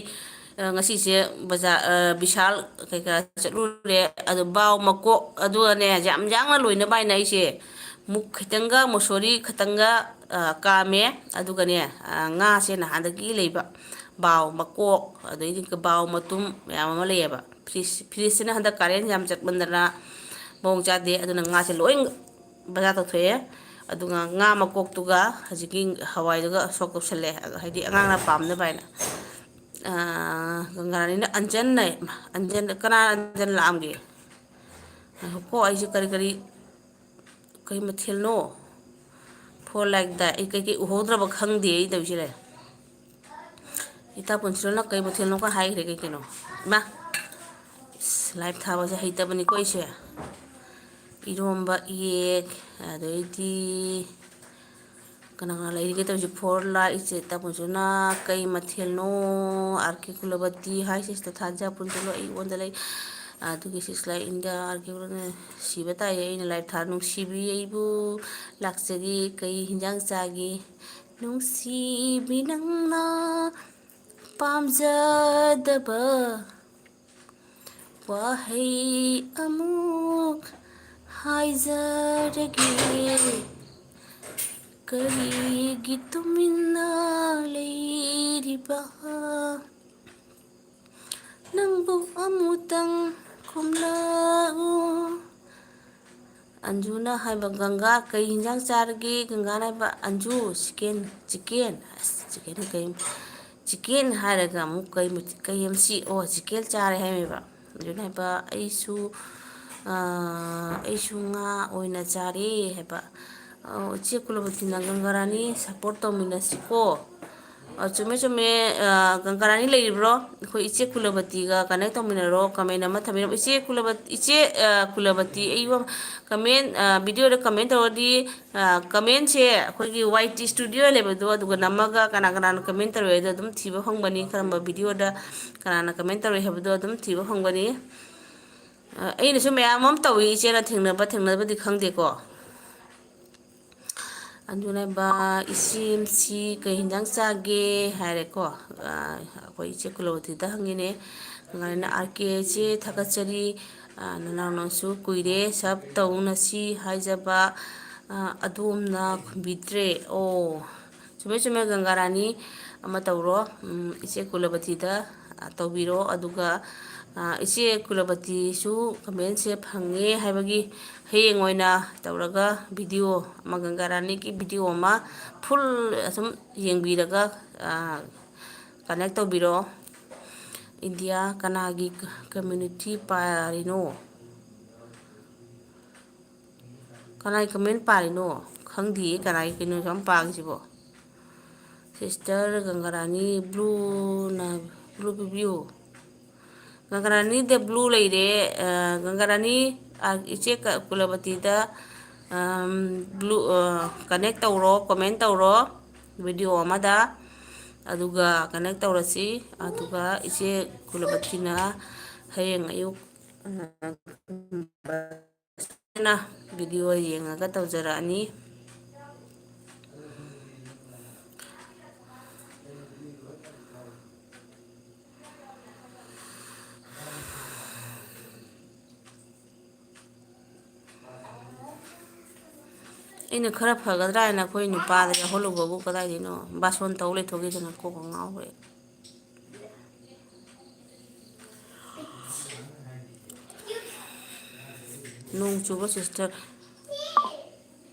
ꯑ, ꯉꯁꯤꯁꯦ ꯕꯖꯥꯔ, ꯑ, ꯕꯤꯁꯥꯜ ꯀꯩꯀꯥ ꯆꯠꯂꯨꯔꯦ꯫ ꯑꯗꯣ ꯕꯥꯎ ꯃꯀꯣꯛ, ꯑꯗꯨꯒꯅꯦ, ꯌꯥꯝ ꯌꯥꯡꯅ ꯂꯣꯏꯅꯕ ꯍꯥꯏꯅ ꯑꯩꯁꯦ ꯃꯨꯛ ꯈꯤꯇꯪꯒ, ꯃꯣꯁꯣꯔꯤ ꯈꯤꯇꯪꯒ, ꯑ, ꯀꯥꯝꯃꯦ꯫ ꯑꯗꯨꯒꯅꯦ, ꯑ, ꯉꯥꯁꯦ ꯅꯍꯥꯟꯗꯒꯤ ꯂꯩꯕ ꯕꯥꯎ ꯃꯀꯣꯛ, ꯑꯗꯩꯗꯤ ꯕꯥꯎ ꯃꯇꯨꯝ ꯃꯌꯥꯝ ꯑꯃ ꯂꯩꯌꯦꯕ꯫ Fridge, fridge ꯁꯤꯅ ꯍꯟꯗꯛ current ꯌꯥꯝ ꯆꯠꯃꯟꯗꯅ ꯃꯑꯣꯡ ꯆꯥꯗꯦ꯫ ꯑꯗꯨꯅ ꯉꯥꯁꯦ ꯂꯣꯏ ꯕꯖꯥꯔ ꯇꯧꯊꯣꯛꯑꯦ꯫ ꯑꯗꯨꯒ ꯉꯥ ꯃꯀꯣꯛꯇꯨꯒ ꯍꯧꯖꯤꯛꯀꯤ ꯍꯋꯥꯏꯗꯨꯒ ꯁꯣꯛ ꯇꯧꯁꯜꯂꯦ, ꯍꯥꯏꯗꯤ ꯑꯉꯥꯡꯅ ꯄꯥꯝꯅꯕ ꯍꯥꯏꯅ꯫ ꯑꯥ, ꯒꯪꯒꯥꯔꯥꯅꯤꯅ ꯑꯟꯖꯟꯅ, ꯑꯟꯖꯟ, ꯀꯅꯥ ꯑꯟꯖꯟ ꯂꯥꯛꯑꯝꯒꯦ? ꯉꯥꯏꯈꯣꯀꯣ, ꯑꯩꯁꯦ ꯀꯔꯤ ꯀꯔꯤ, ꯀꯔꯤ ꯃꯊꯦꯜꯅꯣ? Four like that, ꯑꯩ ꯀꯩꯀꯩ ꯎꯍꯧꯗ꯭ꯔꯕ ꯈꯪꯗꯦ ꯑꯩ ꯇꯧꯔꯤꯁꯦ꯫ ꯂꯩ꯫ ꯏꯇꯥ ꯄꯨꯟꯁꯤꯔꯣꯜꯅ ꯀꯩ ꯃꯊꯦꯜꯅꯣꯒ ꯍꯥꯏꯈ꯭ꯔꯦ ꯀꯩ ꯀꯩꯅꯣ? ꯏꯃꯥ! ꯏꯁ, live ꯊꯥꯕꯁꯦ ꯍꯩꯇꯕꯅꯤꯀꯣ ꯑꯩꯁꯦ꯫ ꯏꯔꯣꯝꯕ, ꯌꯦꯛ, ꯑꯗꯩꯗꯤ ꯀꯅꯥ ꯀꯅꯥ ꯂꯩꯔꯤꯒꯦ ꯇꯧꯔꯤꯁꯦ? Four like ꯏꯆꯦ ꯏꯇꯥ ꯄꯨꯟꯁꯤꯔꯣꯜꯅ ꯀꯩ ꯃꯊꯦꯜꯅꯣ? ꯑꯥꯔ ꯀꯦ ꯀꯨꯂꯕꯇꯤ ꯍꯥꯏ ꯁꯤꯁꯇ ꯊꯥꯖ ꯄꯨꯟꯁꯤꯔꯣꯜ ꯑꯩꯉꯣꯟꯗ ꯂꯩ꯫ ꯑꯗꯨꯒꯤ ꯁꯤꯛꯁ ꯂꯥꯏꯛ ꯏꯟꯗꯤꯌꯥ ꯑꯥꯔ ꯀꯦ ꯁꯤꯕ ꯇꯥꯏꯌꯦ꯫ ꯑꯩꯅ ꯂꯥꯏꯚ ꯊꯥ "ꯅꯨꯡꯁꯤꯕꯤ ꯑꯩꯕꯨ ꯂꯥꯛꯆꯒꯦ, ꯀꯩ ꯍꯤꯟꯖꯥꯡ ꯆꯥꯒꯦ?" ꯅꯨꯡꯁꯤꯕꯤ ꯅꯪꯅ ꯄꯥꯝꯖꯗꯕ ꯋꯥꯍꯩ ꯑꯃꯨꯛ ꯍꯥꯏꯖꯔꯒꯦ꯫ ꯀꯔꯤꯒꯤ ꯇꯨꯃꯤꯟꯅ ꯂꯩꯔꯤꯕ ꯅꯪꯕꯨ ꯑꯃꯨꯛꯇꯪ ꯈꯨꯝꯂꯛꯎ꯫ ꯑꯟꯖꯨꯅ ꯍꯥꯏꯕ, "ꯒꯪꯒꯥ, ꯀꯩ ꯍꯤꯟꯖꯥꯡ ꯆꯥꯔꯒꯦ?" ꯒꯪꯒꯥꯅ ꯍꯥꯏꯕ, "ꯑꯟꯖꯨ, ꯆꯤꯀꯦꯟ, ꯆꯤꯀꯦꯟ꯫" ꯑꯁ, ꯆꯤꯀꯦꯟ ꯀꯩ, ꯆꯤꯀꯦꯟ ꯍꯥꯏꯔꯒ ꯑꯃꯨꯛ ꯀꯩ, ꯀꯩ ꯑꯦꯝ ꯁꯤ, ꯑꯣ, ꯆꯤꯀꯦꯟ ꯆꯥꯔꯦ ꯍꯥꯏꯃꯦꯕ꯫ ꯑꯟꯖꯨꯅ ꯍꯥꯏꯕ, "ꯑꯩꯁꯨ, ꯑꯥ, ꯑꯩꯁꯨ ꯉꯥ ꯑꯣꯏꯅ ꯆꯥꯔꯦ" ꯍꯥꯏꯕ꯫ ꯑꯣ, ꯏꯆꯦ ꯀꯨꯂꯕꯇꯤꯅ, "ꯒꯪꯒꯥꯔꯥꯅꯤ, ꯁꯞꯄꯣꯔꯠ ꯇꯧꯃꯤꯟꯅꯁꯤꯀꯣ꯫" ꯑ, ꯆꯨꯝꯃꯦ, ꯆꯨꯝꯃꯦ꯫ ꯑ, ꯒꯪꯒꯥꯔꯥꯅꯤ ꯂꯩꯔꯤꯕ꯭ꯔꯣ? ꯑꯩꯈꯣꯏ ꯏꯆꯦ ꯀꯨꯂꯕꯇꯤꯒ ꯀꯅꯦꯛ ꯇꯧꯃꯤꯟꯅꯔꯣ, ꯀꯃꯦꯟ ꯑꯃ ꯊꯝꯕꯤꯔꯝꯃꯣ꯫ ꯏꯆꯦ ꯀꯨꯂꯕ-, ꯏꯆꯦ, ꯑ, ꯀꯨꯂꯕꯇꯤ, ꯑꯩ ꯋꯥ-, ꯀꯃꯦꯟ, ꯑ, ꯚꯤꯗꯤꯑꯣꯗ ꯀꯃꯦꯟ ꯇꯧꯔꯗꯤ, ꯑ, ꯀꯃꯦꯟꯁꯦ ꯑꯩꯈꯣꯏꯒꯤ ꯋꯥꯏ ꯇꯤ ꯁ꯭ꯇꯨꯗꯤꯑꯣ ꯂꯩꯕꯗꯣ, ꯑꯗꯨꯒ ꯅꯝꯃꯒ ꯀꯅꯥ ꯀꯅꯥꯅ ꯀꯃꯦꯟ ꯇꯧꯔꯛꯑꯦ ꯑꯗꯣ ꯑꯗꯨꯝ ꯊꯤꯕ ꯐꯪꯕꯅꯤ, ꯀꯔꯝꯕ ꯚꯤꯗꯤꯑꯣꯗ ꯀꯅꯥꯅ ꯀꯃꯦꯟ ꯇꯧꯔꯛꯑꯦ ꯍꯥꯏꯕꯗꯣ ꯑꯗꯨꯝ ꯊꯤꯕ ꯐꯪꯒꯅꯤ꯫ ꯑ, ꯑꯩꯅꯁꯨ ꯃꯌꯥꯝ ꯑꯃ ꯇꯧꯏ, ꯏꯆꯦꯅ ꯊꯦꯡꯅꯕ ꯊꯦꯡꯅꯗꯕꯗꯤ ꯈꯪꯗꯦꯀꯣ꯫ ꯑꯗꯨꯅ ꯕꯥ, "ꯏꯆꯦ ꯑꯦꯝ ꯁꯤ ꯀꯩ ꯍꯤꯟꯖꯥꯡ ꯆꯥꯒꯦ?" ꯍꯥꯏꯔꯦꯀꯣ꯫ ꯑ, ꯑꯩꯈꯣꯏ ꯏꯆꯦ ꯀꯨꯂꯕꯇꯤꯗ ꯍꯪꯉꯤꯅꯦ꯫ ꯉꯥꯏꯅ ꯑꯥꯔ ꯀꯦ ꯏꯆꯦ ꯊꯥꯒꯠꯆꯔꯤ꯫ ꯑ, ꯅꯅꯥꯎꯅꯁꯨ ꯀꯨꯏꯔꯦ ꯁꯕ ꯇꯧꯅꯁꯤ ꯍꯥꯏꯖꯕ, ꯑ, ꯑꯗꯣꯝꯅ ꯈꯨꯝꯕꯤꯗ꯭ꯔꯦ꯫ ꯑꯣ, ꯆꯨꯝꯃꯦ, ꯆꯨꯝꯃꯦ, ꯒꯪꯒꯥꯔꯥꯅꯤ ꯑꯃ ꯇꯧꯔꯣ꯫ ꯎꯝ, ꯏꯆꯦ ꯀꯨꯂꯕꯇꯤꯗ, ꯑ, ꯇꯧꯕꯤꯔꯣ꯫ ꯑꯗꯨꯒ, ꯑ, ꯏꯆꯦ ꯀꯨꯂꯕꯇꯤꯁꯨ ꯀꯃꯦꯟꯁꯦ ꯐꯪꯉꯦ ꯍꯥꯏꯕꯒꯤ ꯍꯌꯦꯡ ꯑꯣꯏꯅ ꯇꯧꯔꯒ ꯚꯤꯗꯤꯑꯣ ꯑꯃ, ꯒꯪꯒꯥꯔꯥꯅꯤꯒꯤ ꯚꯤꯗꯤꯑꯣ ꯑꯃ ꯐꯨꯜ ꯑꯁꯨꯝ ꯌꯦꯡꯕꯤꯔꯒ, ꯑ, ꯀꯅꯦꯛ ꯇꯧꯕꯤꯔꯣ꯫ ꯏꯟꯗꯤꯌꯥ ꯀꯅꯥꯒꯤ ꯀꯝꯃ꯭ꯌꯨꯅꯤꯇꯤ ꯄꯥꯔꯤꯅꯣ? ꯀꯅꯥꯒꯤ ꯀꯃꯦꯟ ꯄꯥꯔꯤꯅꯣ? ꯈꯪꯗꯤꯌꯦ, ꯀꯅꯥꯒꯤ ꯀꯩꯅꯣ ꯌꯥꯝ ꯄꯥꯒꯤꯁꯤꯕꯣ? ꯁꯤꯁꯇꯔ ꯒꯪꯒꯥꯔꯥꯅꯤ ꯕ꯭ꯂꯨꯅ, ꯕ꯭ꯂꯨ ꯄꯤꯕꯤꯌꯨ꯫ ꯒꯪꯒꯥꯔꯥꯅꯤꯗ ꯕ꯭ꯂꯨ ꯂꯩꯔꯦ꯫ ꯑ, ꯒꯪꯒꯥꯔꯥꯅꯤ, ꯑ, ꯏꯆꯦ ꯀ-, ꯀꯨꯂꯕꯇꯤꯗ, ꯑꯝ, ꯕ꯭ꯂꯨ, ꯑ, ꯀꯅꯦꯛ ꯇꯧꯔꯣ, ꯀꯣꯃꯦꯟ ꯇꯧꯔꯣ ꯚꯤꯗꯤꯑꯣ ꯑꯃꯗ꯫ ꯑꯗꯨꯒ ꯀꯅꯦꯛ ꯇꯧꯔꯁꯤ꯫ ꯑꯗꯨꯒ ꯏꯆꯦ ꯀꯨꯂꯕꯇꯤꯅ ꯍꯌꯦꯡ ꯑꯌꯨꯛ ꯅ ꯚꯤꯗꯤꯑꯣ ꯌꯦꯡꯉꯒ ꯇꯧꯖꯔꯛꯑꯅꯤ꯫ ꯑꯩꯅ ꯈꯔ ꯐꯒꯗ꯭ꯔꯥ ꯍꯥꯏꯅ ꯑꯩꯈꯣꯏ ꯅꯨꯄꯥꯗ ꯌꯥꯎꯍꯜꯂꯨꯕꯕꯨ ꯀꯗꯥꯏꯗꯩꯅꯣ, ꯕꯥꯁꯣꯟ ꯇꯧ ꯂꯩꯊꯣꯛꯈꯤꯗꯅ ꯀꯣꯛꯀ ꯉꯥꯎꯈ꯭ꯔꯦ꯫ ꯅꯣꯡ ꯆꯨꯕ ꯁꯤꯁꯇꯔ?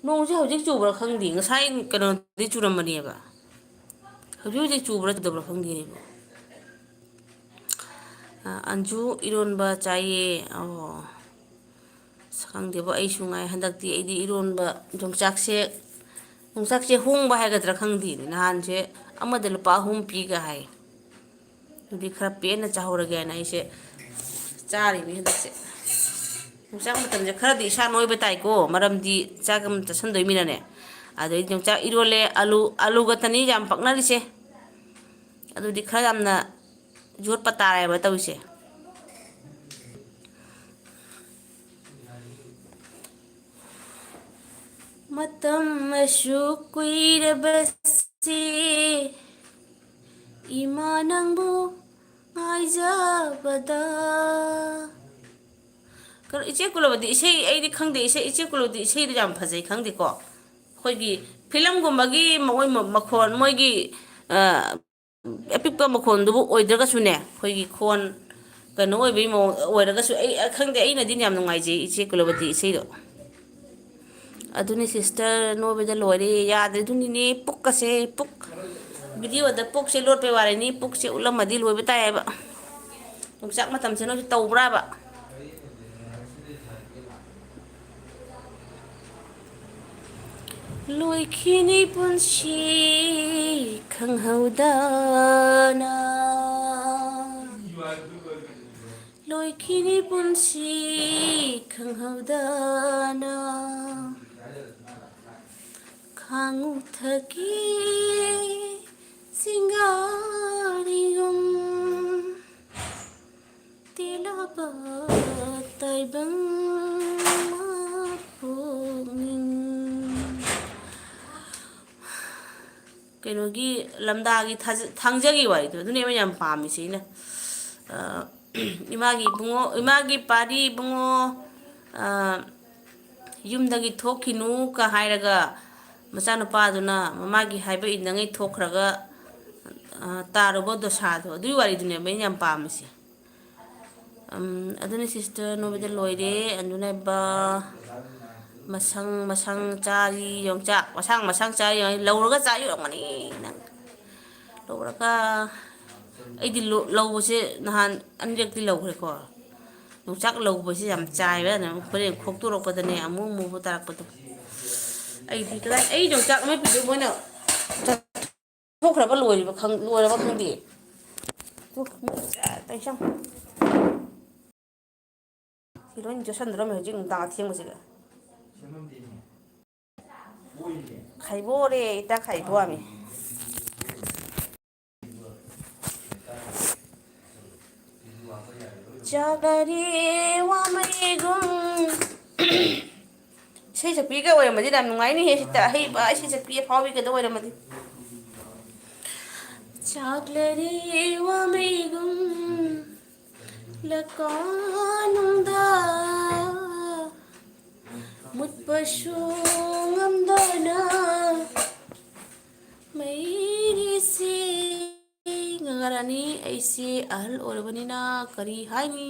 ꯅꯣꯡꯁꯦ ꯍꯧꯖꯤꯛ ꯆꯨꯕ꯭ꯔꯥ ꯈꯪꯗꯦ, ꯉꯁꯥꯏ ꯀꯩꯅꯣꯗꯤ ꯆꯨꯔꯝꯕꯅꯦꯕ꯫ ꯍꯧꯖꯤꯛ ꯍꯧꯖꯤꯛ ꯆꯨꯕ꯭ꯔꯥ ꯆꯨꯗꯕ꯭ꯔꯥ ꯈꯪꯗꯦꯅꯦꯕ꯫ ꯑ, ꯑꯟꯖꯨ ꯏꯔꯣꯟꯕ ꯆꯥꯏꯌꯦ꯫ ꯑꯣ, ꯑꯁ, ꯈꯪꯗꯦꯕꯣ, ꯑꯩꯁꯨ ꯉꯥꯏ꯫ ꯍꯟꯗꯛꯇꯤ ꯑꯩꯗꯤ ꯏꯔꯣꯟꯕ, ꯌꯣꯡꯆꯥꯛꯁꯦ, ꯌꯣꯡꯆꯥꯛꯁꯦ ꯍꯣꯡꯕ ꯍꯥꯏꯒꯗ꯭ꯔꯥ ꯈꯪꯗꯦꯅꯦ꯫ ꯅꯍꯥꯟꯁꯦ ꯑꯃꯗ ꯂꯨꯄꯥ ꯑꯍꯨꯝ ꯄꯤꯒ ꯍꯥꯏ꯫ ꯑꯗꯨꯗꯤ ꯈꯔ ꯄꯦꯟꯅ ꯆꯥꯍꯧꯔꯒꯦ ꯍꯥꯏꯅ ꯑꯩꯁꯦ ꯆꯥꯔꯤꯅꯤ ꯍꯟꯗꯛꯁꯦ꯫ ꯌꯣꯡꯆꯥꯛ ꯃꯇꯝꯁꯦ ꯈꯔꯗꯤ ꯏꯁꯥ ꯅꯣꯏꯕ ꯇꯥꯏꯀꯣ, ꯃꯔꯝꯗꯤ ꯆꯥꯛ ꯑꯃ ꯆꯥꯁꯤꯟꯗꯣꯏꯃꯤꯅꯅꯦ꯫ ꯑꯗꯩ ꯌꯣꯡꯆꯥꯛ ꯏꯔꯣꯜꯂꯦ, ꯑꯂꯨ, ꯑꯂꯨ ꯈꯛꯇꯅꯤ ꯌꯥꯝ ꯄꯛꯅꯔꯤꯁꯦ꯫ ꯑꯗꯨꯗꯤ ꯈꯔ ꯌꯥꯝꯅ ꯌꯣꯠꯄ ꯇꯥꯔꯦꯕ ꯇꯧꯔꯤꯁꯦ꯫ ꯃꯇꯝ ꯑꯁꯨꯛ ꯀꯨꯏꯔꯕꯁꯤ ꯏꯃꯥ ꯅꯪꯕꯨ ꯉꯥꯏꯖꯕꯗ꯫ ꯀꯩꯅꯣ, ꯏꯆꯦ ꯀꯨꯂꯕꯗꯤ ꯏꯁꯩ ꯑꯩꯗꯤ ꯈꯪꯗꯦ, ꯏꯁꯩ, ꯏꯆꯦ ꯀꯨꯂꯕꯗꯤ ꯏꯁꯩꯗꯣ ꯌꯥꯝ ꯐꯖꯩ, ꯈꯪꯗꯦꯀꯣ꯫ ꯑꯩꯈꯣꯏꯒꯤ ꯐꯤꯂꯝꯒꯨꯝꯕꯒꯤ ꯃꯈꯣꯏ ꯃ-, ꯃꯈꯣꯟ, ꯃꯣꯏꯒꯤ, ꯑ, ꯑꯄꯤꯛꯄ ꯃꯈꯣꯟꯗꯨꯕꯨ ꯑꯣꯏꯗ꯭ꯔꯒꯁꯨꯅꯦ, ꯑꯩꯈꯣꯏꯒꯤ ꯈꯣꯟ ꯀꯩꯅꯣ ꯑꯣꯏꯕꯒꯤ ꯃꯑꯣꯡ ꯑꯣꯏꯔꯒꯁꯨ ꯑꯩ, ꯑ, ꯈꯪꯗꯦ, ꯑꯩꯅꯗꯤ ꯌꯥꯝ ꯅꯨꯡꯉꯥꯏꯖꯩ ꯏꯆꯦ ꯀꯨꯂꯕꯇꯤ ꯏꯁꯩꯗꯣ꯫ ꯑꯗꯨꯅꯤ ꯁꯤꯁꯇꯔ, ꯅꯣꯏꯕꯗ ꯂꯣꯏꯔꯦ, ꯌꯥꯗ꯭ꯔꯦ꯫ ꯑꯗꯨꯅꯤꯅꯦ, ꯄꯨꯛꯀꯁꯦ, ꯄꯨꯛ, ꯚꯤꯗꯤꯑꯣꯗ ꯄꯨꯛꯁꯦ ꯂꯣꯠꯄꯩ ꯋꯥꯔꯤꯅꯤ, ꯄꯨꯛꯁꯦ ꯎꯠꯂꯝꯃꯗꯤ ꯂꯣꯏꯕ ꯇꯥꯏꯌꯦꯕ꯫ ꯌꯣꯡꯆꯥꯛ ꯃꯇꯝꯁꯦ ꯅꯣꯏꯁꯨ ꯇꯧꯕ꯭ꯔꯥꯕ? ꯂꯣꯏꯈꯤꯅꯤ ꯄꯨꯟꯁꯤ ꯈꯪꯍꯧꯗꯅ, ꯂꯣꯏꯈꯤꯅꯤ ꯄꯨꯟꯁꯤ ꯈꯪꯍꯧꯗꯅ, ꯈꯥꯉꯨ ꯊꯛꯀꯤ ꯁꯤꯡꯒꯥꯔꯤꯒꯨꯝ ꯇꯦꯜꯂꯕ ꯀꯩꯅꯣꯒꯤ ꯂꯝꯗꯥꯒꯤ ꯊꯥꯖ-, ꯊꯥꯡꯖꯒꯤ ꯋꯥꯔꯤꯗꯣ, ꯑꯗꯨꯅꯦꯕ ꯌꯥꯝ ꯄꯥꯝꯃꯤꯁꯦ ꯑꯩꯅ꯫ ꯑ, ꯏꯃꯥꯒꯤ ꯏꯕꯨꯡꯉꯣ, ꯏꯃꯥꯒꯤ ꯄꯥꯔꯤ ꯏꯕꯨꯡꯉꯣ, ꯑ, ꯌꯨꯝꯗꯒꯤ ꯊꯣꯛꯈꯤꯅꯨꯒ ꯍꯥꯏꯔꯒ, ꯃꯆꯥꯅꯨꯄꯥꯗꯨꯅ ꯃꯃꯥꯒꯤ ꯍꯥꯏꯕ ꯏꯟꯗꯉꯩ ꯊꯣꯛꯈ꯭ꯔꯒ, ꯑ, ꯇꯥꯔꯨꯕ ꯗꯣꯁꯥꯗꯣ, ꯑꯗꯨꯒꯤ ꯋꯥꯔꯤꯗꯨꯅꯦꯕ ꯑꯩꯅ ꯌꯥꯝ ꯄꯥꯝꯃꯤꯁꯦ꯫ ꯎꯝ, ꯑꯗꯨꯅ sister ꯅꯣꯏꯕꯗ ꯂꯣꯏꯔꯦ꯫ ꯑꯗꯨꯅ ꯕ-, ꯃꯁꯪ, ꯃꯁꯪ ꯆꯥꯔꯤ ꯌꯣꯡꯆꯥꯛ, ꯃꯁꯥꯡ ꯃꯁꯥꯡ ꯆꯥꯔꯤ ꯌꯣꯡꯆꯥꯛ ꯂꯧꯔꯒ ꯆꯥ ꯌꯣꯔꯝꯒꯅꯤ ꯅꯪ꯫ ꯂꯧꯔꯒ ꯑꯩꯗꯤ ꯂꯣ-, ꯂꯧꯕꯁꯦ ꯅꯍꯥꯟ ꯑꯅꯤꯔꯛꯇꯤ ꯂꯧꯈ꯭ꯔꯦꯀꯣ꯫ ꯌꯣꯡꯆꯥꯛ ꯂꯧꯕꯁꯦ ꯌꯥꯝ ꯆꯥꯏꯕ, ꯑꯗꯨꯅ ꯍꯣꯔꯦꯟ ꯈꯣꯛꯇꯣꯔꯛꯄꯗꯅꯦ ꯑꯃꯨꯛ ꯃꯨꯕ ꯇꯥꯔꯛꯄꯗꯣ꯫ ꯑꯩꯗꯤ ꯀꯗꯥꯏ, ꯑꯩ ꯌꯣꯡꯆꯥꯛ ꯑꯃꯦꯠꯄꯤꯗꯨ ꯃꯣꯏꯅ ꯊꯣꯛꯈ꯭ꯔꯕ ꯂꯣꯏꯔꯤꯕ ꯈꯪ-, ꯂꯣꯏꯔꯕ ꯈꯪꯗꯦ꯫ ꯇꯨ, ꯇꯩꯁꯪ꯫ ꯁꯤ ꯂꯣꯏ ꯆꯣꯠꯁꯟꯗ꯭ꯔꯣꯃꯤ ꯍꯧꯖꯤꯛ ꯅꯨꯡꯗꯥꯡ ꯑꯊꯦꯡꯕꯁꯤꯗ꯫ ꯈꯥꯏꯕꯣꯔꯦ, ꯏꯇꯥ ꯈꯥꯏꯕꯣꯃꯤ꯫ ꯆꯥꯛꯂꯔꯤ ꯋꯥꯃꯩꯒꯨꯝ꯫ ꯏꯁꯩ ꯁꯛꯄꯤꯒ ꯑꯣꯏꯔꯝꯃꯗꯤ ꯌꯥꯝ ꯅꯨꯡꯉꯥꯏꯅꯤꯍꯦ, ꯁꯤꯗ ꯑꯍꯩꯕ ꯏꯁꯩ ꯁꯛꯄꯤ ꯑꯐꯥꯎꯕꯤꯒꯗ ꯑꯣꯏꯔꯝꯃꯗꯤ꯫ ꯆꯥꯛꯂꯔꯤ ꯋꯥꯃꯩꯒꯨꯝ ꯂꯀꯥꯅꯨꯡꯗ ꯃꯨꯠꯄꯁꯨ ꯉꯝꯗꯅ ꯃꯩꯔꯤꯁꯤ ꯉꯥꯡꯉꯔꯅꯤ꯫ ꯑꯩꯁꯤ ꯑꯍꯜ ꯑꯣꯏꯔꯕꯅꯤꯅ ꯀꯔꯤ ꯍꯥꯏꯅꯤ?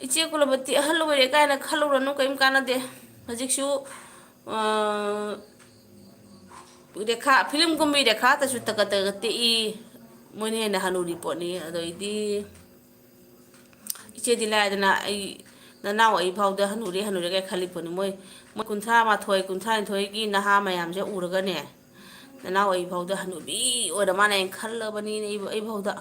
ꯏꯆꯦ ꯀꯨꯂꯕꯇꯤ ꯑꯍꯜ ꯑꯣꯏꯔꯦ ꯀꯥꯏꯅ ꯈꯜꯂꯨꯔꯅꯨ, ꯀꯔꯤꯝ ꯀꯥꯟꯅꯗꯦ꯫ ꯍꯧꯖꯤꯛꯁꯨ, ꯑ, ꯔꯦꯈꯥ, ꯐꯤꯂꯝ ꯀꯨꯝꯕꯤ ꯔꯦꯈꯥꯇꯁꯨ ꯇꯒꯠ ꯇꯒꯠ ꯇꯦꯛꯏ꯫ ꯃꯣꯏꯅ ꯍꯦꯟꯅ ꯍꯅꯨꯔꯤ ꯄꯣꯠꯅꯤ꯫ ꯑꯗꯩꯗꯤ ꯏꯆꯦꯗꯤ ꯂꯥꯏꯗꯅ, ꯑꯩ, ꯅꯅꯥꯎ ꯑꯩ ꯐꯥꯎꯗ ꯍꯅꯨꯔꯦ, ꯍꯅꯨꯔꯦ ꯀꯥꯏ ꯈꯜꯂꯤ ꯄꯣꯠꯅꯤ꯫ ꯃꯣꯏ, ꯃꯣꯏ ꯀꯨꯟꯊ꯭ꯔꯥ ꯃꯥꯊꯣꯏ, ꯀꯨꯟꯊ꯭ꯔꯥ ꯅꯤꯊꯣꯏꯒꯤ ꯅꯍꯥ ꯃꯌꯥꯝꯁꯦ ꯎꯔꯒꯅꯦ, ꯅꯅꯥꯎ ꯑꯩ ꯐꯥꯎꯗ ꯍꯅꯨꯕꯤ ꯑꯣꯏꯔ ꯃꯥꯜꯂꯦ ꯍꯥꯏꯅ ꯈꯜꯂꯕꯅꯤꯅꯦ ꯑꯩ, ꯑꯩ ꯐꯥꯎꯗ꯫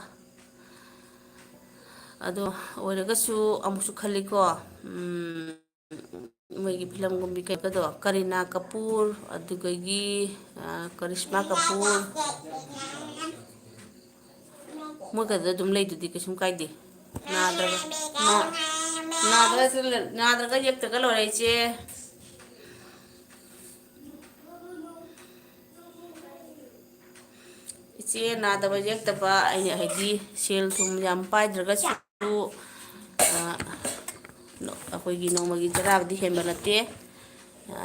ꯑꯗꯣ ꯑꯣꯏꯔꯒꯁꯨ ꯑꯃꯨꯛꯁꯨ ꯈꯜꯂꯤꯀꯣ, ꯎꯝ, ꯃꯣꯏꯒꯤ ꯐꯤꯂꯝꯒꯨꯝꯕꯤ ꯀꯩꯅꯣꯗꯣ, ꯀꯔꯤꯅꯥ ꯀꯄꯨꯔ, ꯑꯗꯨꯗꯒꯤ, ꯑ, ꯀꯔꯤꯁꯃꯥ ꯀꯄꯨꯔ, ꯃꯣꯏ ꯈꯛꯇ ꯑꯗꯨꯝ ꯂꯩꯗꯨꯗꯤ, ꯀꯩꯁꯨꯝ ꯀꯥꯏꯗꯦ꯫ ꯅꯥꯗ꯭ꯔꯒ, ꯅꯥ-, ꯅꯥꯗ꯭ꯔꯒ, ꯅꯥꯗ꯭ꯔꯒ ꯌꯦꯛꯇ꯭ꯔꯒ ꯂꯣꯏꯔꯦ, ꯏꯆꯦ꯫ ꯏꯆꯦ ꯅꯥꯗꯕ ꯌꯦꯛꯇꯕ, ꯑꯩ ꯍꯥꯏꯗꯤ ꯁꯦꯜ ꯊꯨꯝ ꯌꯥꯝ ꯄꯥꯏꯗ꯭ꯔꯒꯁꯨ, ꯑ, ꯑꯩꯈꯣꯏꯒꯤ ꯅꯣꯡꯃꯒꯤ ꯆꯔꯥꯗꯤ ꯍꯦꯟꯕ ꯅꯠꯇꯦ꯫ ꯑ,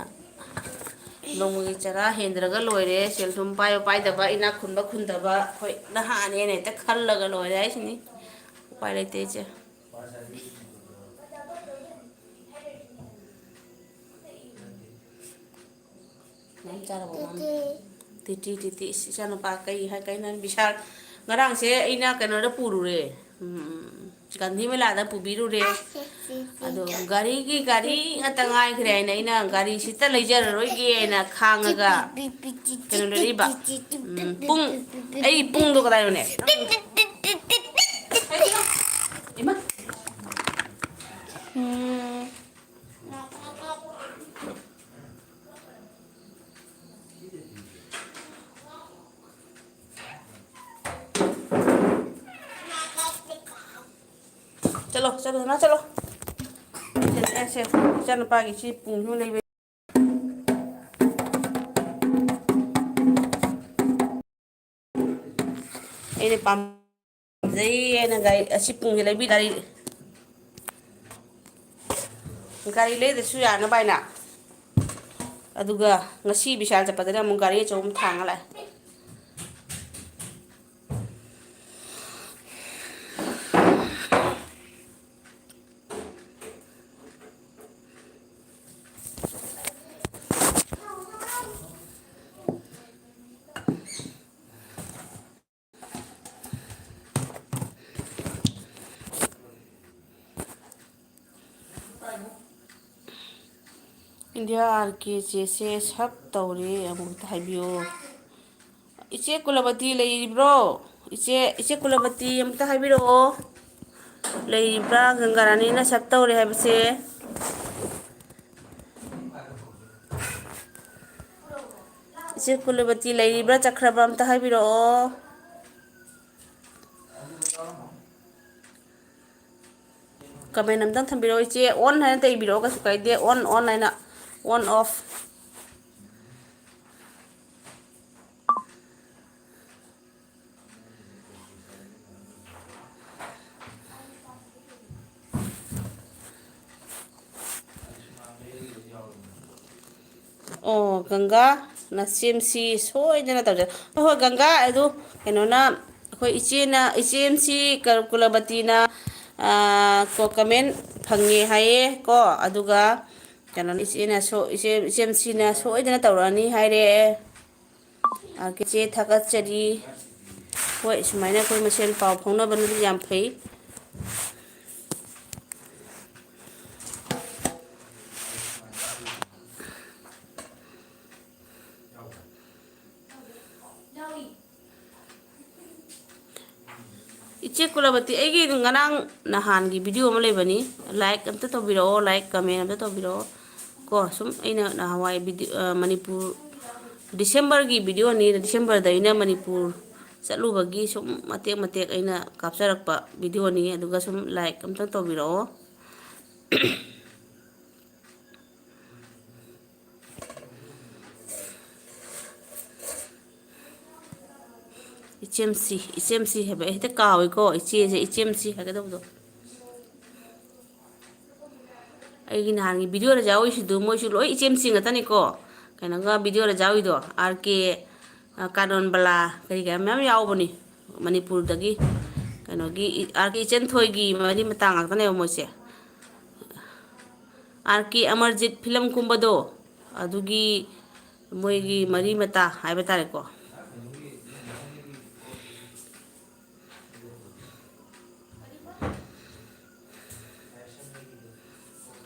ꯅꯣꯡꯃꯒꯤ ꯆꯔꯥ ꯍꯦꯟꯗ꯭ꯔꯒ ꯂꯣꯏꯔꯦ꯫ ꯁꯦꯜ ꯊꯨꯝ ꯄꯥꯏꯕ ꯄꯥꯏꯗꯕ, ꯏꯅꯥꯛ ꯈꯨꯟꯕ ꯈꯨꯟꯗꯕ, ꯑꯩꯈꯣꯏ ꯅꯍꯥꯅꯦꯅ ꯍꯦꯛꯇ ꯈꯜꯂꯒ ꯂꯣꯏꯔꯦ ꯍꯥꯏꯁꯤꯅꯤ꯫ ꯎꯄꯥꯏ ꯂꯩꯇꯦ, ꯏꯆꯦ꯫ ꯃꯥꯝ ꯆꯥꯔꯕꯣ, ꯃꯥꯝ? ꯇꯤꯇꯤ꯫ ꯇꯤꯇꯤ, ꯇꯤꯇꯤ꯫ ꯏꯁ, ꯏꯆꯥꯅꯨꯄꯥ ꯀꯩ ꯍꯥꯏ, ꯀꯩꯅꯣ, ꯕꯤꯁꯥꯜ, ꯉꯔꯥꯡꯁꯦ ꯑꯩꯅ ꯀꯩꯅꯣꯗ ꯄꯨꯔꯨꯔꯦ, ꯎꯝ, ꯒꯥꯟꯙꯤ ꯃꯦꯂꯥꯗ ꯄꯨꯕꯤꯔꯨꯔꯦ꯫ ꯑꯗꯣ ꯒꯥꯔꯤꯒꯤ ꯒꯥꯔꯤ ꯉꯥꯛꯇ ꯉꯥꯏꯈ꯭ꯔꯦ ꯍꯥꯏꯅ ꯑꯩꯅ ꯒꯥꯔꯤꯁꯤꯇ ꯂꯩꯖꯔꯔꯣꯏꯒꯦ ꯍꯥꯏꯅ ꯈꯥꯡꯉꯒ ꯀꯩꯅꯣ ꯂꯩꯔꯤꯕ꯫ ꯎꯝ, ꯄꯨꯡ, ꯑꯩ ꯄꯨꯡꯗꯣ ꯀꯗꯥꯏꯅꯣꯅꯦ? ꯏꯃꯥ꯫ ꯎꯝ꯫ ꯆꯠꯂꯣ, ꯆꯠꯂꯣ, ꯅꯪ ꯆꯠꯂꯣ꯫ ꯁꯦ, ꯁꯦ, ꯁꯦ, ꯏꯆꯥꯅꯨꯄꯥꯒꯤ ꯁꯤ ꯄꯨꯡꯁꯨ ꯂꯩꯕ꯫ ꯑꯩꯅ ꯄꯥꯝꯖꯩ ꯍꯥꯏꯅ ꯒꯥꯔꯤ, ꯑꯁꯤ ꯄꯨꯡꯁꯦ ꯂꯩꯕꯤ-, ꯒꯥꯔꯤ, ꯒꯥꯔꯤ ꯂꯩꯗ꯭ꯔꯁꯨ ꯌꯥꯅꯕ ꯍꯥꯏꯅ꯫ ꯑꯗꯨꯒ ꯉꯁꯤ ꯕꯤꯁꯥꯜ ꯆꯠꯄꯗꯅ ꯑꯃꯨꯛ ꯒꯥꯔꯤ ꯑꯆꯧꯕ ꯑꯃ ꯊꯥꯡꯉ ꯂꯥꯛꯑꯦ꯫ ꯏꯟꯗꯤꯌꯥ ꯑꯥꯔ ꯀꯦ ꯆꯦꯁꯦ ꯁꯞ ꯇꯧꯔꯦ, ꯑꯃꯨꯛꯇ ꯍꯥꯏꯕꯤꯌꯨ꯫ ꯏꯆꯦ ꯀꯨꯂꯕꯇꯤ ꯂꯩꯔꯤꯕ꯭ꯔꯣ? ꯏꯆꯦ, ꯏꯆꯦ ꯀꯨꯂꯕꯇꯤ ꯑꯃꯨꯛꯇ ꯍꯥꯏꯕꯤꯔꯛꯑꯣ꯫ ꯂꯩꯔꯤꯕ꯭ꯔꯥ ꯒꯪꯒꯥꯔꯥꯅꯤꯅ ꯁꯞ ꯇꯧꯔꯦ ꯍꯥꯏꯕꯁꯦ? ꯏꯆꯦ ꯀꯨꯂꯕꯇꯤ ꯂꯩꯔꯤꯕ꯭ꯔꯥ ꯆꯠꯈ꯭ꯔꯕ꯭ꯔꯥ ꯑꯝꯇ ꯍꯥꯏꯕꯤꯔꯛꯑꯣ꯫ ꯀꯃꯦꯟ ꯑꯝꯇꯪ ꯊꯝꯕꯤꯔꯛꯑꯣ ꯏꯆꯦ꯫ ꯑꯣꯟ ꯍꯥꯏꯅ ꯇꯩꯕꯤꯔꯛꯑꯣ, ꯀꯩꯁꯨ ꯀꯥꯏꯗꯦ꯫ ꯑꯣꯟ, ꯑꯣꯟ ꯍꯥꯏꯅ, ꯑꯣꯟ ꯑꯣꯐ꯫ ꯑꯣ, ꯒꯪꯒꯥ, ꯅꯆꯦꯝꯁꯤ ꯁꯣꯏꯗꯅ ꯇꯧꯖ-, ꯍꯣꯏ, ꯍꯣꯏ, ꯒꯪꯒꯥ, ꯑꯗꯨ ꯀꯩꯅꯣꯅ, ꯑꯩꯈꯣꯏ ꯏꯆꯦꯅ, ꯏꯆꯦꯝꯁꯤ ꯀ-, ꯀꯨꯂꯕꯇꯤꯅ, ꯑꯥ, ꯀꯣ-, ꯀꯃꯦꯟ ꯐꯪꯉꯦ ꯍꯥꯏꯌꯦ ꯀꯣ, ꯑꯗꯨꯒ ꯀꯩꯅꯣꯅ, ꯏꯆꯦꯅ ꯁꯣ-, ꯏꯆꯦ, ꯏꯆꯦꯝꯁꯤꯅ ꯁꯣꯏꯗꯅ ꯇꯧꯔꯛꯑꯅꯤ ꯍꯥꯏꯔꯦ꯫ ꯑꯥꯔ ꯀꯦ ꯆꯦ, ꯊꯥꯒꯠꯆꯔꯤ꯫ ꯍꯣꯏ, ꯁꯨꯃꯥꯏꯅ ꯑꯩꯈꯣꯏ ꯃꯁꯦꯟ ꯄꯥꯎ ꯐꯥꯎꯅꯕꯅꯗꯤ ꯌꯥꯝ ꯐꯩ꯫ ꯏꯆꯦ ꯀꯨꯂꯕꯇꯤ, ꯑꯩꯒꯤ ꯉꯔꯥꯡ ꯅꯍꯥꯟꯒꯤ ꯚꯤꯗꯤꯑꯣ ꯑꯃ ꯂꯩꯕꯅꯤ, ꯂꯥꯏꯛ ꯑꯝꯇ ꯇꯧꯕꯤꯔꯛꯑꯣ, ꯂꯥꯏꯛ, ꯀꯃꯦꯟ ꯑꯝꯇ ꯇꯧꯕꯤꯔꯛꯑꯣ ꯀꯣ꯫ ꯁꯨꯝ ꯑꯩꯅ ꯅꯍꯥꯟꯋꯥꯏ ꯚꯤꯗꯤꯑꯣ, ꯑ, ꯃꯅꯤꯄꯨꯔ, ꯗꯤꯁꯦꯝꯕꯔꯒꯤ ꯚꯤꯗꯤꯑꯣꯅꯤ, ꯗꯤꯁꯦꯝꯕꯔꯗ ꯑꯩꯅ ꯃꯅꯤꯄꯨꯔ ꯆꯠꯂꯨꯕꯒꯤ ꯁꯨꯝ ꯃꯇꯦꯛ ꯃꯇꯦꯛ ꯑꯩꯅ ꯀꯥꯞꯆꯔꯛꯄ ꯚꯤꯗꯤꯑꯣꯅꯤ꯫ ꯑꯗꯨꯒ ꯁꯨꯝ ꯂꯥꯏꯛ ꯑꯝꯇꯪ ꯇꯧꯕꯤꯔꯛꯑꯣ꯫ ꯏꯆꯦꯝꯁꯤ, ꯏꯆꯦꯝꯁꯤ ꯍꯥꯏꯕ ꯑꯩ ꯍꯦꯛꯇ ꯀꯥꯎꯏꯀꯣ, ꯏꯆꯦꯁꯦ ꯏꯆꯦꯝꯁꯤ ꯍꯥꯏꯒꯗꯧꯕꯗꯣ꯫ ꯑꯩꯒꯤ ꯅꯍꯥꯟꯒꯤ ꯚꯤꯗꯤꯑꯣꯗ ꯌꯥꯎꯔꯤꯁꯤꯗꯨ ꯃꯣꯏꯁꯨ ꯂꯣꯏ ꯏꯆꯦꯝꯁꯤ ꯉꯥꯛꯇꯅꯤꯀꯣ꯫ ꯀꯩꯅꯣꯒ ꯚꯤꯗꯤꯑꯣꯗ ꯌꯥꯎꯔꯤꯗꯣ, ꯑꯥꯔ ꯀꯦ, ꯑ, ꯀꯥꯅꯣꯟꯕꯂꯥ, ꯀꯔꯤ ꯀꯔꯥ ꯃꯌꯥꯝ ꯌꯥꯎꯕꯅꯤ ꯃꯅꯤꯄꯨꯔꯗꯒꯤ꯫ ꯀꯩꯅꯣꯒꯤ, ꯏ-, ꯑꯥꯔ ꯀꯦ ꯏꯆꯟꯊꯣꯏꯒꯤ ꯃꯔꯤ ꯃꯇꯥ ꯉꯥꯛꯇꯅꯦꯕ ꯃꯣꯏꯁꯦ꯫ ꯑꯥꯔ ꯀꯦ ꯑꯃꯔꯖꯤꯠ ꯐꯤꯂꯝ ꯀꯨꯝꯕꯗꯣ, ꯑꯗꯨꯒꯤ ꯃꯣꯏꯒꯤ ꯃꯔꯤ ꯃꯇꯥ ꯍꯥꯏꯕ ꯇꯥꯔꯦꯀꯣ꯫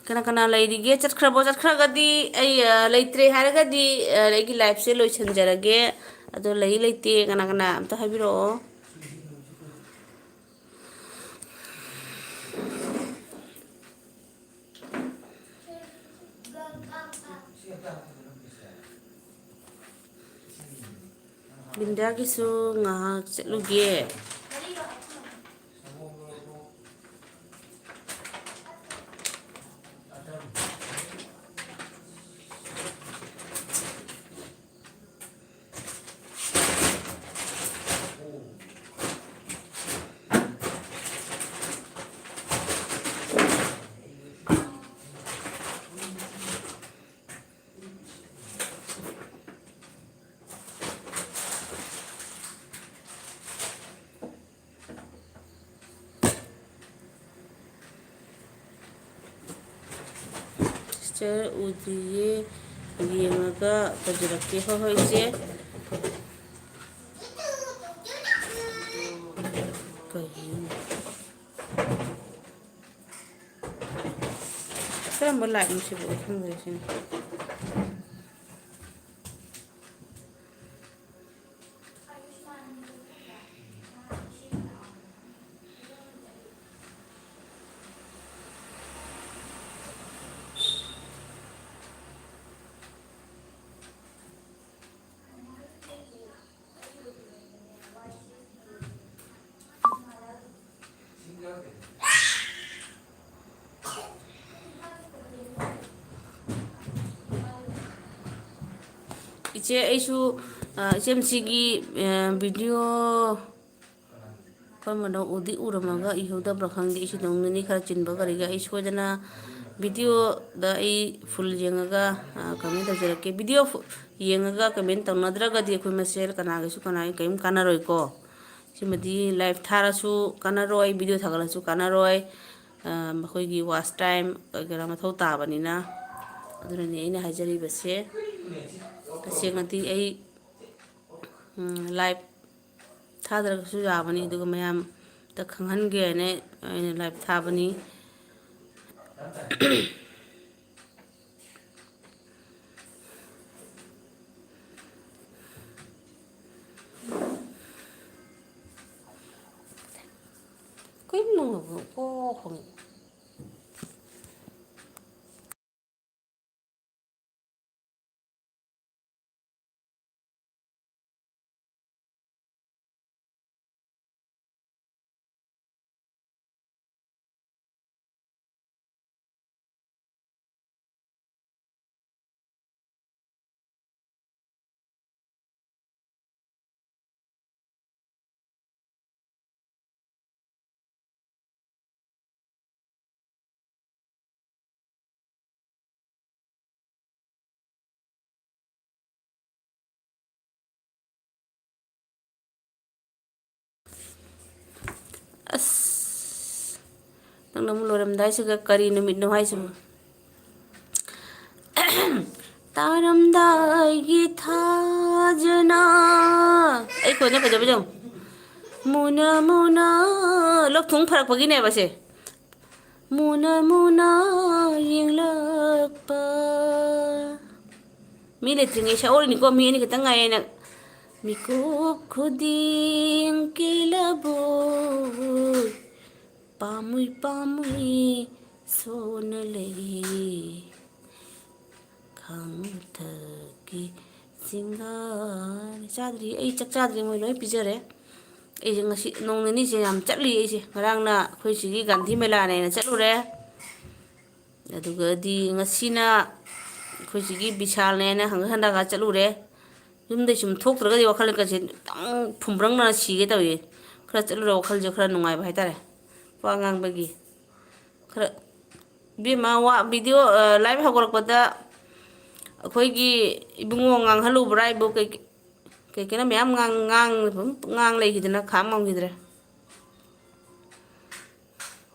ꯀꯅꯥ ꯀꯅꯥ ꯂꯩꯔꯤꯒꯦ? ꯆꯠꯈ꯭ꯔꯕꯣ? ꯆꯠꯈ꯭ꯔꯒꯗꯤ ꯑꯩ, ꯑ, ꯂꯩꯇ꯭ꯔꯦ ꯍꯥꯏꯔꯒꯗꯤ, ꯑ, ꯑꯩꯒꯤ ꯂꯥꯏꯐꯁꯦ ꯂꯣꯏꯁꯤꯟꯖꯔꯒꯦ꯫ ꯑꯗꯣ ꯂꯩ ꯂꯩꯇꯦ ꯀꯅꯥ ꯀꯅꯥ ꯑꯝꯇ ꯍꯥꯏꯕꯤꯔꯛꯑꯣ꯫ ꯕꯤꯟꯗ꯭ꯌꯥꯒꯤꯁꯨ ꯉꯥꯏꯍꯥꯛ ꯆꯠꯂꯨꯒꯦ꯫ ꯁꯤꯁꯇꯔ ꯎꯗ꯭ꯔꯤꯌꯦ, ꯌꯦꯡꯉꯒ ꯇꯧꯖꯔꯛꯀꯦ꯫ ꯍꯣꯏ, ꯍꯣꯏ, ꯏꯆꯦ꯫ ꯀꯩꯅꯣ? ꯀꯔꯝꯕ ꯂꯥꯏꯠꯅꯣ ꯁꯤꯕꯨ? ꯑꯩ ꯈꯪꯗ꯭ꯔꯦ ꯁꯤꯅ꯫ ꯏꯆꯦ, ꯑꯩꯁꯨ, ꯑ, ꯏꯆꯦ ꯃꯁꯤꯒꯤ, ꯑ, video ꯀꯔꯝꯕꯅꯣ ꯎꯗꯤ ꯎꯔꯝꯃꯒ ꯏꯍꯧꯗꯕ꯭ꯔꯥ ꯈꯪꯗꯦ꯫ ꯑꯩꯁꯨ ꯅꯣꯡ ꯅꯤꯅꯤ ꯈꯔ ꯆꯤꯟꯕ ꯀꯔꯤꯒ ꯑꯩ ꯁꯣꯏꯗꯅ videoꯗ ꯑꯩ full ꯌꯦꯡꯉꯒ, ꯑ, comment ꯇꯧꯖꯔꯛꯀꯦ꯫ Video ꯐꯨ-, ꯌꯦꯡꯉꯒ comment ꯇꯧꯅꯗ꯭ꯔꯒꯗꯤ ꯑꯩꯈꯣꯏ ꯃꯁꯦꯜ ꯀꯅꯥꯒꯤꯁꯨ ꯀꯅꯥꯒꯤ ꯀꯔꯤꯝ ꯀꯥꯟꯅꯔꯣꯏꯀꯣ꯫ ꯁꯤꯃꯗꯤ live ꯊꯥꯔꯁꯨ ꯀꯥꯟꯅꯔꯣꯏ, video ꯊꯥꯒꯠꯂꯁꯨ ꯀꯥꯟꯅꯔꯣꯏ꯫ ꯑ, ꯃꯈꯣꯏꯒꯤ watch time ꯀꯔꯤ ꯀꯔꯥ ꯃꯊꯧ ꯇꯥꯕꯅꯤꯅ꯫ ꯑꯗꯨꯅꯅꯦ ꯑꯩꯅ ꯍꯥꯏꯖꯔꯤꯕꯁꯦ꯫ ꯇꯁꯦꯡꯅꯗꯤ ꯑꯩ, ꯎꯝ, live ꯊꯥꯗ꯭ꯔꯒꯁꯨ ꯌꯥꯕꯅꯤ, ꯑꯗꯨꯒ ꯃꯌꯥꯝꯗ ꯈꯪꯍꯟꯒꯦ ꯍꯥꯏꯅ ꯑꯩꯅ live ꯊꯥꯕꯅꯤ꯫ ꯀꯩꯅꯣ ꯅꯪꯅ ꯀꯣ ꯈꯣꯡꯉꯤ? ꯑꯁ, ꯅꯪꯅ ꯑꯃꯨꯛ ꯂꯣꯏꯔꯝꯗꯥꯏꯁꯤꯒ ꯀꯔꯤ ꯅꯨꯃꯤꯠꯅꯣ ꯍꯥꯏꯁꯤꯕꯣ? ꯇꯥꯔꯝꯗꯥꯏꯒꯤ ꯊꯥꯖꯅ꯫ ꯑꯩ ꯈꯣꯟꯗ ꯐꯖꯕ ꯌꯦꯡꯉꯨ꯫ ꯃꯨꯅ ꯃꯨꯅ꯫ ꯂꯣꯛ ꯊꯨꯡ ꯐꯔꯛꯄꯒꯤꯅꯦꯕ ꯁꯦ꯫ ꯃꯨꯅ ꯃꯨꯅ ꯌꯦꯡꯂꯛꯄ꯫ ꯃꯤ ꯂꯩꯇ꯭ꯔꯤꯉꯩ ꯁꯛꯍꯧꯔꯤꯅꯤꯀꯣ, ꯃꯤ ꯑꯅꯤ ꯈꯛꯇꯪ ꯉꯥꯏꯌꯦꯅ꯫ ꯃꯤꯀꯨꯞ ꯈꯨꯗꯤꯡꯒꯤ ꯂꯕꯨꯛ ꯄꯥꯝꯃꯨꯏ ꯄꯥꯝꯃꯨꯏ ꯁꯣꯟꯅ ꯂꯩ꯫ ꯈꯥꯡ ꯃꯊꯛꯀꯤ ꯆꯤꯡꯒꯥꯔꯦ꯫ ꯆꯥꯗ꯭ꯔꯤ, ꯑꯩ ꯆꯥꯛ ꯆꯥꯗ꯭ꯔꯤ, ꯃꯣꯏ ꯂꯣꯏ ꯄꯤꯖꯔꯦ꯫ ꯑꯩꯁꯦ ꯉꯁꯤ ꯅꯣꯡ ꯅꯤꯅꯤꯁꯦ ꯌꯥꯝ ꯆꯠꯂꯨꯏ꯫ ꯑꯩꯁꯦ ꯉꯔꯥꯡꯅ ꯑꯩꯈꯣꯏ ꯁꯤꯒꯤ ꯒꯥꯟꯙꯤ ꯃꯦꯂꯥꯅꯦꯅ ꯆꯠꯂꯨꯔꯦ꯫ ꯑꯗꯨꯒꯗꯤ ꯉꯁꯤꯅ ꯑꯩꯈꯣꯏ ꯁꯤꯒꯤ ꯕꯤꯁꯥꯜꯅꯦꯅ ꯍꯪꯒꯠ ꯍꯟꯗꯒ ꯆꯠꯂꯨꯔꯦ꯫ ꯌꯨꯝꯗꯩ ꯁꯨꯝ ꯊꯣꯛꯇ꯭ꯔꯒꯗꯤ ꯋꯥꯈꯜꯒꯁꯦ ꯈꯤꯇꯪ ꯐꯨꯝꯕ꯭ꯔꯪꯅ ꯁꯤꯒꯦ ꯇꯧꯏ꯫ ꯈꯔ ꯆꯠꯂꯨꯔ ꯋꯥꯈꯜꯁꯦ ꯈꯔ ꯅꯨꯡꯉꯥꯏꯕ ꯍꯥꯏꯇꯥꯔꯦ꯫ ꯋꯥ ꯉꯥꯡꯕꯒꯤ ꯈꯔ, ꯏꯕꯦꯝꯃ, ꯋꯥ, ꯚꯤꯗꯤꯑꯣ, ꯑ, ꯂꯥꯏꯚ ꯍꯧꯒꯠꯂꯛꯄꯗ ꯑꯩꯈꯣꯏꯒꯤ ꯏꯕꯨꯡꯉꯣ ꯉꯥꯡꯍꯜꯂꯨꯕ꯭ꯔꯥ ꯍꯥꯏꯕꯨ ꯀꯩ, ꯀꯩ ꯀꯩꯅꯣ ꯃꯌꯥꯝ ꯉꯥꯡ-, ꯉꯥꯡ-, ꯉꯥꯡ ꯂꯩꯈꯤꯗꯅ ꯈꯥꯝ ꯉꯝꯈꯤꯗ꯭ꯔꯦ꯫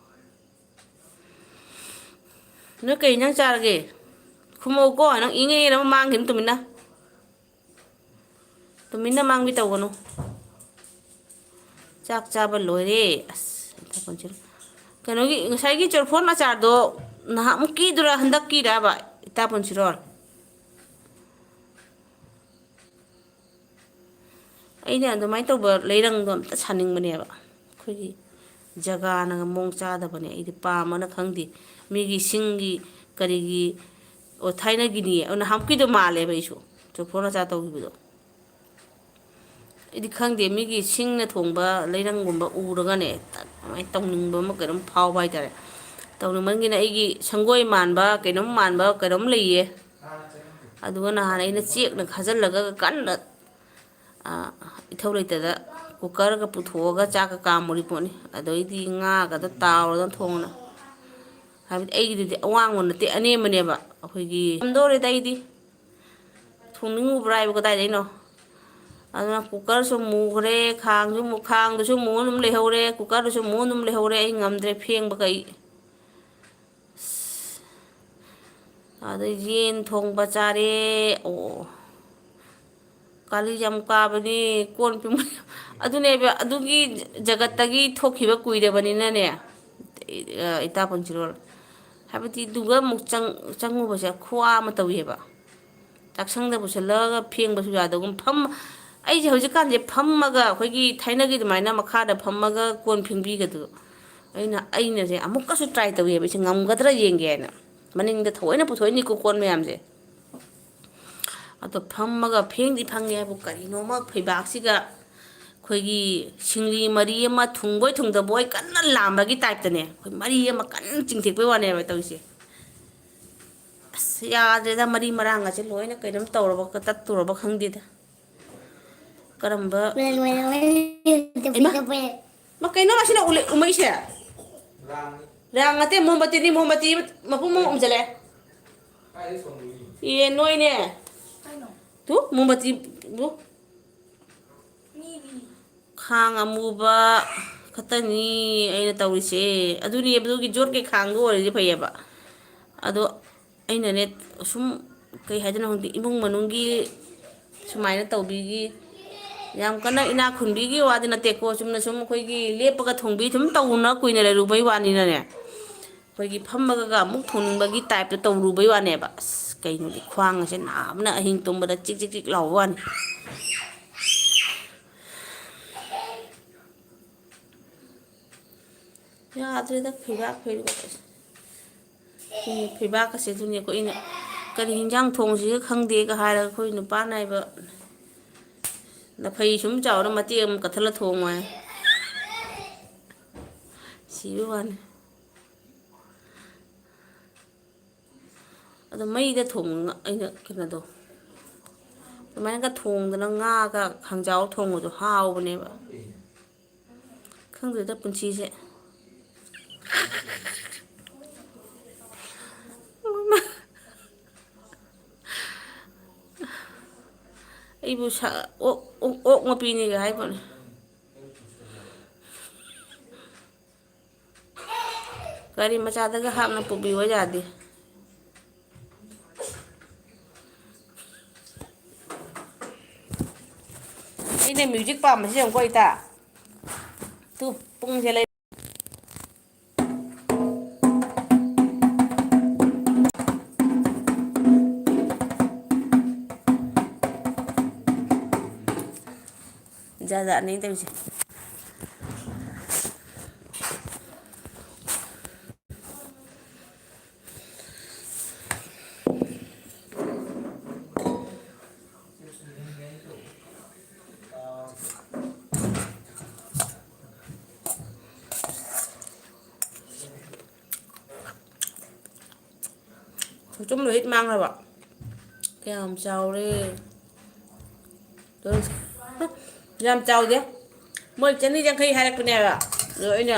ꯅꯣꯏ ꯀꯩ ꯏꯟꯖꯥꯡ ꯆꯥꯔꯒꯦ? ꯈꯨꯝꯃꯛꯎꯀꯣ, ꯅꯪ ꯏꯪꯉꯦ ꯏꯪꯉꯦꯅ ꯑꯃ ꯃꯥꯡꯈꯤꯅꯤ ꯇꯨꯃꯤꯟꯅ꯫ ꯇꯨꯃꯤꯟꯅ ꯃꯥꯡꯕꯤ ꯇꯧꯒꯅꯨ꯫ ꯆꯥꯛ ꯆꯥꯕ ꯂꯣꯏꯔꯦ꯫ ꯑꯁ, ꯏꯇꯥ ꯄꯨꯟꯁꯤꯔꯣ꯫ ꯀꯩꯅꯣꯒꯤ, ꯉꯁꯥꯏꯒꯤ ꯆꯣꯔꯐꯣꯟ ꯑꯆꯥꯔꯗꯣ ꯅꯍꯥꯟꯃꯨꯛꯀꯤꯗꯨꯔꯥ ꯍꯟꯗꯛꯀꯤꯔꯕ, ꯏꯇꯥ ꯄꯨꯟꯁꯤꯔꯣ? ꯑꯩꯅ ꯑꯗꯨꯃꯥꯏꯅ ꯇꯧꯕ ꯂꯩꯔꯪꯗꯣ ꯑꯝꯇ ꯁꯥꯅꯤꯡꯕꯅꯦꯕ꯫ ꯑꯩꯈꯣꯏꯒꯤ ꯖꯒꯥꯅꯒ ꯃꯑꯣꯡ ꯆꯥꯗꯕꯅꯦ꯫ ꯑꯩꯗꯤ ꯄꯥꯝꯕꯅ ꯈꯪꯗꯦ꯫ ꯃꯤꯒꯤ ꯁꯤꯡꯒꯤ ꯀꯔꯤꯒꯤ, ꯑꯣ, ꯊꯥꯏꯅꯒꯤꯅꯤ꯫ ꯑꯣ, ꯅꯍꯥꯟꯃꯨꯛꯀꯤꯗꯣ ꯃꯥꯜꯂꯦꯕ ꯑꯩꯁꯨ꯫ ꯆꯣꯔꯐꯣꯟ ꯑꯆꯥꯔ ꯇꯧꯈꯤꯕꯗꯣ꯫ ꯑꯩꯗꯤ ꯈꯪꯗꯦ, ꯃꯤꯒꯤ ꯁꯤꯡꯅ ꯊꯣꯡꯕ ꯂꯩꯔꯪꯒꯨꯝꯕ ꯎꯔꯒꯅꯦ, ꯇ-, ꯑꯗꯨꯃꯥꯏꯅ ꯇꯧꯅꯤꯡꯕ ꯑꯃ ꯀꯩꯅꯣꯝ ꯐꯥꯎꯕ ꯍꯥꯏꯇꯥꯔꯦ꯫ ꯇꯧꯅꯤꯡꯃꯟꯒꯤꯅ ꯑꯩꯒꯤ ꯁꯪꯒꯣꯏ ꯃꯥꯟꯕ ꯀꯩꯅꯣꯝ ꯃꯥꯟꯕ ꯀꯩꯅꯣꯝ ꯂꯩꯌꯦ꯫ ꯑꯗꯨꯒ ꯅꯍꯥꯟ ꯑꯩꯅ ꯆꯦꯛꯅ ꯈꯥꯖꯤꯜꯂꯒ ꯀꯟꯅ, ꯑ, ꯏꯊꯧ ꯂꯩꯇꯗ ꯀꯨꯀꯔꯒ ꯄꯨꯊꯣꯛꯑꯒ ꯆꯥꯛꯀ ꯀꯥꯝꯃꯨꯔꯤ ꯄꯣꯠꯅꯤ꯫ ꯑꯗꯩꯗꯤ ꯉꯥꯒꯗꯣ ꯇꯥꯎꯔꯒ ꯊꯣꯡꯅ꯫ ꯍꯥꯏꯕꯗꯤ ꯑꯩꯒꯤꯗꯨꯗꯤ ꯑꯋꯥꯡꯕ ꯅꯠꯇꯦ, ꯑꯅꯦꯝꯕꯅꯦꯕ꯫ ꯑꯩꯈꯣꯏꯒꯤ ꯉꯝꯗꯧꯔꯦꯗ ꯑꯩꯗꯤ꯫ ꯊꯣꯡꯅꯤꯡꯉꯨꯕ꯭ꯔꯥ ꯍꯥꯏꯕꯨ ꯀꯗꯥꯏꯗꯩꯅꯣ? ꯑꯗꯨꯅ ꯀꯨꯀꯔꯁꯨ ꯃꯨꯈ꯭ꯔꯦ, ꯈꯥꯡꯁꯨ ꯃꯨ-, ꯈꯥꯡꯗꯨꯁꯨ ꯃꯨ ꯑꯗꯨꯝ ꯂꯩꯍꯧꯔꯦ, ꯀꯨꯀꯔꯗꯨꯁꯨ ꯃꯨ ꯑꯗꯨꯝ ꯂꯩꯍꯧꯔꯦ꯫ ꯑꯩ ꯉꯝꯗ꯭ꯔꯦ ꯐꯦꯡꯕ ꯀꯩ꯫ ꯑꯁ, ꯑꯗꯩ ꯌꯦꯟ ꯊꯣꯡꯕ ꯆꯥꯔꯦ꯫ ꯑꯣ, ꯀꯥꯂꯤ ꯌꯥꯝ ꯀꯥꯕꯅꯤ꯫ ꯀꯣꯟ ꯐꯦꯡꯕ ꯑꯗꯨꯅꯦꯕ, ꯑꯗꯨꯒꯤ ꯖꯒꯠꯇꯒꯤ ꯊꯣꯛꯈꯤꯕ ꯀꯨꯏꯔꯕꯅꯤꯅꯅꯦ, ꯏꯇꯥ ꯄꯨꯟꯁꯤꯔꯣꯜ, ꯍꯥꯏꯕꯗꯤ ꯑꯗꯨꯒ ꯑꯃꯨꯛ ꯆꯪ-, ꯆꯪꯉꯨꯕꯁꯦ ꯈꯨꯋꯥ ꯑꯃ ꯇꯧꯏ ꯍꯥꯏꯕ꯫ ꯆꯥꯛꯁꯪꯗ ꯄꯨꯁꯤꯜꯂꯒ ꯐꯦꯡꯕꯁꯨ ꯌꯥꯗꯒꯨꯝ ꯐꯝ-, ꯑꯩꯁꯦ ꯍꯧꯖꯤꯛꯀꯥꯟꯁꯦ ꯐꯝꯃꯒ ꯑꯩꯈꯣꯏꯒꯤ ꯊꯥꯏꯅꯒꯤ ꯑꯗꯨꯃꯥꯏꯅ ꯃꯈꯥꯗ ꯐꯝꯃꯒ ꯀꯣꯟ ꯐꯦꯡꯕꯤꯒꯗꯣ, ꯑꯩꯅ, ꯑꯩꯅꯁꯦ ꯑꯃꯨꯛꯀꯁꯨ try ꯇꯧꯏ ꯍꯥꯏꯕ, ꯑꯩꯁꯦ ꯉꯝꯒꯗ꯭ꯔꯥ ꯌꯦꯡꯒꯦ ꯍꯥꯏꯅ꯫ ꯃꯅꯤꯡꯗ ꯊꯑꯣꯏꯅ ꯄꯨꯊꯣꯛꯏꯅꯤꯀꯣ ꯀꯣꯟ ꯃꯌꯥꯝꯁꯦ꯫ ꯑꯗꯣ ꯐꯝꯃꯒ ꯐꯦꯡꯗꯤ ꯐꯪꯉꯦ ꯍꯥꯏꯕꯨ, ꯀꯔꯤꯅꯣꯃ ꯐꯩꯕꯥꯛꯁꯤꯒ ꯑꯩꯈꯣꯏꯒꯤ ꯁꯤꯡꯂꯤ ꯃꯔꯤ ꯑꯃ ꯊꯨꯡꯕꯣꯏ ꯊꯨꯡꯗꯕꯣꯏ ꯀꯟꯅ ꯂꯥꯝꯕꯒꯤ type ꯇꯅꯦ, ꯑꯩꯈꯣꯏ ꯃꯔꯤ ꯑꯃ ꯀꯟꯅ ꯆꯤꯡꯊꯦꯛꯄꯩ ꯋꯥꯅꯦꯕ ꯇꯧꯔꯤꯁꯦ꯫ ꯑꯁ, ꯌꯥꯗ꯭ꯔꯦꯗ, ꯃꯔꯤ ꯃꯔꯥꯡꯒꯁꯦ ꯂꯣꯏꯅ ꯀꯩꯅꯣꯝ ꯇꯧꯔꯕ, ꯇꯠꯇꯣꯔꯕ ꯈꯪꯗꯦꯗ꯫ ꯀꯔꯝꯕ ꯍꯩꯃꯥ! ꯃꯥ, ꯀꯩꯅꯣ ꯑꯁꯤꯅ ꯎꯂꯦ-, ꯎꯃꯩꯁꯦ? ꯔꯥꯡ ꯅꯠꯇꯦ, ꯃꯣꯝꯕꯇꯤꯅꯤ, ꯃꯣꯝꯕꯇꯤ ꯃꯄꯨꯝ ꯑꯃ ꯎꯝꯖꯜꯂꯛꯑꯦ꯫ ꯑꯦ, ꯅꯣꯏꯅꯦ꯫ ꯇꯨ, ꯃꯣꯝꯕꯇꯤ, ꯇꯨ꯫ ꯈꯥꯡ ꯑꯃꯨꯕ ꯈꯛꯇꯅꯤ ꯑꯩꯅ ꯇꯧꯔꯤꯁꯦ꯫ ꯑꯗꯨꯅꯦ, ꯑꯗꯨꯒꯤ ꯖꯣꯠꯀꯤ ꯈꯥꯡꯗꯣ ꯑꯣꯏꯔꯗꯤ ꯐꯩꯌꯦꯕ꯫ ꯑꯗꯣ ꯑꯩꯅꯅꯦ, ꯁꯨꯝ, ꯀꯩ ꯍꯥꯏꯗꯣꯏꯅꯣ ꯈꯪꯗꯦ, ꯏꯃꯨꯡ ꯃꯅꯨꯡꯒꯤ ꯁꯨꯃꯥꯏꯅ ꯇꯧꯕꯤꯒꯤ, ꯌꯥꯝ ꯀꯟꯅ ꯏꯅꯥꯛ ꯈꯨꯟꯕꯤꯒꯤ ꯋꯥꯗꯤ ꯅꯠꯇꯦꯀꯣ, ꯆꯨꯝꯅ ꯁꯨꯝ ꯑꯩꯈꯣꯏꯒꯤ ꯂꯦꯞꯄꯒ ꯊꯣꯡꯕꯤ ꯁꯨꯝ ꯇꯧꯅ ꯀꯨꯏꯅ ꯂꯩꯔꯨꯕꯩ ꯋꯥꯅꯤꯅꯅꯦ, ꯑꯩꯈꯣꯏꯒꯤ ꯐꯝꯃꯒ ꯑꯃꯨꯛ ꯊꯣꯡꯅꯤꯡꯕꯒꯤ type ꯇ ꯇꯧꯔꯨꯕꯩ ꯋꯥꯅꯦꯕ꯫ ꯑꯁ, ꯀꯩꯅꯣꯗꯤ, ꯈ꯭ꯋꯥꯡ ꯑꯁꯦ ꯅꯥꯕꯅ ꯑꯍꯤꯡ ꯇꯨꯝꯕꯗ ꯆꯤꯛ ꯆꯤꯛ ꯆꯤꯛ ꯂꯥꯎꯕ ꯋꯥꯅꯤ꯫ ꯌꯥꯗ꯭ꯔꯦꯗ, ꯐꯤꯕꯥꯛ ꯐꯤꯕꯥꯛ꯫ ꯁꯤꯅꯤ ꯐꯤꯕꯥꯛꯀꯁꯦ꯫ ꯑꯗꯨꯅꯤ ꯑꯩꯈꯣꯏꯅ ꯀꯔꯤ ꯍꯤꯟꯖꯥꯡ ꯊꯣꯡꯁꯤꯒ ꯈꯪꯗꯦꯒ ꯍꯥꯏꯔꯒ, ꯑꯩꯈꯣꯏ ꯅꯨꯄꯥꯅ ꯍꯥꯏꯕ, "ꯅꯐꯩ ꯁꯨꯝ ꯆꯥꯎꯔ ꯃꯇꯦꯛ ꯑꯃ ꯀꯠꯊꯠꯂ ꯊꯣꯡꯉꯣ" ꯍꯥꯏ꯫ ꯁꯤꯕ ꯋꯥꯅꯤ꯫ ꯑꯗꯣ ꯃꯩꯗ ꯊꯣꯡꯉ ꯑꯩꯅ ꯀꯩꯅꯣꯗꯣ, ꯑꯗꯨꯃꯥꯏꯅꯒ ꯊꯣꯡꯗꯅ ꯉꯥꯒ ꯈꯥꯡꯖꯥꯎ ꯊꯣꯡꯕꯗꯣ ꯍꯥꯎꯕꯅꯦꯕ꯫ ꯈꯪꯗ꯭ꯔꯦꯗ ꯄꯨꯟꯁꯤꯁꯦ꯫ ꯑꯩꯕꯨ ꯁꯥ-, ꯑꯣꯛ, ꯑꯣꯛ, ꯑꯣꯛ ꯃꯄꯤꯅꯤꯒ ꯍꯥꯏꯕꯅꯦ꯫ ꯒꯥꯔꯤ ꯃꯆꯥꯗꯒ ꯍꯥꯞꯅ ꯄꯨꯕꯤꯌꯣ ꯌꯥꯗꯦ꯫ ꯑꯩꯅ music ꯄꯥꯝꯕꯁꯤ ꯌꯦꯡꯉꯨꯀꯣ, ꯏꯇꯥ꯫ ꯇꯨ, ꯄꯨꯡꯁꯦ ꯂꯩ꯫ ꯖꯥꯠ ꯖꯥꯠꯅꯦ ꯇꯧꯔꯤꯁꯦ꯫ ꯈꯨꯆꯨꯝ ꯂꯣꯏ ꯃꯥꯡꯈ꯭ꯔꯕ꯫ ꯀꯌꯥꯝ ꯆꯥꯎꯔꯦ꯫ ꯌꯥꯝ ꯆꯥꯎꯗꯦ꯫ ꯃꯣꯏ ꯆꯅꯤ ꯌꯥꯡꯈꯩ ꯍꯥꯏꯔꯛꯄꯅꯦꯕ꯫ ꯑꯗꯣ ꯑꯩꯅ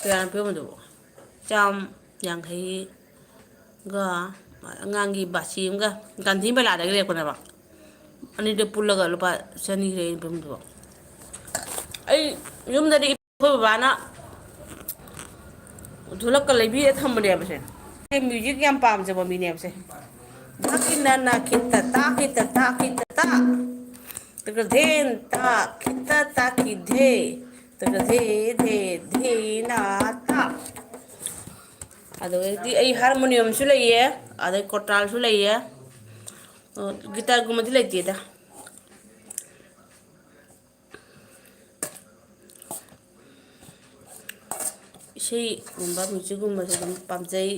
ꯀꯌꯥꯅꯣ ꯄꯤꯔꯝꯕꯗꯨꯕꯣ? ꯆꯥꯝ ꯌꯥꯡꯈꯩꯒ ꯑꯉꯥꯡꯒꯤ ꯕꯥꯆꯤ ꯑꯃꯒ ꯒꯥꯟꯙꯤ ꯃꯦꯂꯥꯗꯒꯤ ꯂꯩꯔꯛꯄꯅꯦꯕ꯫ ꯑꯅꯤꯗꯣ ꯄꯨꯜꯂꯒ ꯂꯨꯄꯥ ꯆꯅꯤ ꯈꯛꯇꯅꯦ ꯑꯩꯅ ꯄꯤꯔꯝꯕꯗꯨꯕꯣ꯫ ꯑꯩ ꯌꯨꯝꯗꯗꯤ ꯑꯩꯈꯣꯏ ꯕꯕꯥꯅ ꯙꯣꯂꯛꯀ ꯂꯩꯕꯤꯔ ꯊꯝꯕꯅꯦꯕꯁꯦ꯫ ꯑꯩ music ꯌꯥꯝ ꯄꯥꯝꯖꯕ ꯃꯤꯅꯦꯕꯁꯦ꯫ ꯙꯥ ꯀꯤꯟꯗ ꯅꯥ ꯈꯤꯠꯇ ꯇꯥ ꯈꯤꯠꯇ ꯇꯥ ꯈꯤꯠꯇ ꯇꯥ꯫ ꯇꯒ ꯙꯦꯟ ꯇꯥ ꯈꯤꯠꯇ ꯇꯥ ꯈꯤ ꯙꯦ꯫ ꯇꯒ ꯙꯦ ꯙꯦ ꯙꯦ ꯅꯥ ꯇꯥ꯫ ꯑꯗꯨꯗꯩꯗꯤ ꯑꯩ ꯍꯥꯔꯃꯣꯅꯤꯌꯝꯁꯨ ꯂꯩꯌꯦ, ꯑꯗꯩ ꯀꯣꯔꯇꯥꯜꯁꯨ ꯂꯩꯌꯦ꯫ ꯑꯣ, ꯒꯤꯇꯥꯔꯒꯨꯝꯕꯗꯤ ꯂꯩꯇꯦꯗ꯫ ꯏꯁꯩꯒꯨꯝꯕ, musicꯀꯨꯝꯕꯁꯨ ꯑꯗꯨꯝ ꯄꯥꯝꯖꯩ꯫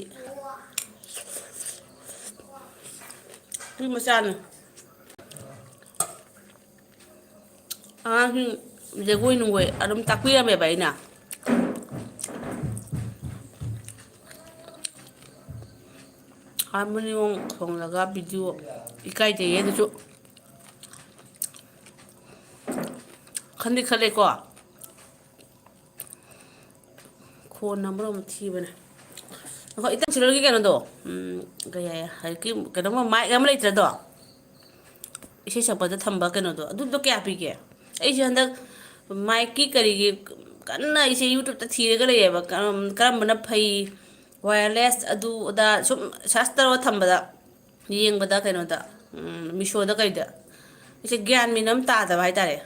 ꯅꯨꯄꯤ ꯃꯆꯥꯅ ꯑꯉꯥꯡꯁꯤꯡ ꯖꯒꯣꯏ ꯅꯨꯡꯒꯣꯏ ꯑꯗꯨꯝ ꯇꯥꯛꯄꯤꯔꯝꯃꯦꯕ ꯑꯩꯅ꯫ ꯍꯥꯔꯃꯣꯅꯤꯌꯝ ꯈꯣꯡꯂꯒ video, ꯏꯀꯥꯏꯖꯩꯌꯦ ꯑꯗꯨꯁꯨ꯫ ꯈꯟꯗꯤ ꯈꯜꯂꯦꯀꯣ꯫ ꯈꯣꯟꯅ ꯃꯔꯣꯟ ꯑꯃ ꯊꯤꯕꯅꯦ꯫ ꯑꯩꯈꯣꯏ ꯏꯇꯥ ꯁꯤꯔꯣꯏꯒꯤ ꯀꯩꯅꯣꯗꯣ, ꯎꯝ, ꯀꯩ ꯍꯥꯏ, ꯍꯧꯖꯤꯛꯀꯤ ꯀꯩꯅꯣꯝꯃ mic ꯑꯃ ꯂꯩꯇ꯭ꯔꯗꯣ? ꯏꯁꯩ ꯁꯛꯄꯗ ꯊꯝꯕ ꯀꯩꯅꯣꯗꯣ, ꯑꯗꯨꯗꯣ ꯀꯌꯥ ꯄꯤꯒꯦ? ꯑꯩꯁꯦ ꯍꯟꯗꯛ micꯀꯤ ꯀꯔꯤꯒꯤ ꯀꯟꯅ ꯑꯩꯁꯦ YouTubeꯇ ꯊꯤꯔꯒ ꯂꯩꯌꯦꯕ, ꯀꯔꯝ-, ꯀꯔꯝꯕꯅ ꯐꯩ, wireless ꯑꯗꯨ ꯑꯗꯥ ꯁꯨꯝ search ꯇꯧꯔꯒ ꯊꯝꯕꯗ, ꯌꯦꯡꯕꯗ ꯀꯩꯅꯣꯗ, ꯎꯝ, Meeshoꯗ ꯀꯩꯗ꯫ ꯑꯩꯁꯦ ꯒ꯭ꯌꯥꯟ ꯃꯦꯟ ꯑꯃ ꯇꯥꯗꯕ ꯍꯥꯏꯇꯥꯔꯦ꯫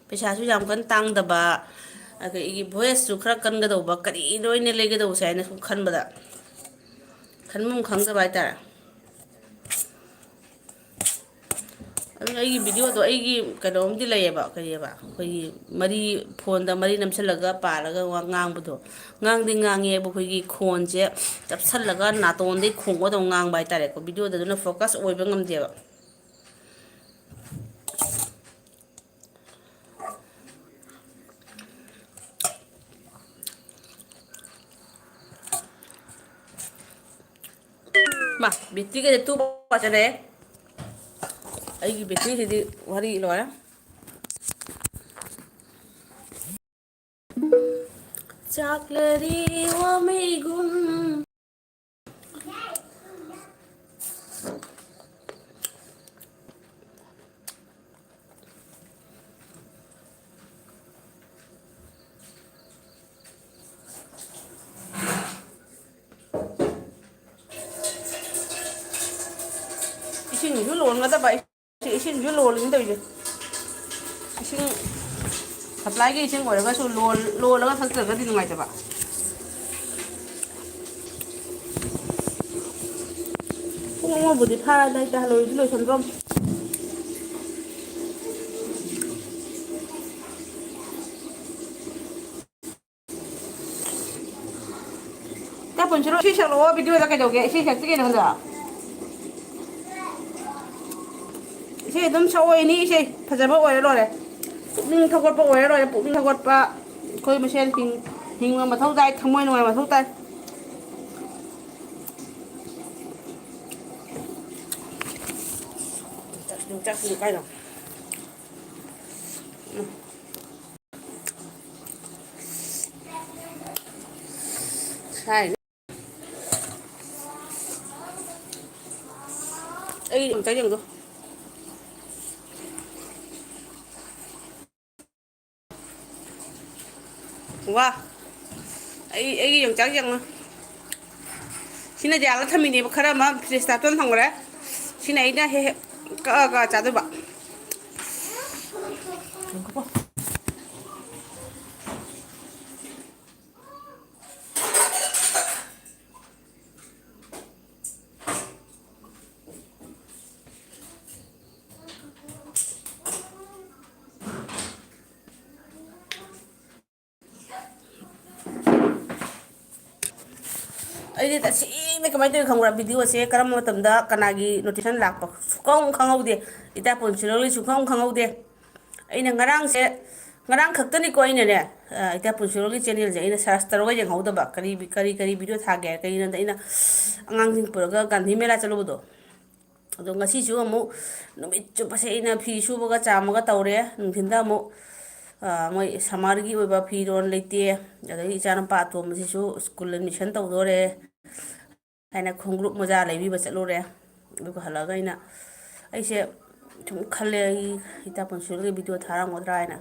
ꯄꯩꯁꯥꯁꯨ ꯌꯥꯝ ꯀꯟꯅ ꯇꯥꯡꯗꯕ, ꯑꯗꯒꯤ ꯚꯣꯏꯁꯁꯨ ꯈꯔ ꯀꯟꯒꯗꯧꯕ, ꯀꯔꯤꯅꯣ ꯑꯩꯅ ꯂꯩꯒꯗꯧꯕꯁꯦ ꯍꯥꯏꯅ ꯁꯨꯝ ꯈꯟꯕꯗ, ꯈꯟꯐꯝ ꯈꯪꯗꯕ ꯍꯥꯏꯇꯥꯔꯦ꯫ ꯑꯗꯨꯅ ꯑꯩꯒꯤ ꯚꯤꯗꯤꯑꯣꯗꯣ, ꯑꯩꯒꯤ ꯀꯩꯅꯣꯝꯗꯤ ꯂꯩꯌꯦꯕ, ꯀꯔꯤꯑꯕ, ꯑꯩꯈꯣꯏꯒꯤ ꯃꯔꯤ, ꯐꯣꯟꯗ ꯃꯔꯤ ꯅꯝꯁꯤꯜꯂꯒ ꯄꯥꯜꯂꯒ ꯋꯥ ꯉꯥꯡꯕꯗꯣ, ꯉꯥꯡꯗꯤ ꯉꯥꯡꯉꯦꯕꯨ, ꯑꯩꯈꯣꯏꯒꯤ ꯈꯣꯟꯁꯦ ꯆꯞꯁꯤꯜꯂꯒ ꯅꯥꯇꯣꯟꯗꯩ ꯈꯣꯡꯕꯗꯧ ꯉꯥꯡꯕ ꯍꯥꯏꯇꯥꯔꯦꯀꯣ꯫ ꯚꯤꯗꯤꯑꯣꯗ ꯑꯗꯨꯅ ꯐꯣꯀꯁ ꯑꯣꯏꯕ ꯉꯝꯗꯦꯕ꯫ ꯃꯥ, ꯕꯦꯇ꯭ꯔꯤꯒꯁꯦ ꯇꯨ ꯄꯥꯔꯁꯦꯟ ꯂꯩꯌꯦ꯫ ꯑꯩꯒꯤ ꯕꯦꯇ꯭ꯔꯤꯁꯤꯗꯤ ꯋꯥꯔꯤ ꯂꯣꯏꯔꯦ꯫ ꯆꯥꯛꯂꯔꯤ ꯋꯥꯃꯩꯒꯨꯝ꯫ ꯏꯁꯤꯡꯁꯨ ꯂꯣꯟꯒꯗꯕ, ꯏꯁꯤꯡꯁꯨ ꯂꯣꯜꯂꯤꯅꯤ ꯇꯧꯔꯤꯁꯦ꯫ ꯏꯁꯤꯡ ꯁꯄ꯭ꯂꯥꯏꯒꯤ ꯏꯁꯤꯡ ꯑꯣꯏꯔꯒꯁꯨ ꯂꯣꯜ-, ꯂꯣꯜꯂꯒ ꯊꯛꯇ꯭ꯔꯒꯗꯤ ꯅꯨꯡꯉꯥꯏꯇꯕ꯫ ꯄꯨꯡ ꯑꯃꯕꯨꯗꯤ ꯐꯥꯔꯦꯗ, ꯑꯩ ꯇꯍꯜꯂꯣꯏꯗꯤ ꯂꯣꯏꯁꯟꯗ꯭ꯔꯣꯝ꯫ ꯇꯥ ꯄꯨꯟꯁꯤꯔꯣ, ꯏꯁꯩ ꯁꯛꯂꯛꯑꯣ, ꯚꯤꯗꯤꯑꯣꯗ ꯀꯩꯗꯧꯒꯦ? ꯏꯁꯩ ꯁꯛꯇꯤ ꯀꯩꯅꯣ ꯍꯟꯗꯛ? ꯏꯁꯩ ꯑꯗꯨꯝ ꯁꯛꯑꯣ, ꯑꯦꯅꯤ ꯏꯁꯩ ꯐꯖꯕ ꯑꯣꯏꯔ ꯂꯣꯏꯔꯦ꯫ ꯄꯨꯛꯅꯤꯡ ꯊꯧꯒꯠꯄ ꯑꯣꯏꯔ ꯂꯣꯏꯔꯦ, ꯄꯨꯛꯅꯤꯡ ꯊꯧꯒꯠꯄ꯫ ꯑꯩꯈꯣꯏ ꯃꯁꯦꯟ ꯍꯤꯡ-, ꯍꯤꯡꯕ ꯃꯊꯧ ꯇꯥꯏ, ꯊꯃꯣꯏ ꯅꯨꯡꯉꯥꯏꯕ ꯃꯊꯧ ꯇꯥꯏ꯫ ꯌꯣꯡꯆꯥꯛ ꯁꯤꯡꯖꯨ ꯀꯥꯏꯗ? ꯎꯝ꯫ ꯁꯥꯏ꯫ ꯑꯩ ꯑꯝꯇ ꯌꯦꯡꯗꯣ꯫ ꯋꯥ! ꯑꯩ, ꯑꯩꯒꯤ ꯌꯣꯡꯆꯥꯛ ꯌꯦꯡꯉꯣ꯫ ꯁꯤꯅ ꯌꯥꯜꯂ ꯊꯝꯃꯤꯅꯦꯕ, ꯈꯔ ꯑꯃ ꯐ꯭ꯔꯤꯖꯇ ꯍꯥꯞꯆꯟ ꯊꯝꯈ꯭ꯔꯦ꯫ ꯁꯤꯅ ꯑꯩꯅ ꯍꯦꯛ ꯍꯦꯛ ꯀꯛꯑ ꯀꯛꯑ ꯆꯥꯗꯣꯏꯕ꯫ ꯉꯥꯏꯈꯣꯀꯣ꯫ ꯑꯩꯗꯤ ꯇꯁꯦꯡꯅ ꯀꯃꯥꯏꯅ ꯇꯧꯋꯤ ꯈꯪꯕ꯭ꯔꯥ? ꯚꯤꯗꯤꯑꯣꯁꯦ ꯀꯔꯝꯕ ꯃꯇꯝꯗ ꯀꯅꯥꯒꯤ ꯅꯣꯇꯤꯐꯤꯀꯦꯁꯟ ꯂꯥꯛꯄ ꯁꯨꯈꯪ ꯈꯪꯍꯧꯗꯦ꯫ ꯏꯇꯥ ꯄꯨꯟꯁꯤꯔꯣꯜꯒꯤ ꯁꯨꯈꯪ ꯈꯪꯍꯧꯗꯦ꯫ ꯑꯩꯅ ꯉꯔꯥꯡꯁꯦ, ꯉꯔꯥꯡ ꯈꯛꯇꯅꯤꯀꯣ ꯑꯩꯅꯅꯦ, ꯑ, ꯏꯇꯥ ꯄꯨꯟꯁꯤꯔꯣꯜꯒꯤ ꯆꯦꯅꯦꯜꯁꯦ ꯑꯩꯅ ꯁꯔꯁ ꯇꯧꯔꯒ ꯌꯦꯡꯍꯧꯗꯕ꯫ ꯀꯔꯤ, ꯀꯔꯤ, ꯀꯔꯤ ꯚꯤꯗꯤꯑꯣ ꯊꯥꯒꯦ? ꯀꯩꯒꯤꯅꯣꯗ ꯑꯩꯅ ꯑꯉꯥꯡꯁꯤꯡ ꯄꯨꯔꯒ ꯒꯥꯟꯙꯤ ꯃꯦꯂꯥ ꯆꯠꯂꯨꯕꯗꯣ꯫ ꯑꯗꯣ ꯉꯁꯤꯁꯨ ꯑꯃꯨꯛ ꯅꯨꯃꯤꯠ ꯆꯨꯞꯄꯁꯦ ꯑꯩꯅ ꯐꯤ ꯁꯨꯕꯒ ꯆꯥꯝꯃꯒ ꯇꯧꯔꯦ꯫ ꯅꯨꯡꯊꯤꯟꯗ ꯑꯃꯨꯛ, ꯑ, ꯃꯣꯏ ꯁꯝꯃꯔꯒꯤ ꯑꯣꯏꯕ ꯐꯤꯔꯣꯜ ꯂꯩꯇꯦ꯫ ꯑꯗꯒꯤ ꯏꯆꯥꯅꯨꯄꯥ ꯑꯇꯣꯝꯕꯁꯤꯁꯨ ꯁ꯭ꯀꯨꯜ ꯑꯦꯗꯃꯤꯁꯟ ꯇꯧꯗꯣꯔꯦ ꯍꯥꯏꯅ ꯈꯣꯡꯒ꯭ꯔꯨꯞ ꯃꯣꯖꯥ ꯂꯩꯕꯤꯕ ꯆꯠꯂꯨꯔꯦ꯫ ꯑꯗꯨꯒ ꯍꯜꯂꯛꯑꯒ ꯑꯩꯅ, ꯑꯩꯁꯦ ꯁꯨꯝ ꯈꯜꯂꯦ, ꯑꯩ ꯏꯇꯥ ꯄꯨꯟꯁꯤꯔꯣꯜꯒꯤ ꯚꯤꯗꯤꯑꯣ ꯊꯥꯔꯝꯒꯗ꯭ꯔꯥ ꯍꯥꯏꯅ꯫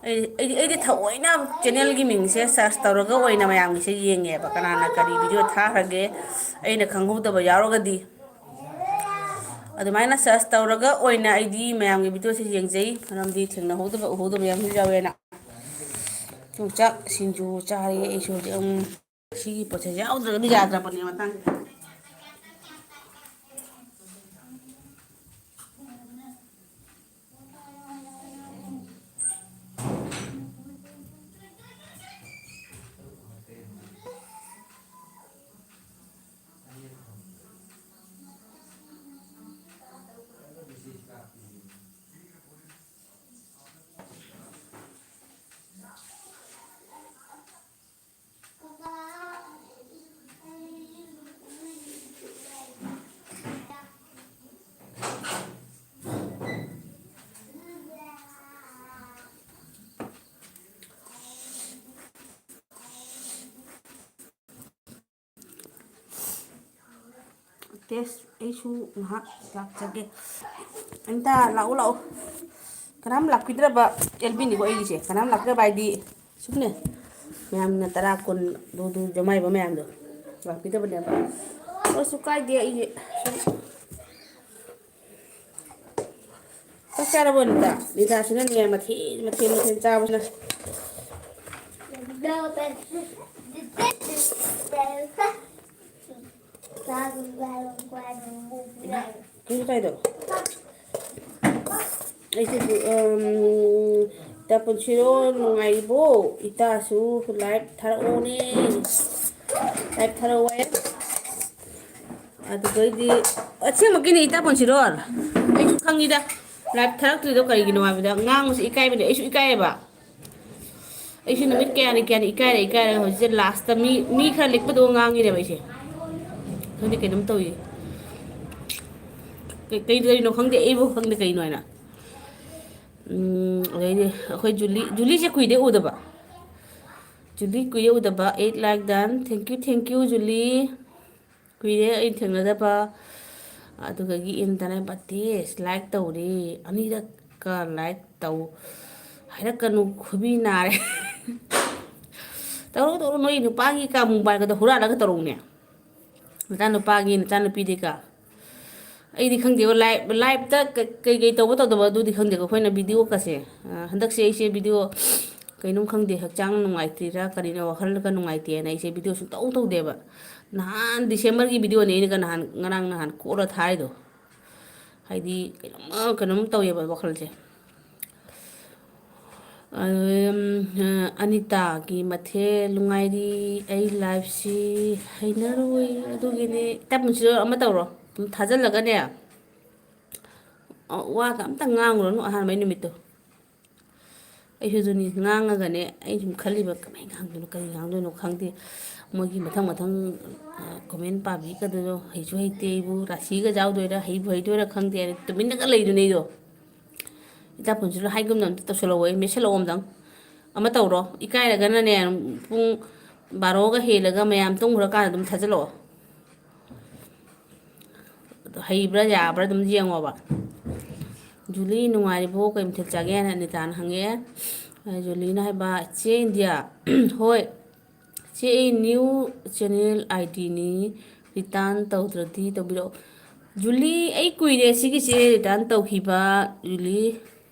ꯑꯩ, ꯑꯩꯗꯤ, ꯑꯩꯗꯤ ꯊꯑꯣꯏꯅ ꯆꯦꯅꯦꯜꯒꯤ ꯃꯤꯡꯁꯦ ꯁꯔꯁ ꯇꯧꯔꯒ ꯑꯣꯏꯅ ꯃꯌꯥꯝꯒꯤꯁꯦ ꯌꯦꯡꯉꯦꯕ, ꯀꯅꯥꯅ ꯀꯔꯤ ꯚꯤꯗꯤꯑꯣ ꯊꯥꯈ꯭ꯔꯒꯦ, ꯑꯩꯅ ꯈꯪꯍꯧꯗꯕ ꯌꯥꯎꯔꯒꯗꯤ꯫ ꯑꯗꯨꯃꯥꯏꯅ ꯁꯔꯁ ꯇꯧꯔꯒ ꯑꯣꯏꯅ ꯑꯩꯗꯤ ꯃꯌꯥꯝꯒꯤ ꯚꯤꯗꯤꯑꯣꯁꯦ ꯌꯦꯡꯖꯩ, ꯃꯔꯝꯗꯤ ꯊꯦꯡꯅꯍꯧꯗꯕ ꯎꯍꯧꯗꯕ ꯌꯥꯝꯁꯨ ꯌꯥꯎꯋꯦꯅ꯫ ꯌꯣꯡꯆꯥꯛ ꯁꯤꯡꯖꯨ ꯆꯥꯔꯦ ꯑꯩꯁꯨ ꯍꯧꯖꯤꯛ꯫ ꯎꯝ, ꯁꯤꯒꯤ ꯄꯣꯠꯁꯦ ꯌꯥꯎꯗ꯭ꯔꯒꯗꯤ ꯌꯥꯗ꯭ꯔꯕꯅꯦ ꯃꯇꯥꯡꯁꯤꯗ꯫ ꯇꯦꯁ ꯑꯩꯁꯨ ꯉꯥꯏꯍꯥꯛ ꯂꯥꯛꯆꯒꯦ꯫ ꯑꯝꯇ ꯂꯥꯛꯎ, ꯂꯥꯛꯎ꯫ ꯀꯅꯥꯝ ꯂꯥꯛꯄꯤꯗ꯭ꯔꯕ ꯑꯦꯜꯕꯤꯅꯤꯀꯣ ꯑꯩꯒꯤꯁꯦ꯫ ꯀꯅꯥꯝ ꯂꯥꯛꯇ꯭ꯔꯕ ꯍꯥꯏꯗꯤ ꯁꯨꯝꯅꯦ, ꯃꯌꯥꯝꯅ ꯇꯔꯥ, ꯀꯨꯟ ꯑꯗꯨ, ꯑꯗꯨ ꯖꯃꯥꯏꯕ ꯃꯌꯥꯝꯗꯣ ꯂꯥꯛꯄꯤꯗꯕꯅꯦꯕ꯫ ꯑꯣꯏꯁꯨ ꯀꯥꯏꯗꯦ, ꯑꯩꯒꯤ ꯁꯨꯝ ꯆꯥꯛ ꯆꯥꯔꯕꯣ, ꯅꯤꯇꯥ? ꯅꯤꯇꯥꯁꯤꯅꯅꯦ, ꯃꯊꯦꯜ, ꯃꯊꯦꯜ, ꯃꯊꯦꯜ ꯆꯥꯕꯁꯤꯅ꯫ ꯀꯩꯅꯣ ꯇꯧꯔꯤꯗꯣ? ꯑꯩꯁꯦ, ꯎꯝ, ꯏꯇꯥ ꯄꯨꯟꯁꯤꯔꯣ, ꯅꯨꯡꯉꯥꯏꯔꯤꯕꯣ? ꯏꯇꯥꯁꯨ live ꯊꯥꯔꯛꯑꯣꯅꯦ꯫ Live ꯊꯥꯔꯛꯑꯣ ꯍꯥꯏ꯫ ꯑꯗꯨꯗꯩꯗꯤ ꯑꯁꯦꯡꯕꯒꯤꯅꯦ, ꯏꯇꯥ ꯄꯨꯟꯁꯤꯔꯣ꯫ ꯑꯩꯁꯨ ꯈꯪꯉꯤꯗ, live ꯊꯥꯔꯛꯇ꯭ꯔꯤꯗꯣ ꯀꯔꯤꯒꯤꯅꯣ ꯍꯥꯏꯕꯗ, ꯉꯥꯡꯕꯁꯦ ꯏꯀꯥꯏꯕꯅꯦ꯫ ꯑꯩꯁꯨ ꯏꯀꯥꯏꯌꯦꯕ꯫ ꯑꯩꯁꯨ ꯅꯨꯃꯤꯠ ꯀꯌꯥꯅꯤ ꯀꯌꯥꯅꯤ ꯏꯀꯥꯏꯔ ꯏꯀꯥꯏꯔꯒ ꯍꯧꯖꯤꯛꯁꯦ last ꯃꯤ, ꯃꯤ ꯈꯔ ꯂꯤꯛꯄꯗꯣ ꯉꯥꯡꯉꯤꯅꯦꯕ ꯑꯩꯁꯦ꯫ ꯈꯪꯗꯦ, ꯀꯩꯅꯣꯝ ꯇꯧꯏ꯫ ꯀꯩ-, ꯀꯩꯗꯧꯔꯤꯅꯣ ꯈꯪꯗꯦ, ꯑꯩꯕꯨ ꯈꯪꯗꯦ ꯀꯩꯅꯣ ꯍꯥꯏꯅ꯫ ꯎꯝ, ꯑꯗꯩꯗꯤ ꯑꯩꯈꯣꯏ ꯖꯨꯂꯤ, ꯖꯨꯂꯤꯁꯦ ꯀꯨꯏꯔꯦ ꯎꯗꯕ꯫ ꯖꯨꯂꯤ ꯀꯨꯏꯔꯦ ꯎꯗꯕ꯫ Eight like done. Thank you, thank you, ꯖꯨꯂꯤ꯫ ꯀꯨꯏꯔꯦ ꯑꯩ ꯊꯦꯡꯅꯗꯕ꯫ ꯑꯗꯨꯗꯒꯤ ꯏꯟ ꯇꯅꯥꯏ ꯕꯇꯦꯁ like ꯇꯧꯔꯦ꯫ ꯑꯅꯤꯔꯛꯀ like ꯇꯧ ꯍꯥꯏꯔꯛꯀꯅꯨ, ꯈꯨꯕꯤ ꯅꯥꯔꯦ꯫ ꯇꯧꯔꯣ, ꯇꯧꯔꯣ, ꯅꯣꯏ ꯅꯨꯄꯥꯒꯤ ꯀꯥ mobile ꯒꯗꯣ ꯍꯨꯔꯥꯜꯂꯒ ꯇꯧꯔꯛꯎꯅꯦ꯫ ꯅꯆꯥꯅꯨꯄꯥꯒꯤ, ꯅꯆꯥꯅꯨꯄꯤꯗꯤ ꯀꯥ꯫ ꯑꯩꯗꯤ ꯈꯪꯗꯦꯕ, live, live ꯇ ꯀ-, ꯀꯩꯀꯩ ꯇꯧꯕ ꯇꯧꯗꯕ ꯑꯗꯨꯗꯤ ꯈꯪꯗꯦꯀꯣ꯫ ꯑꯩꯈꯣꯏꯅ video ꯀꯁꯦ, ꯑ, ꯍꯟꯗꯛꯁꯦ ꯑꯩꯁꯦ video ꯀꯩꯅꯣꯝ ꯈꯪꯗꯦ, ꯍꯛꯆꯥꯡ ꯅꯨꯡꯉꯥꯏꯇ꯭ꯔꯤꯔꯥ ꯀꯔꯤꯅꯣ, ꯋꯥꯈꯜꯒ ꯅꯨꯡꯉꯥꯏꯇꯦꯅ ꯑꯩꯁꯦ video ꯁꯨꯡꯇꯧ ꯇꯧꯗꯦꯕ꯫ ꯅꯍꯥꯟ December ꯒꯤ video ꯅꯦ ꯑꯩꯅꯒ ꯅꯍꯥꯟ, ꯉꯔꯥꯡ ꯅꯍꯥꯟ ꯀꯣꯛꯂ ꯊꯥꯔꯤꯗꯣ꯫ ꯍꯥꯏꯗꯤ ꯀꯩꯅꯣꯝꯃ, ꯀꯩꯅꯣꯝ ꯇꯧꯋꯦꯕ ꯋꯥꯈꯜꯁꯦ꯫ ꯑꯗꯨꯝ, ꯑ, ꯑꯅꯤꯇꯥꯒꯤ ꯃꯊꯦꯜ ꯅꯨꯡꯉꯥꯏꯔꯤ꯫ ꯑꯩ live ꯁꯤ ꯍꯩꯅꯔꯣꯏ, ꯑꯗꯨꯒꯤꯅꯦ꯫ ꯏꯇꯥ ꯄꯨꯟꯁꯤꯔꯣ, ꯑꯃ ꯇꯧꯔꯣ, ꯑꯗꯨꯝ ꯊꯥꯖꯤꯜꯂꯒꯅꯦ, ꯑ, ꯋꯥꯒ ꯑꯝꯇ ꯉꯥꯡꯉꯨꯔꯅꯨ ꯑꯍꯥꯟꯕꯩ ꯅꯨꯃꯤꯠꯇꯣ꯫ ꯑꯩꯁꯨ ꯑꯗꯨꯅꯤ ꯉꯥꯡꯉꯒꯅꯦ, ꯑꯩ ꯁꯨꯝ ꯈꯜꯂꯤꯕ, "ꯀꯃꯥꯏꯅ ꯉꯥꯡꯗꯣꯏꯅꯣ, ꯀꯔꯤ ꯉꯥꯡꯗꯣꯏꯅꯣ ꯈꯪꯗꯦ꯫ ꯃꯣꯏꯒꯤ ꯃꯊꯪ ꯃꯊꯪ, ꯑ, comment ꯄꯥꯕꯤꯒꯗꯣꯏꯅꯣ, ꯍꯩꯁꯨ ꯍꯩꯇꯦ ꯑꯩꯕꯨ, ꯔꯥꯁꯤꯒ ꯌꯥꯎꯗꯣꯏꯔꯥ, ꯍꯩꯕꯨ ꯍꯩꯗꯣꯏꯔꯥ ꯈꯪꯗꯦ" ꯍꯥꯏꯅ ꯇꯨꯃꯤꯟꯅꯒ ꯂꯩꯗꯨꯅꯦ ꯑꯩꯗꯣ꯫ ꯏꯇꯥ ꯄꯨꯟꯁꯤꯔꯣ, ꯍꯥꯏꯒꯨꯝꯅ ꯑꯝꯇ ꯇꯧꯁꯜꯂꯛꯑꯣ, ꯃꯦꯠꯁꯜꯂꯛꯑꯣ ꯑꯝꯇꯪ꯫ ꯑꯃ ꯇꯧꯔꯣ, ꯏꯀꯥꯏꯔꯒꯅꯅꯦ, ꯄꯨꯡ ꯕꯥꯔꯣꯒ ꯍꯦꯜꯂꯒ ꯃꯌꯥꯝ ꯇꯨꯝꯈ꯭ꯔꯀꯥꯟꯗ ꯑꯗꯨꯝ ꯊꯥꯖꯤꯜꯂꯛꯑꯣ꯫ ꯑꯗꯣ ꯍꯩꯕ꯭ꯔꯥ ꯌꯥꯕ꯭ꯔꯥ ꯑꯗꯨꯝ ꯌꯦꯡꯉꯣꯕ꯫ "ꯖꯨꯂꯤ ꯅꯨꯡꯉꯥꯏꯔꯤꯕꯣ? ꯀꯩ ꯃꯊꯦꯜ ꯆꯥꯒꯦ?" ꯍꯥꯏꯅ ꯑꯅꯤꯇꯥꯅ ꯍꯪꯉꯛꯑꯦ꯫ ꯖꯨꯂꯤꯅ ꯍꯥꯏꯕ, "ꯏꯆꯦ ꯏꯟꯗꯤꯌꯥ, ꯍꯣꯏ, ꯏꯆꯦ, ꯑꯩ new channel ID ꯅꯤ, return ꯇꯧꯗ꯭ꯔꯗꯤ ꯇꯧꯕꯤꯔꯛꯑꯣ"꯫ ꯖꯨꯂꯤ, ꯑꯩ ꯀꯨꯏꯔꯦ ꯁꯤꯒꯤꯁꯦ return ꯇꯧꯈꯤꯕ, ꯖꯨꯂꯤ,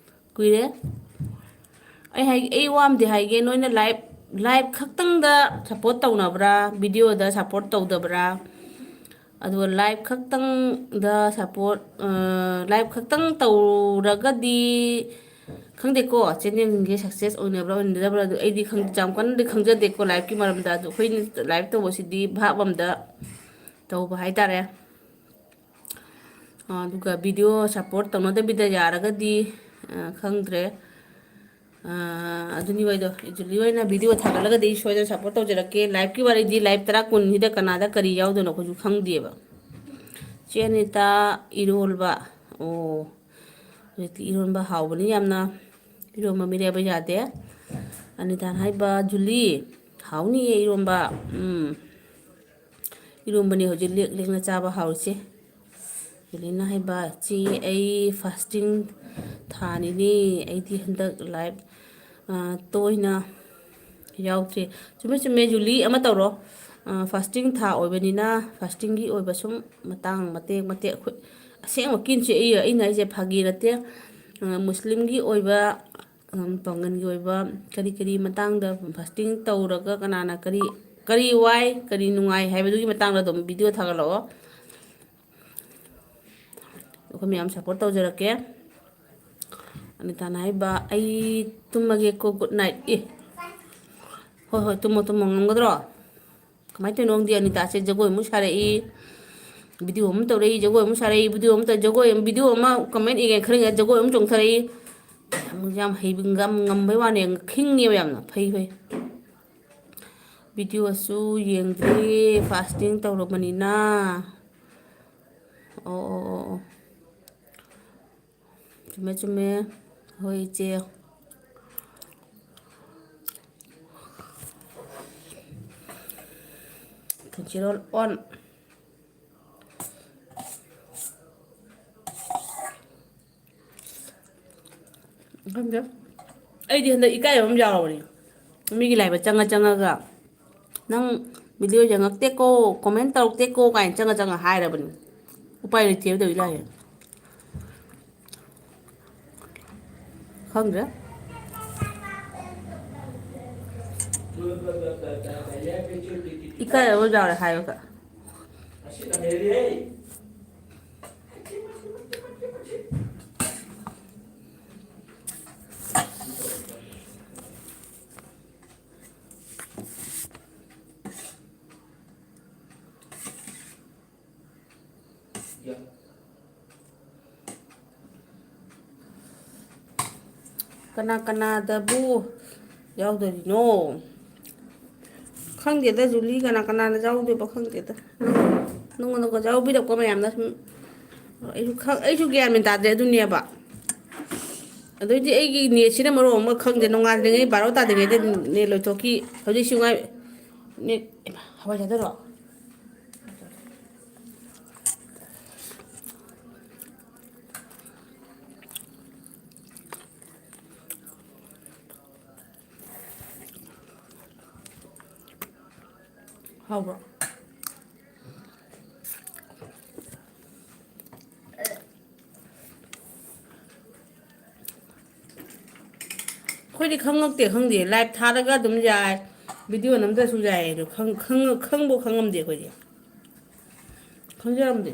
ꯀꯨꯏꯔꯦ꯫ ꯑꯩ ꯍꯥꯏ-, ꯑꯩ ꯋꯥ ꯑꯃꯗꯤ ꯍꯥꯏꯒꯦ, ꯅꯣꯏꯅ live, live ꯈꯛꯇꯪꯗ support ꯇꯧꯅꯕ꯭ꯔꯥ, video ꯗ support ꯇꯧꯗꯕ꯭ꯔꯥ? ꯑꯗꯨꯒ live ꯈꯛꯇꯪꯗ support, ꯑ, live ꯈꯛꯇꯪ ꯇꯧꯔꯒꯗꯤ, ꯈꯪꯗꯦꯀꯣ, channel ꯁꯦ success ꯑꯣꯏꯅꯕ꯭ꯔꯥ ꯑꯣꯏꯅꯗꯕ꯭ꯔꯥ, ꯑꯗꯨ ꯑꯩꯗꯤ ꯈꯪ-, ꯌꯥꯝ ꯀꯟꯅꯗꯤ ꯈꯪꯖꯗꯦꯀꯣ live ꯀꯤ ꯃꯔꯝꯗ꯫ ꯑꯗꯨ ꯑꯩꯈꯣꯏꯅ live ꯇꯧꯕꯁꯤꯗꯤ ꯚꯥꯞ ꯑꯃꯗ ꯇꯧꯕ ꯍꯥꯏꯇꯥꯔꯦ꯫ ꯑ, ꯑꯗꯨꯒ video support ꯇꯧꯅꯗꯕꯤꯗ ꯌꯥꯔꯒꯗꯤ, ꯑ, ꯈꯪꯗ꯭ꯔꯦ꯫ ꯑ, ꯑꯗꯨꯅꯤ ꯋꯥꯏꯗꯣ, ꯖꯨꯂꯤ ꯍꯣꯏꯅ video ꯊꯥꯒꯠꯂꯒꯗꯤ ꯑꯩ ꯁꯣꯏꯗꯅ support ꯇꯧꯖꯔꯛꯀꯦ꯫ Live ꯀꯤ ꯋꯥꯔꯤꯗꯤ live ꯇꯔꯥ ꯀꯨꯟꯁꯤꯗ ꯀꯅꯥꯗ ꯀꯔꯤ ꯌꯥꯎꯗꯣꯏꯅꯣ ꯑꯩꯈꯣꯏꯁꯨ ꯈꯪꯗꯦꯕ꯫ ꯆꯦ ꯑꯅꯤꯇꯥ, ꯏꯔꯣꯜꯕ꯫ ꯑꯣ, ꯍꯧꯖꯤꯛꯇꯤ ꯏꯔꯣꯟꯕ ꯍꯥꯎꯕꯅꯤ ꯌꯥꯝꯅ꯫ ꯏꯔꯣꯟꯕ ꯃꯤꯔꯦꯕ ꯌꯥꯗꯦ꯫ ꯑꯅꯤꯇꯥꯅ ꯍꯥꯏꯕ, "ꯖꯨꯂꯤ, ꯍꯥꯎꯅꯤꯌꯦ ꯏꯔꯣꯟꯕ꯫" ꯎꯝ꯫ ꯏꯔꯣꯝꯕꯅꯤ ꯍꯧꯖꯤꯛ ꯂꯦꯛ ꯂꯦꯛꯅ ꯆꯥꯕ ꯍꯥꯎꯔꯤꯁꯦ꯫ ꯖꯨꯂꯤꯅ ꯍꯥꯏꯕ, "ꯆꯦ, ꯑꯩ fasting ꯊꯥꯅꯤꯅꯦ, ꯑꯩꯗꯤ ꯍꯟꯗꯛ live, ꯑ, ꯇꯣꯏꯅ ꯌꯥꯎꯗ꯭ꯔꯦ꯫" ꯆꯨꯝꯃꯦ, ꯆꯨꯝꯃꯦ, ꯖꯨꯂꯤ, ꯑꯃ ꯇꯧꯔꯣ꯫ ꯑ, fasting ꯊꯥ ꯑꯣꯏꯕꯅꯤꯅ, fasting ꯒꯤ ꯑꯣꯏꯕ ꯁꯨꯝ ꯃꯇꯥꯡ ꯃꯇꯦꯛ ꯃꯇꯦꯛ ꯑꯩꯈꯣꯏ ꯑꯁꯦꯡꯕ ꯀꯤꯟꯁꯦ ꯑꯩ, ꯑꯩꯅ ꯍꯥꯏꯁꯦ ꯐꯥꯒꯤ ꯅꯠꯇꯦ꯫ ꯑ, ꯃꯨꯁꯂꯤꯝꯒꯤ ꯑꯣꯏꯕ, ꯎꯝ, ꯄꯥꯡꯒꯜꯒꯤ ꯑꯣꯏꯕ ꯀꯔꯤ ꯀꯔꯤ ꯃꯇꯥꯡꯗ fasting ꯇꯧꯔꯒ ꯀꯅꯥꯅ ꯀꯔꯤ, ꯀꯔꯤ ꯋꯥꯏ, ꯀꯔꯤ ꯅꯨꯡꯉꯥꯏ ꯍꯥꯏꯕꯗꯨꯒꯤ ꯃꯇꯥꯡꯗ ꯑꯗꯨꯝ video ꯊꯥꯒꯠꯂꯛꯑꯣ꯫ ꯑꯩꯈꯣꯏ ꯃꯌꯥꯝ support ꯇꯧꯖꯔꯛꯀꯦ꯫ ꯑꯅꯤꯇꯥꯅ ꯍꯥꯏꯕ, "ꯑꯩ ꯇꯨꯝꯃꯒꯦꯀꯣ, good night꯫" ꯑꯦ, ꯍꯣꯏ, ꯍꯣꯏ, ꯇꯨꯝꯃꯣ, ꯇꯨꯝꯃꯣ, ꯉꯝꯒꯗ꯭ꯔꯣ? ꯀꯃꯥꯏꯅ ꯇꯧꯔꯤꯅꯣ ꯈꯪꯗꯦ, ꯑꯅꯤꯇꯥꯁꯦ ꯖꯒꯣꯏ ꯑꯃꯨꯛ ꯁꯥꯔꯛꯏ, video ꯑꯃꯨꯛ ꯇꯧꯔꯛꯏ, ꯖꯒꯣꯏ ꯑꯃꯨꯛ ꯁꯥꯔꯛꯏ, video ꯑꯃꯨꯛ ꯇꯧ-, ꯖꯒꯣꯏ ꯑꯃ, video ꯑꯃ comment ꯏꯒꯦ ꯈꯜꯂꯤꯉꯩꯗ ꯖꯒꯣꯏ ꯑꯃꯨꯛ ꯆꯣꯡꯊꯔꯛꯏ꯫ ꯌꯥꯝ, ꯌꯥꯝ ꯍꯩꯕ, ꯌꯥꯝ ꯉꯝꯕꯩ ꯋꯥꯅꯦ, ꯈꯤꯡꯉꯦꯕ ꯌꯥꯝꯅ꯫ ꯐꯩ, ꯐꯩ꯫ Video ꯁꯨ ꯌꯦꯡꯗ꯭ꯔꯤ, fasting ꯇꯧꯔꯕꯅꯤꯅ꯫ ꯑꯣ, ꯑꯣ, ꯑꯣ, ꯑꯣ꯫ ꯆꯨꯝꯃꯦ, ꯆꯨꯝꯃꯦ꯫ ꯍꯣꯏ, ꯏꯆꯦ꯫ Camera on꯫ ꯈꯪꯗꯦ꯫ ꯑꯩꯗꯤ ꯍꯟꯗꯛ ꯏꯀꯥꯏꯕ ꯑꯃ ꯌꯥꯎꯔꯕꯅꯦ꯫ ꯃꯤꯒꯤ live ꯆꯪꯉ ꯆꯪꯉꯒ, "ꯅꯪ video ꯌꯦꯡꯉꯛꯇꯦꯀꯣ, comment ꯇꯧꯔꯛꯇꯦꯀꯣ" ꯀꯥꯏꯅ ꯆꯪꯉ ꯆꯪꯉ ꯍꯥꯏꯔꯕꯅꯤ꯫ ꯎꯄꯥꯏ ꯂꯩꯇꯦꯕ ꯇꯧꯔꯤ ꯂꯥꯏꯁꯦ꯫ ꯈꯪꯗ꯭ꯔꯦ꯫ ꯏꯀꯥꯏꯕ ꯌꯥꯎꯔꯦ ꯍꯥꯏꯕꯒ꯫ ꯀꯅꯥ ꯀꯅꯥꯗꯕꯨ ꯌꯥꯎꯗꯣꯔꯤꯅꯣ? ꯈꯪꯗꯦꯗ, ꯖꯨꯂꯤ, ꯀꯅꯥ ꯀꯅꯥꯅ ꯌꯥꯎꯗꯣꯏꯕ ꯈꯪꯗꯦꯗ꯫ ꯅꯉꯣꯟꯗꯒ ꯌꯥꯎꯕꯤꯔꯛꯄ ꯃꯌꯥꯝꯅ ꯁꯨꯝ ꯑꯩꯁꯨ ꯈꯪ-, ꯑꯩꯁꯨ ꯒ꯭ꯌꯥꯟ ꯃꯦꯟ ꯇꯥꯗ꯭ꯔꯦ ꯑꯗꯨꯅꯦꯕ꯫ ꯑꯗꯩꯗꯤ ꯑꯩꯒꯤ ꯅꯦꯠꯁꯤꯅ ꯃꯔꯣꯜ ꯑꯃ ꯈꯪꯗꯦ, ꯅꯣꯡꯉꯥꯟꯗ꯭ꯔꯤꯉꯩ ꯕꯥꯔꯣ ꯇꯥꯗ꯭ꯔꯤꯉꯩꯗ ꯅꯦꯠ ꯂꯣꯏꯊꯣꯛꯈꯤ꯫ ꯍꯧꯖꯤꯛꯁꯨ ꯉꯥꯏ-, ꯅꯦꯠ, ꯍꯋꯥꯏ ꯆꯥꯗꯣꯏꯔꯣ? ꯍꯥꯎꯕ꯭ꯔꯣ? ꯑꯩꯈꯣꯏꯗꯤ ꯈꯪꯉꯛꯇꯦ, ꯈꯪꯗꯦ꯫ ꯂꯥꯏꯚ ꯊꯥꯔꯒ ꯑꯗꯨꯝ ꯌꯥꯏ, ꯚꯤꯗꯤꯑꯣ ꯅꯝꯗ꯭ꯔꯁꯨ ꯌꯥꯏ꯫ ꯑꯗꯣ ꯈꯪ-, ꯈꯪ-, ꯈꯪꯕꯨ ꯈꯪꯉꯝꯗꯦ ꯑꯩꯈꯣꯏꯗꯤ꯫ ꯈꯪꯖꯔꯝꯗꯦ꯫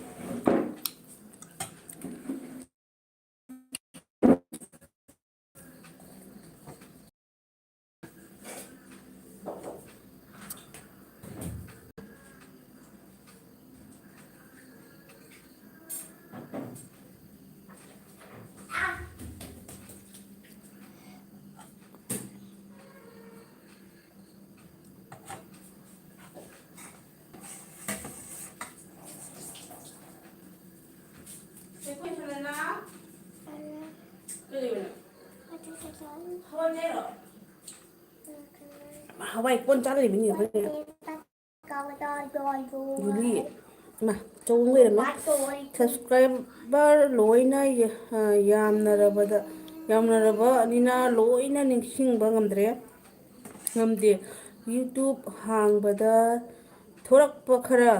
ꯍꯋꯥꯏ ꯀꯣꯟ ꯆꯥ ꯂꯩꯕꯅꯤ ꯑꯩꯈꯣꯏꯅ꯫ ꯖꯨꯂꯤ, ꯏꯃꯥ, ꯆꯧ ꯑꯃ ꯂꯩꯔꯝꯃꯦ꯫ ꯁꯕꯁꯀ꯭ꯔꯥꯏꯕꯔ ꯂꯣꯏꯅ ꯌꯥ-, ꯑ, ꯌꯥꯝꯅꯔꯕꯗ, ꯌꯥꯝꯅꯔꯕꯅꯤꯅ ꯂꯣꯏꯅ ꯅꯤꯡꯁꯤꯡꯕ ꯉꯝꯗ꯭ꯔꯦ, ꯉꯝꯗꯦ꯫ YouTube ꯍꯥꯡꯕꯗ ꯊꯣꯔꯛꯄ ꯈꯔ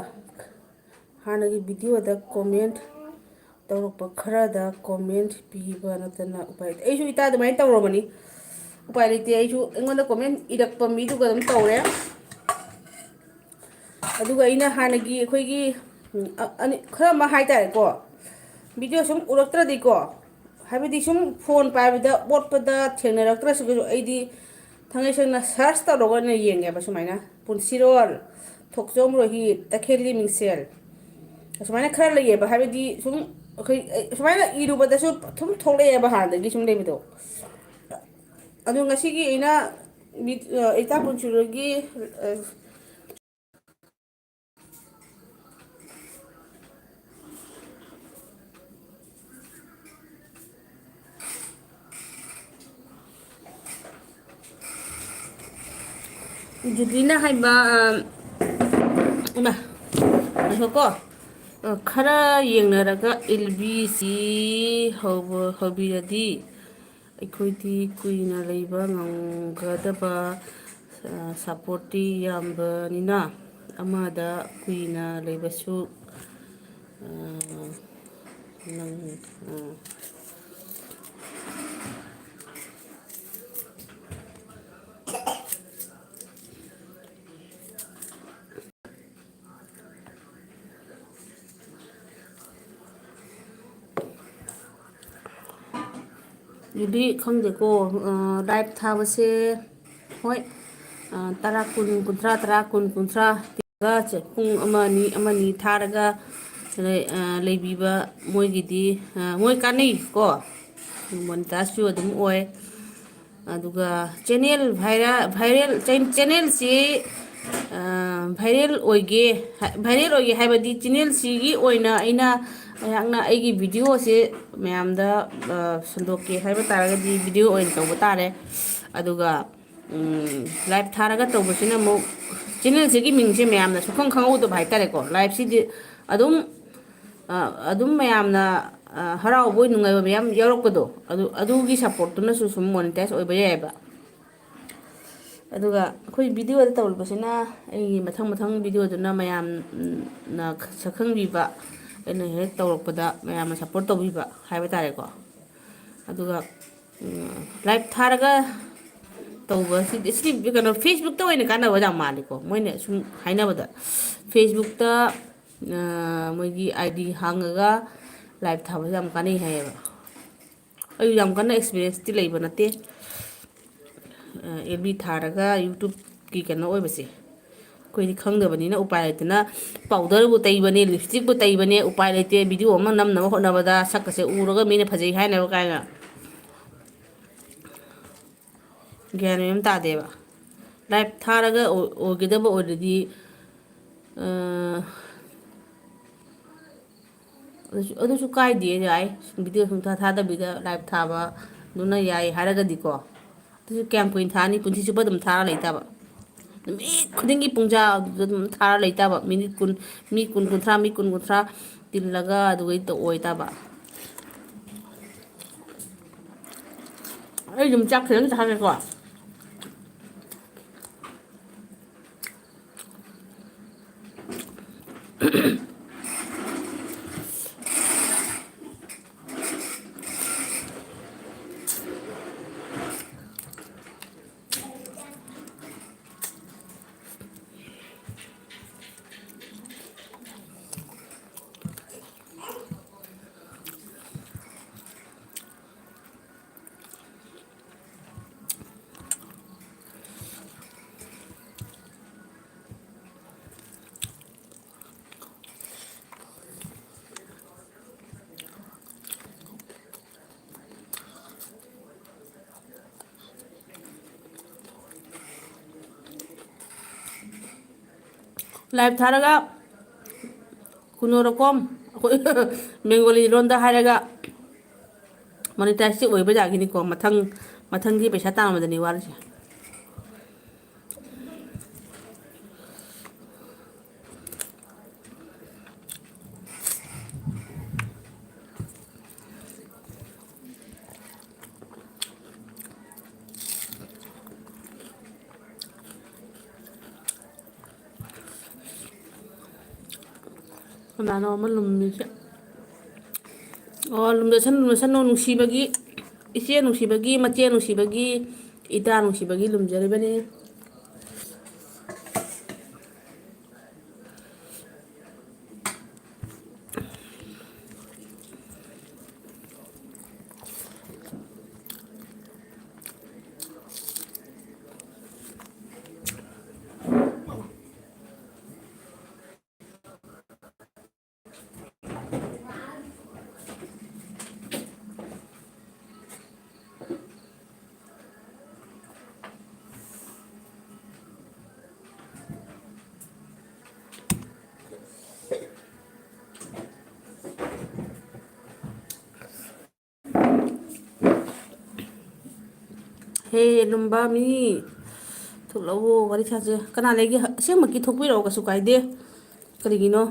ꯍꯥꯟꯅꯒꯤ ꯚꯤꯗꯤꯑꯣꯗ ꯀꯣꯃꯦꯟ ꯇꯧꯔꯛꯄ ꯈꯔꯗ ꯀꯣꯃꯦꯟ ꯄꯤꯕ ꯅꯠꯇꯅ ꯎꯄꯥꯏ ꯂꯩꯇꯦ꯫ ꯑꯩꯁꯨ ꯏꯇꯥ ꯑꯗꯨꯃꯥꯏꯅ ꯇꯧꯔꯕꯅꯤ, ꯎꯄꯥꯏ ꯂꯩꯇꯦ꯫ ꯑꯩꯁꯨ ꯑꯩꯉꯣꯟꯗ ꯀꯣꯃꯦꯟ ꯏꯔꯛꯄ ꯃꯤꯗꯨꯒ ꯑꯗꯨꯝ ꯇꯧꯔꯦ꯫ ꯑꯗꯨꯒ ꯑꯩꯅ ꯍꯥꯟꯅꯒꯤ ꯑꯩꯈꯣꯏꯒꯤ, ꯎꯝ, ꯑ-, ꯑꯅꯤ-, ꯈꯔ ꯑꯃ ꯍꯥꯏꯇꯥꯔꯦꯀꯣ, ꯚꯤꯗꯤꯑꯣ ꯁꯨꯝ ꯎꯔꯛꯇ꯭ꯔꯗꯤꯀꯣ, ꯍꯥꯏꯕꯗꯤ ꯁꯨꯝ ꯐꯣꯟ ꯄꯥꯏꯕꯗ ꯑꯣꯠꯄꯗ ꯊꯦꯡꯅꯔꯛꯇ꯭ꯔꯁꯨ ꯑꯩꯗꯤ ꯊꯥꯡꯉꯩ ꯁꯦꯡꯅ ꯁꯔꯁ ꯇꯧꯔꯒ ꯑꯣꯏꯅ ꯌꯦꯡꯉꯦꯕ꯫ ꯁꯨꯃꯥꯏꯅ ꯄꯨꯟꯁꯤꯔꯣꯜ, ꯊꯣꯛꯆꯣꯝ ꯔꯣꯍꯤꯠ, ꯇꯈꯦꯜꯒꯤ ꯃꯤꯡꯁꯦꯜ, ꯑꯁꯨꯃꯥꯏꯅ ꯈꯔ ꯂꯩꯌꯦꯕ꯫ ꯍꯥꯏꯕꯗꯤ ꯁꯨꯝ ꯑꯩꯈꯣꯏ, ꯑꯩ, ꯁꯨꯃꯥꯏꯅ ꯏꯔꯨꯕꯗꯁꯨ ꯁꯨꯝ ꯊꯣꯛꯂꯛꯑꯦꯕ ꯍꯥꯟꯅꯗꯒꯤ ꯁꯨꯝ ꯂꯩꯕꯗꯣ꯫ ꯑꯗꯣ ꯉꯁꯤꯒꯤ ꯑꯩꯅ ꯃꯤꯠ-, ꯑ, ꯏꯇꯥ ꯄꯨꯟꯁꯤꯔꯣꯜꯒꯤ, ꯑ, ꯖꯨꯂꯤꯅ ꯍꯥꯏꯕ, ꯑ, ꯏꯃꯥ, ꯉꯥꯏꯈꯣꯀꯣ꯫ ꯑ, ꯈꯔ ꯌꯦꯡꯅꯔꯒ ꯏꯜꯕꯤꯁꯤ ꯍꯧꯕ-, ꯍꯧꯕꯤꯔꯗꯤ ꯑꯩꯈꯣꯏꯗꯤ ꯀꯨꯏꯅ ꯂꯩꯕ ꯉꯝꯒꯗꯕ, ꯑ, ꯁꯞꯄꯣꯔꯠꯇꯤ ꯌꯥꯝꯕꯅꯤꯅ ꯑꯃꯗ ꯀꯨꯏꯅ ꯂꯩꯕꯁꯨ, ꯑ, ꯅꯪ, ꯑ, ꯑꯗꯨꯗꯤ ꯈꯪꯗꯦꯀꯣ, ꯑ, ꯂꯥꯏꯚ ꯊꯥꯕꯁꯦ, ꯍꯣꯏ, ꯑ, ꯇꯔꯥ, ꯀꯨꯟ, ꯀꯨꯟꯊ꯭ꯔꯥ, ꯇꯔꯥ, ꯀꯨꯟ, ꯀꯨꯟꯊ꯭ꯔꯥ ꯄꯤꯔꯒ ꯆꯦ-, ꯄꯨꯡ ꯑꯃ, ꯑꯅꯤ, ꯑꯃ, ꯑꯅꯤ ꯊꯥꯔꯒ ꯂꯩ-, ꯑ, ꯂꯩꯕꯤꯕ ꯃꯣꯏꯒꯤꯗꯤ, ꯑ, ꯃꯣꯏ ꯀꯥꯟꯅꯩꯀꯣ, ꯃꯣꯅꯤꯇꯥꯏꯖꯁꯨ ꯑꯗꯨꯝ ꯑꯣꯏ꯫ ꯑꯗꯨꯒ ꯆꯦꯅꯦꯜ ꯚꯥꯏꯔ-, ꯚꯥꯏꯔꯦꯜ, ꯆꯦ-, ꯆꯦꯅꯦꯜꯁꯤ, ꯑ, ꯚꯥꯏꯔꯦꯜ ꯑꯣꯏꯒꯦ, ꯚꯥꯏꯔꯦꯜ ꯑꯣꯏꯒꯦ ꯍꯥꯏꯕꯗꯤ ꯆꯦꯅꯦꯜꯁꯤꯒꯤ ꯑꯣꯏꯅ ꯑꯩꯅ, ꯑꯩꯍꯥꯛꯅ ꯑꯩꯒꯤ ꯚꯤꯗꯤꯑꯣꯁꯦ ꯃꯌꯥꯝꯗ, ꯑ, ꯁꯟꯗꯣꯛꯀꯦ ꯍꯥꯏꯕ ꯇꯥꯔꯒꯗꯤ ꯚꯤꯗꯤꯑꯣ ꯑꯣꯏꯅ ꯇꯧꯕ ꯇꯥꯔꯦ꯫ ꯑꯗꯨꯒ, ꯎꯝ, ꯂꯥꯏꯚ ꯊꯥꯔꯒ ꯇꯧꯕꯁꯤꯅ ꯑꯃꯨꯛ ꯆꯦꯅꯦꯜꯁꯤꯒꯤ ꯃꯤꯡꯁꯦ ꯃꯌꯥꯝꯅ ꯁꯨꯛꯈꯪ ꯈꯪꯍꯧꯗꯕ ꯍꯥꯏꯇꯥꯔꯦꯀꯣ꯫ ꯂꯥꯏꯚꯁꯤꯗꯤ ꯑꯗꯨꯝ ꯑ, ꯑꯗꯨꯝ ꯃꯌꯥꯝꯅ, ꯑ, ꯍꯔꯥꯎꯕꯣꯏ ꯅꯨꯡꯉꯥꯏꯕ ꯃꯌꯥꯝ ꯌꯥꯎꯔꯛꯄꯗꯣ, ꯑꯗꯨ, ꯑꯗꯨꯒꯤ ꯁꯞꯄꯣꯔꯠꯇꯨꯅꯁꯨ ꯁꯨꯝ ꯃꯣꯅꯤꯇꯥꯏꯖ ꯑꯣꯏꯕ ꯌꯥꯏꯑꯕ꯫ ꯑꯗꯨꯒ ꯑꯩꯈꯣꯏ ꯚꯤꯗꯤꯑꯣꯗ ꯇꯧꯔꯤꯕꯁꯤꯅ ꯑꯩꯒꯤ ꯃꯊꯪ ꯃꯊꯪ ꯚꯤꯗꯤꯑꯣꯗꯨꯅ ꯃꯌꯥꯝꯅ ꯁꯛꯈꯪꯕꯤꯕ, ꯑꯩꯅ ꯍꯦꯛ ꯇꯧꯔꯛꯄꯗ ꯃꯌꯥꯝꯅ ꯁꯞꯄꯣꯔꯠ ꯇꯧꯕꯤꯕ ꯍꯥꯏꯕ ꯇꯥꯔꯦꯀꯣ꯫ ꯑꯗꯨꯒ, ꯎꯝ, ꯂꯥꯏꯚ ꯊꯥꯔꯒ ꯇꯧꯕꯁꯤꯗꯤ, ꯁꯤꯗꯤ ꯀꯩꯅꯣ, ꯐꯦꯁꯕꯨꯛꯇ ꯑꯣꯏꯅ ꯀꯥꯟꯅꯕ ꯌꯥꯝ ꯃꯥꯜꯂꯤꯀꯣ, ꯃꯣꯏꯅ ꯁꯨꯝ ꯍꯥꯏꯅꯕꯗ꯫ ꯐꯦꯁꯕꯨꯛꯇ, ꯑ, ꯃꯣꯏꯒꯤ ꯑꯥꯏ ꯗꯤ ꯍꯥꯡꯉꯒ ꯂꯥꯏꯚ ꯊꯥꯕꯁꯦ ꯌꯥꯝ ꯀꯥꯟꯅꯩ ꯍꯥꯏꯌꯦꯕ꯫ ꯑꯩ ꯌꯥꯝ ꯀꯟꯅ ꯑꯦꯛꯁꯄꯤꯔꯤꯌꯦꯟꯁꯇꯤ ꯂꯩꯕ ꯅꯠꯇꯦ꯫ ꯑꯦꯜ ꯕꯤ ꯊꯥꯔꯒ ꯌꯨꯇ꯭ꯌꯨꯕꯀꯤ ꯀꯩꯅꯣ ꯑꯣꯏꯕꯁꯦ ꯑꯩꯈꯣꯏꯗꯤ ꯈꯪꯗꯕꯅꯤꯅ ꯎꯄꯥꯏ ꯂꯩꯇꯅ ꯄꯥꯎꯗꯔꯕꯨ ꯇꯩꯕꯅꯦ, ꯂꯤꯞꯁꯇꯤꯛꯄꯨ ꯇꯩꯕꯅꯦ, ꯎꯄꯥꯏ ꯂꯩꯇꯦ꯫ ꯚꯤꯗꯤꯑꯣ ꯑꯃ ꯅꯝꯅꯕ ꯍꯣꯠꯅꯕꯗ ꯁꯛꯀꯁꯦ ꯎꯔꯒ ꯃꯤꯅ ꯐꯖꯩ ꯍꯥꯏꯅꯕ ꯀꯥꯏꯅ ꯒ꯭ꯌꯥꯟ ꯃꯦꯟ ꯑꯃ ꯇꯥꯗꯦꯕ꯫ ꯂꯥꯏꯚ ꯊꯥꯔꯒ ꯑꯣꯏ-, ꯑꯣꯏꯒꯗꯕ ꯑꯣꯏꯔꯗꯤ, ꯑ, ꯑꯗꯨꯁꯨ, ꯑꯗꯨꯁꯨ ꯀꯥꯏꯗꯦ, ꯌꯥꯏ꯫ ꯚꯤꯗꯤꯑꯣ ꯁꯨꯡꯊꯥ ꯊꯥꯗꯕꯤꯗ ꯂꯥꯏꯚ ꯊꯥꯕ ꯑꯗꯨꯅ ꯌꯥꯏ ꯍꯥꯏꯔꯒꯗꯤꯀꯣ꯫ ꯑꯗꯨꯁꯨ ꯀꯌꯥꯝ ꯀꯨꯏꯅ ꯊꯥꯅꯤ? ꯄꯨꯟꯁꯤ ꯆꯨꯞꯄ ꯑꯗꯨꯝ ꯊꯥꯔ ꯂꯩꯇꯥꯕ꯫ ꯅꯨꯃꯤꯠ ꯈꯨꯗꯤꯡꯒꯤ ꯄꯨꯡꯖꯥ ꯑꯗꯨꯗ ꯑꯗꯨꯝ ꯊꯥꯔ ꯂꯩꯇꯥꯕ꯫ ꯃꯤꯅꯤꯠ ꯀꯨꯟ, ꯃꯤ ꯀꯨꯟ, ꯀꯨꯟꯊ꯭ꯔꯥ, ꯃꯤ ꯀꯨꯟ, ꯀꯨꯟꯊ꯭ꯔꯥ ꯇꯤꯜꯂꯒ ꯑꯗꯨꯒꯩꯗ ꯑꯣꯏꯇꯥꯕ꯫ ꯑꯩ ꯑꯗꯨꯝ ꯆꯥꯛ ꯈꯤꯇꯪ ꯆꯥꯒꯦꯀꯣ꯫ ꯂꯥꯏꯚ ꯊꯥꯔꯒ ꯀꯨꯅꯣꯔꯣꯀꯣꯝ, ꯑꯩꯈꯣꯏ ꯕꯦꯡꯒꯣꯂꯤ ꯂꯣꯟꯗ ꯍꯥꯏꯔꯒ ꯃꯣꯅꯤꯇꯥꯏꯖꯇꯤ ꯑꯣꯏꯕ ꯌꯥꯒꯤꯅꯤꯀꯣ꯫ ꯃꯊꯪ, ꯃꯊꯪꯒꯤ ꯄꯩꯁꯥ ꯇꯥꯟꯕꯗꯅꯤ ꯋꯥꯔꯤꯁꯦ꯫ ꯀꯅꯥꯅꯣ ꯑꯃ ꯂꯨꯝꯃꯤꯁꯦ? ꯑꯣ, ꯂꯨꯝꯖꯁꯅꯨ, ꯂꯨꯝꯖꯁꯅꯨ, ꯅꯨꯡꯁꯤꯕꯒꯤ, ꯏꯆꯦ ꯅꯨꯡꯁꯤꯕꯒꯤ, ꯃꯆꯦ ꯅꯨꯡꯁꯤꯕꯒꯤ, ꯏꯇꯥ ꯅꯨꯡꯁꯤꯕꯒꯤ ꯂꯨꯝꯖꯔꯤꯕꯅꯤ꯫ ꯍꯦ, ꯂꯨꯝꯕ ꯃꯤ, ꯊꯣꯛꯂꯛꯑꯣ, ꯋꯥꯔꯤ ꯁꯥꯁꯦ꯫ ꯀꯅꯥ ꯂꯩꯒꯦ? ꯑꯁꯦꯡꯕꯒꯤ ꯊꯣꯛꯄꯤꯔꯛꯑꯣ, ꯀꯩꯁꯨ ꯀꯥꯏꯗꯦ꯫ ꯀꯔꯤꯒꯤꯅꯣ?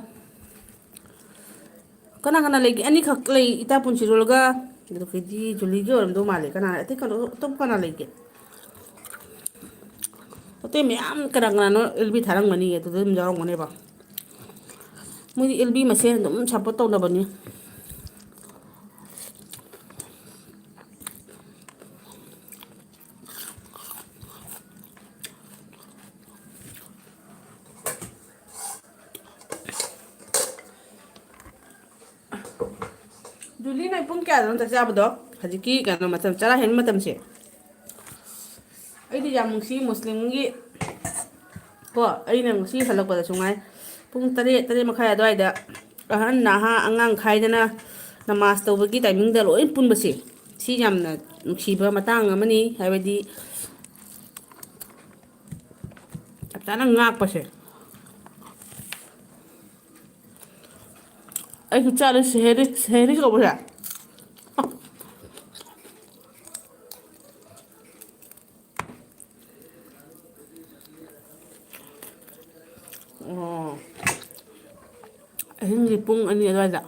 ꯀꯅꯥ ꯀꯅꯥ ꯂꯩꯒꯦ? ꯑꯅꯤꯈꯛ ꯂꯩ, ꯏꯇꯥ ꯄꯨꯟꯁꯤꯔꯣꯜꯒ, ꯑꯗꯨꯗꯒꯤꯗꯤ ꯖꯨꯂꯤꯒꯤ ꯑꯣꯏꯔꯝꯗꯧ ꯃꯥꯜꯂꯦ꯫ ꯀꯅꯥ, ꯑꯇꯩ ꯀꯩꯅꯣ, ꯑꯇꯣꯞꯄ ꯀꯅꯥ ꯂꯩꯒꯦ? ꯑꯇꯩ ꯃꯌꯥꯝ ꯀꯅꯥ ꯀꯅꯥꯅꯣ ꯑꯦꯜ ꯕꯤ ꯊꯥꯔꯝꯒꯅꯤ, ꯑꯗꯨꯗ ꯑꯗꯨꯝ ꯌꯥꯎꯔꯝꯒꯅꯦꯕ꯫ ꯃꯣꯏꯗꯤ ꯑꯦꯜ ꯕꯤ ꯃꯁꯦꯟ ꯑꯗꯨꯝ ꯁꯞꯄꯣꯔꯠ ꯇꯧꯅꯕꯅꯤ꯫ ꯖꯨꯂꯤ, ꯅꯣꯏ ꯄꯨꯡ ꯀꯌꯥꯗꯅꯣ ꯆꯥꯛ ꯆꯥꯕꯗꯣ? ꯍꯧꯖꯤꯛꯀꯤ ꯀꯩꯅꯣ ꯃꯇꯝ, ꯆꯔꯥ ꯍꯦꯟꯕ ꯃꯇꯝꯁꯦ꯫ ꯑꯩꯗꯤ ꯌꯥꯝ ꯅꯨꯡꯁꯤ ꯃꯨꯁꯂꯤꯝꯒꯤ, ꯀꯣ, ꯑꯩꯅ ꯉꯁꯤ ꯍꯜꯂꯛꯄꯗꯁꯨ ꯉꯥꯏ, ꯄꯨꯡ ꯇꯔꯦꯠ, ꯇꯔꯦꯠ ꯃꯈꯥꯏ ꯑꯗꯨꯋꯥꯏꯗ ꯑꯍꯟ, ꯅꯍꯥ, ꯑꯉꯥꯡ ꯈꯥꯏꯗꯅ ꯅꯃꯥꯖ ꯇꯧꯕꯒꯤ ꯇꯥꯏꯃꯤꯡꯗ ꯂꯣꯏ ꯄꯨꯟꯕꯁꯦ, ꯁꯤ ꯌꯥꯝꯅ ꯅꯨꯡꯁꯤꯕ ꯃꯇꯥꯡ ꯑꯃꯅꯤ꯫ ꯍꯥꯏꯕꯗꯤ ꯆꯞ ꯆꯥꯅ ꯉꯥꯛꯄꯁꯦ꯫ ꯑꯩꯁꯨ ꯆꯥꯔꯦ ꯁꯦꯍꯔꯤ, ꯁꯦꯍꯔꯤ ꯀꯧꯕꯁꯦ꯫ ꯑꯣ, ꯑꯍꯤꯡꯒꯤ ꯄꯨꯡ ꯑꯅꯤ ꯑꯗꯨꯋꯥꯏꯗ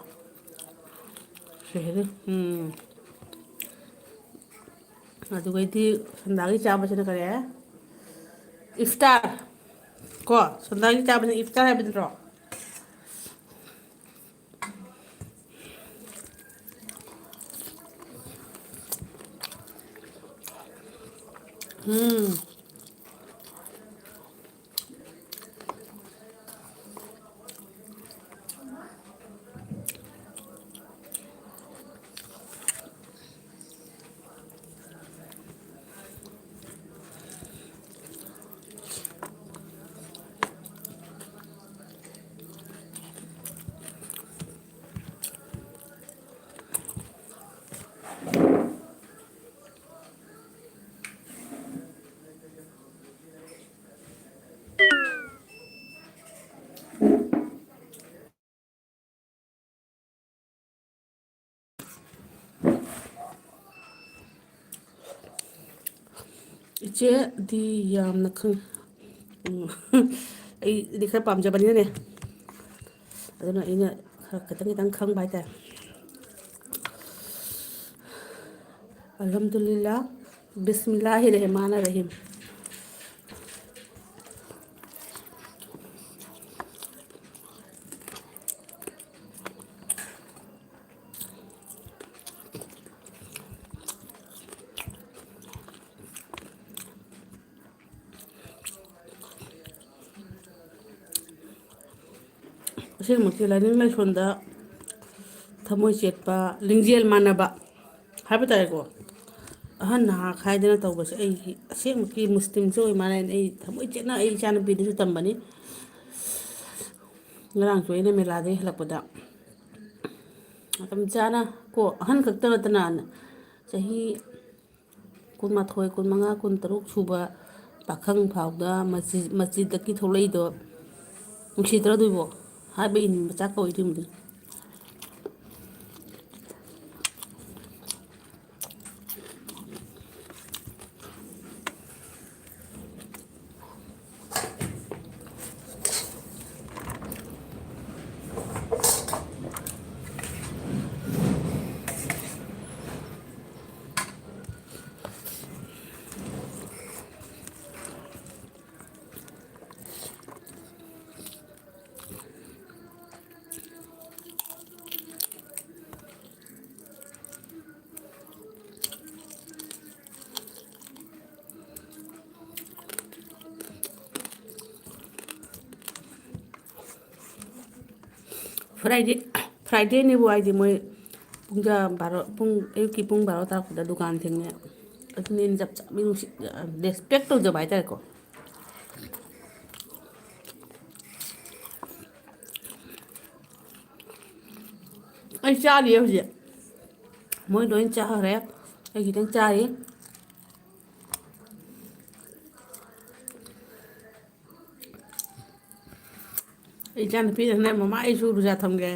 ꯁꯦꯍꯔꯤ꯫ ꯎꯝ꯫ ꯑꯗꯨꯒꯩꯗꯤ ꯁꯟꯗꯥꯒꯤ ꯆꯥꯕꯁꯤꯅ ꯀꯔꯤ? ꯏꯐꯇꯥꯔ꯫ ꯀꯣ, ꯁꯟꯗꯥꯒꯤ ꯆꯥꯕꯁꯤꯅ ꯏꯐꯇꯥꯔ ꯍꯥꯏꯕ ꯅꯠꯇ꯭ꯔꯣ? ꯎꯝ꯫ ꯏꯆꯦꯗꯤ ꯌꯥꯝꯅ ꯈꯪ-, ꯎꯝ, ꯑꯩꯗꯤ ꯈꯔ ꯄꯥꯝꯖꯕꯅꯤꯅꯅꯦ, ꯑꯗꯨꯅ ꯑꯩꯅ ꯈꯔ ꯈꯤꯇꯪ ꯈꯤꯇꯪ ꯈꯪꯕ ꯍꯥꯏꯇꯥꯔꯦ꯫ ꯑꯜꯍꯝꯗꯨꯂꯤꯜꯂꯥ, ꯕꯤꯁꯃꯤꯜꯂꯥꯍꯤ ꯔꯍꯃꯥꯟ ꯔꯍꯤꯝ꯫ ꯑꯁꯦꯡꯕꯃꯛꯀꯤ ꯂꯥꯏꯅꯤꯡ ꯂꯥꯏꯁꯣꯟꯗ ꯊꯃꯣꯏ ꯆꯦꯠꯄ, ꯂꯤꯡꯖꯦꯜ ꯃꯥꯟꯅꯕ ꯍꯥꯏꯕ ꯇꯥꯔꯦꯀꯣ, ꯑꯍꯟ ꯅꯍꯥ ꯈꯥꯏꯗꯅ ꯇꯧꯕꯁꯦ ꯑꯩꯒꯤ ꯑꯁꯦꯡꯕꯒꯤ ꯃꯨꯁꯂꯤꯝꯁꯨ ꯑꯣꯏ ꯃꯥꯜꯂꯦ꯫ ꯑꯩ ꯊꯃꯣꯏ ꯆꯦꯠꯅ ꯑꯩ ꯏꯆꯥꯅꯨꯄꯤꯗꯨꯁꯨ ꯇꯝꯕꯅꯤ꯫ ꯉꯔꯥꯡꯁꯨ ꯑꯩꯅ ꯃꯦꯂꯥꯗꯒꯤ ꯍꯜꯂꯛꯄꯗ ꯃꯇꯝ ꯆꯥꯅ ꯀꯣ, ꯑꯍꯟ ꯈꯛꯇ ꯅꯠꯇꯅ ꯆꯍꯤ ꯀꯨꯟꯃꯥꯊꯣꯏ, ꯀꯨꯟꯃꯉꯥ, ꯀꯨꯟꯇꯔꯨꯛ ꯁꯨꯕ ꯄꯥꯈꯪ ꯐꯥꯎꯗ ꯃꯁꯖꯤꯠ-, ꯃꯁꯖꯤꯠꯇꯒꯤ ꯊꯣꯛꯂꯛꯏꯗꯣ ꯅꯨꯡꯁꯤꯗ꯭ꯔꯣ ꯑꯗꯨꯏꯕꯣ? ꯍꯥꯏꯕ ꯏꯟꯕ ꯃꯆꯥ ꯀꯧꯏ ꯑꯗꯨꯏꯕꯨꯗꯤ꯫ Friday, Fridayꯅꯦꯕꯨ ꯍꯥꯏꯗꯤ ꯃꯣꯏ ꯄꯨꯡ ꯀꯌꯥ, ꯕꯥꯔꯣ, ꯄꯨꯡ, ꯑꯌꯨꯛꯀꯤ ꯄꯨꯡ ꯕꯥꯔꯣ ꯇꯥꯔꯛꯄꯗ ꯗꯨꯀꯥꯟ ꯊꯤꯡꯉꯦ꯫ ꯑꯗꯨꯅꯦ ꯑꯩꯅ ꯆꯞ ꯆꯥꯕꯤ ꯅꯨꯡꯁꯤ, respect ꯇꯧꯖꯕ ꯍꯥꯏꯇꯥꯔꯦꯀꯣ꯫ ꯑꯩ ꯆꯥꯔꯤꯌꯦ ꯍꯧꯖꯤꯛ꯫ ꯃꯣꯏ ꯂꯣꯏ ꯆꯥꯈ꯭ꯔꯦ꯫ ꯑꯩ ꯈꯤꯇꯪ ꯆꯥꯔꯤ꯫ ꯑꯩ ꯏꯆꯥꯅꯨꯄꯤꯅꯅꯦ, "ꯃꯃꯥ, ꯑꯩꯁꯨ ꯔꯨꯖꯥ ꯊꯝꯒꯦ"꯫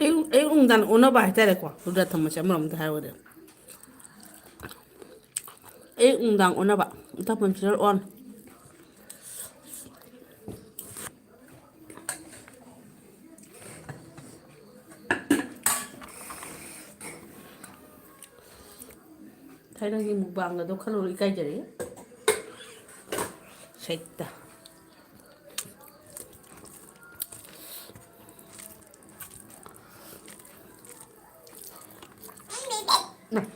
ꯑꯌꯨꯛ, ꯑꯌꯨꯛ ꯅꯨꯡꯗꯥꯡ ꯑꯣꯟꯅꯕ ꯍꯥꯏꯇꯥꯔꯦꯀꯣ, ꯔꯨꯖꯥ ꯊꯝꯕꯁꯦ ꯑꯃꯔꯣꯝꯗ ꯍꯥꯏꯔꯨꯔꯗꯤ꯫ ꯑꯌꯨꯛ ꯅꯨꯡꯗꯥꯡ ꯑꯣꯟꯅꯕ, ꯎꯇꯞ ꯄꯝ ꯁꯤꯗ ꯑꯣꯟ꯫ ꯊꯥꯏꯅꯒꯤ ꯃꯨꯛꯕꯥꯡꯒꯗꯣ ꯈꯜꯂꯨꯔ ꯏꯀꯥꯏꯖꯔꯛꯑꯦ꯫ ꯁꯩꯇ꯫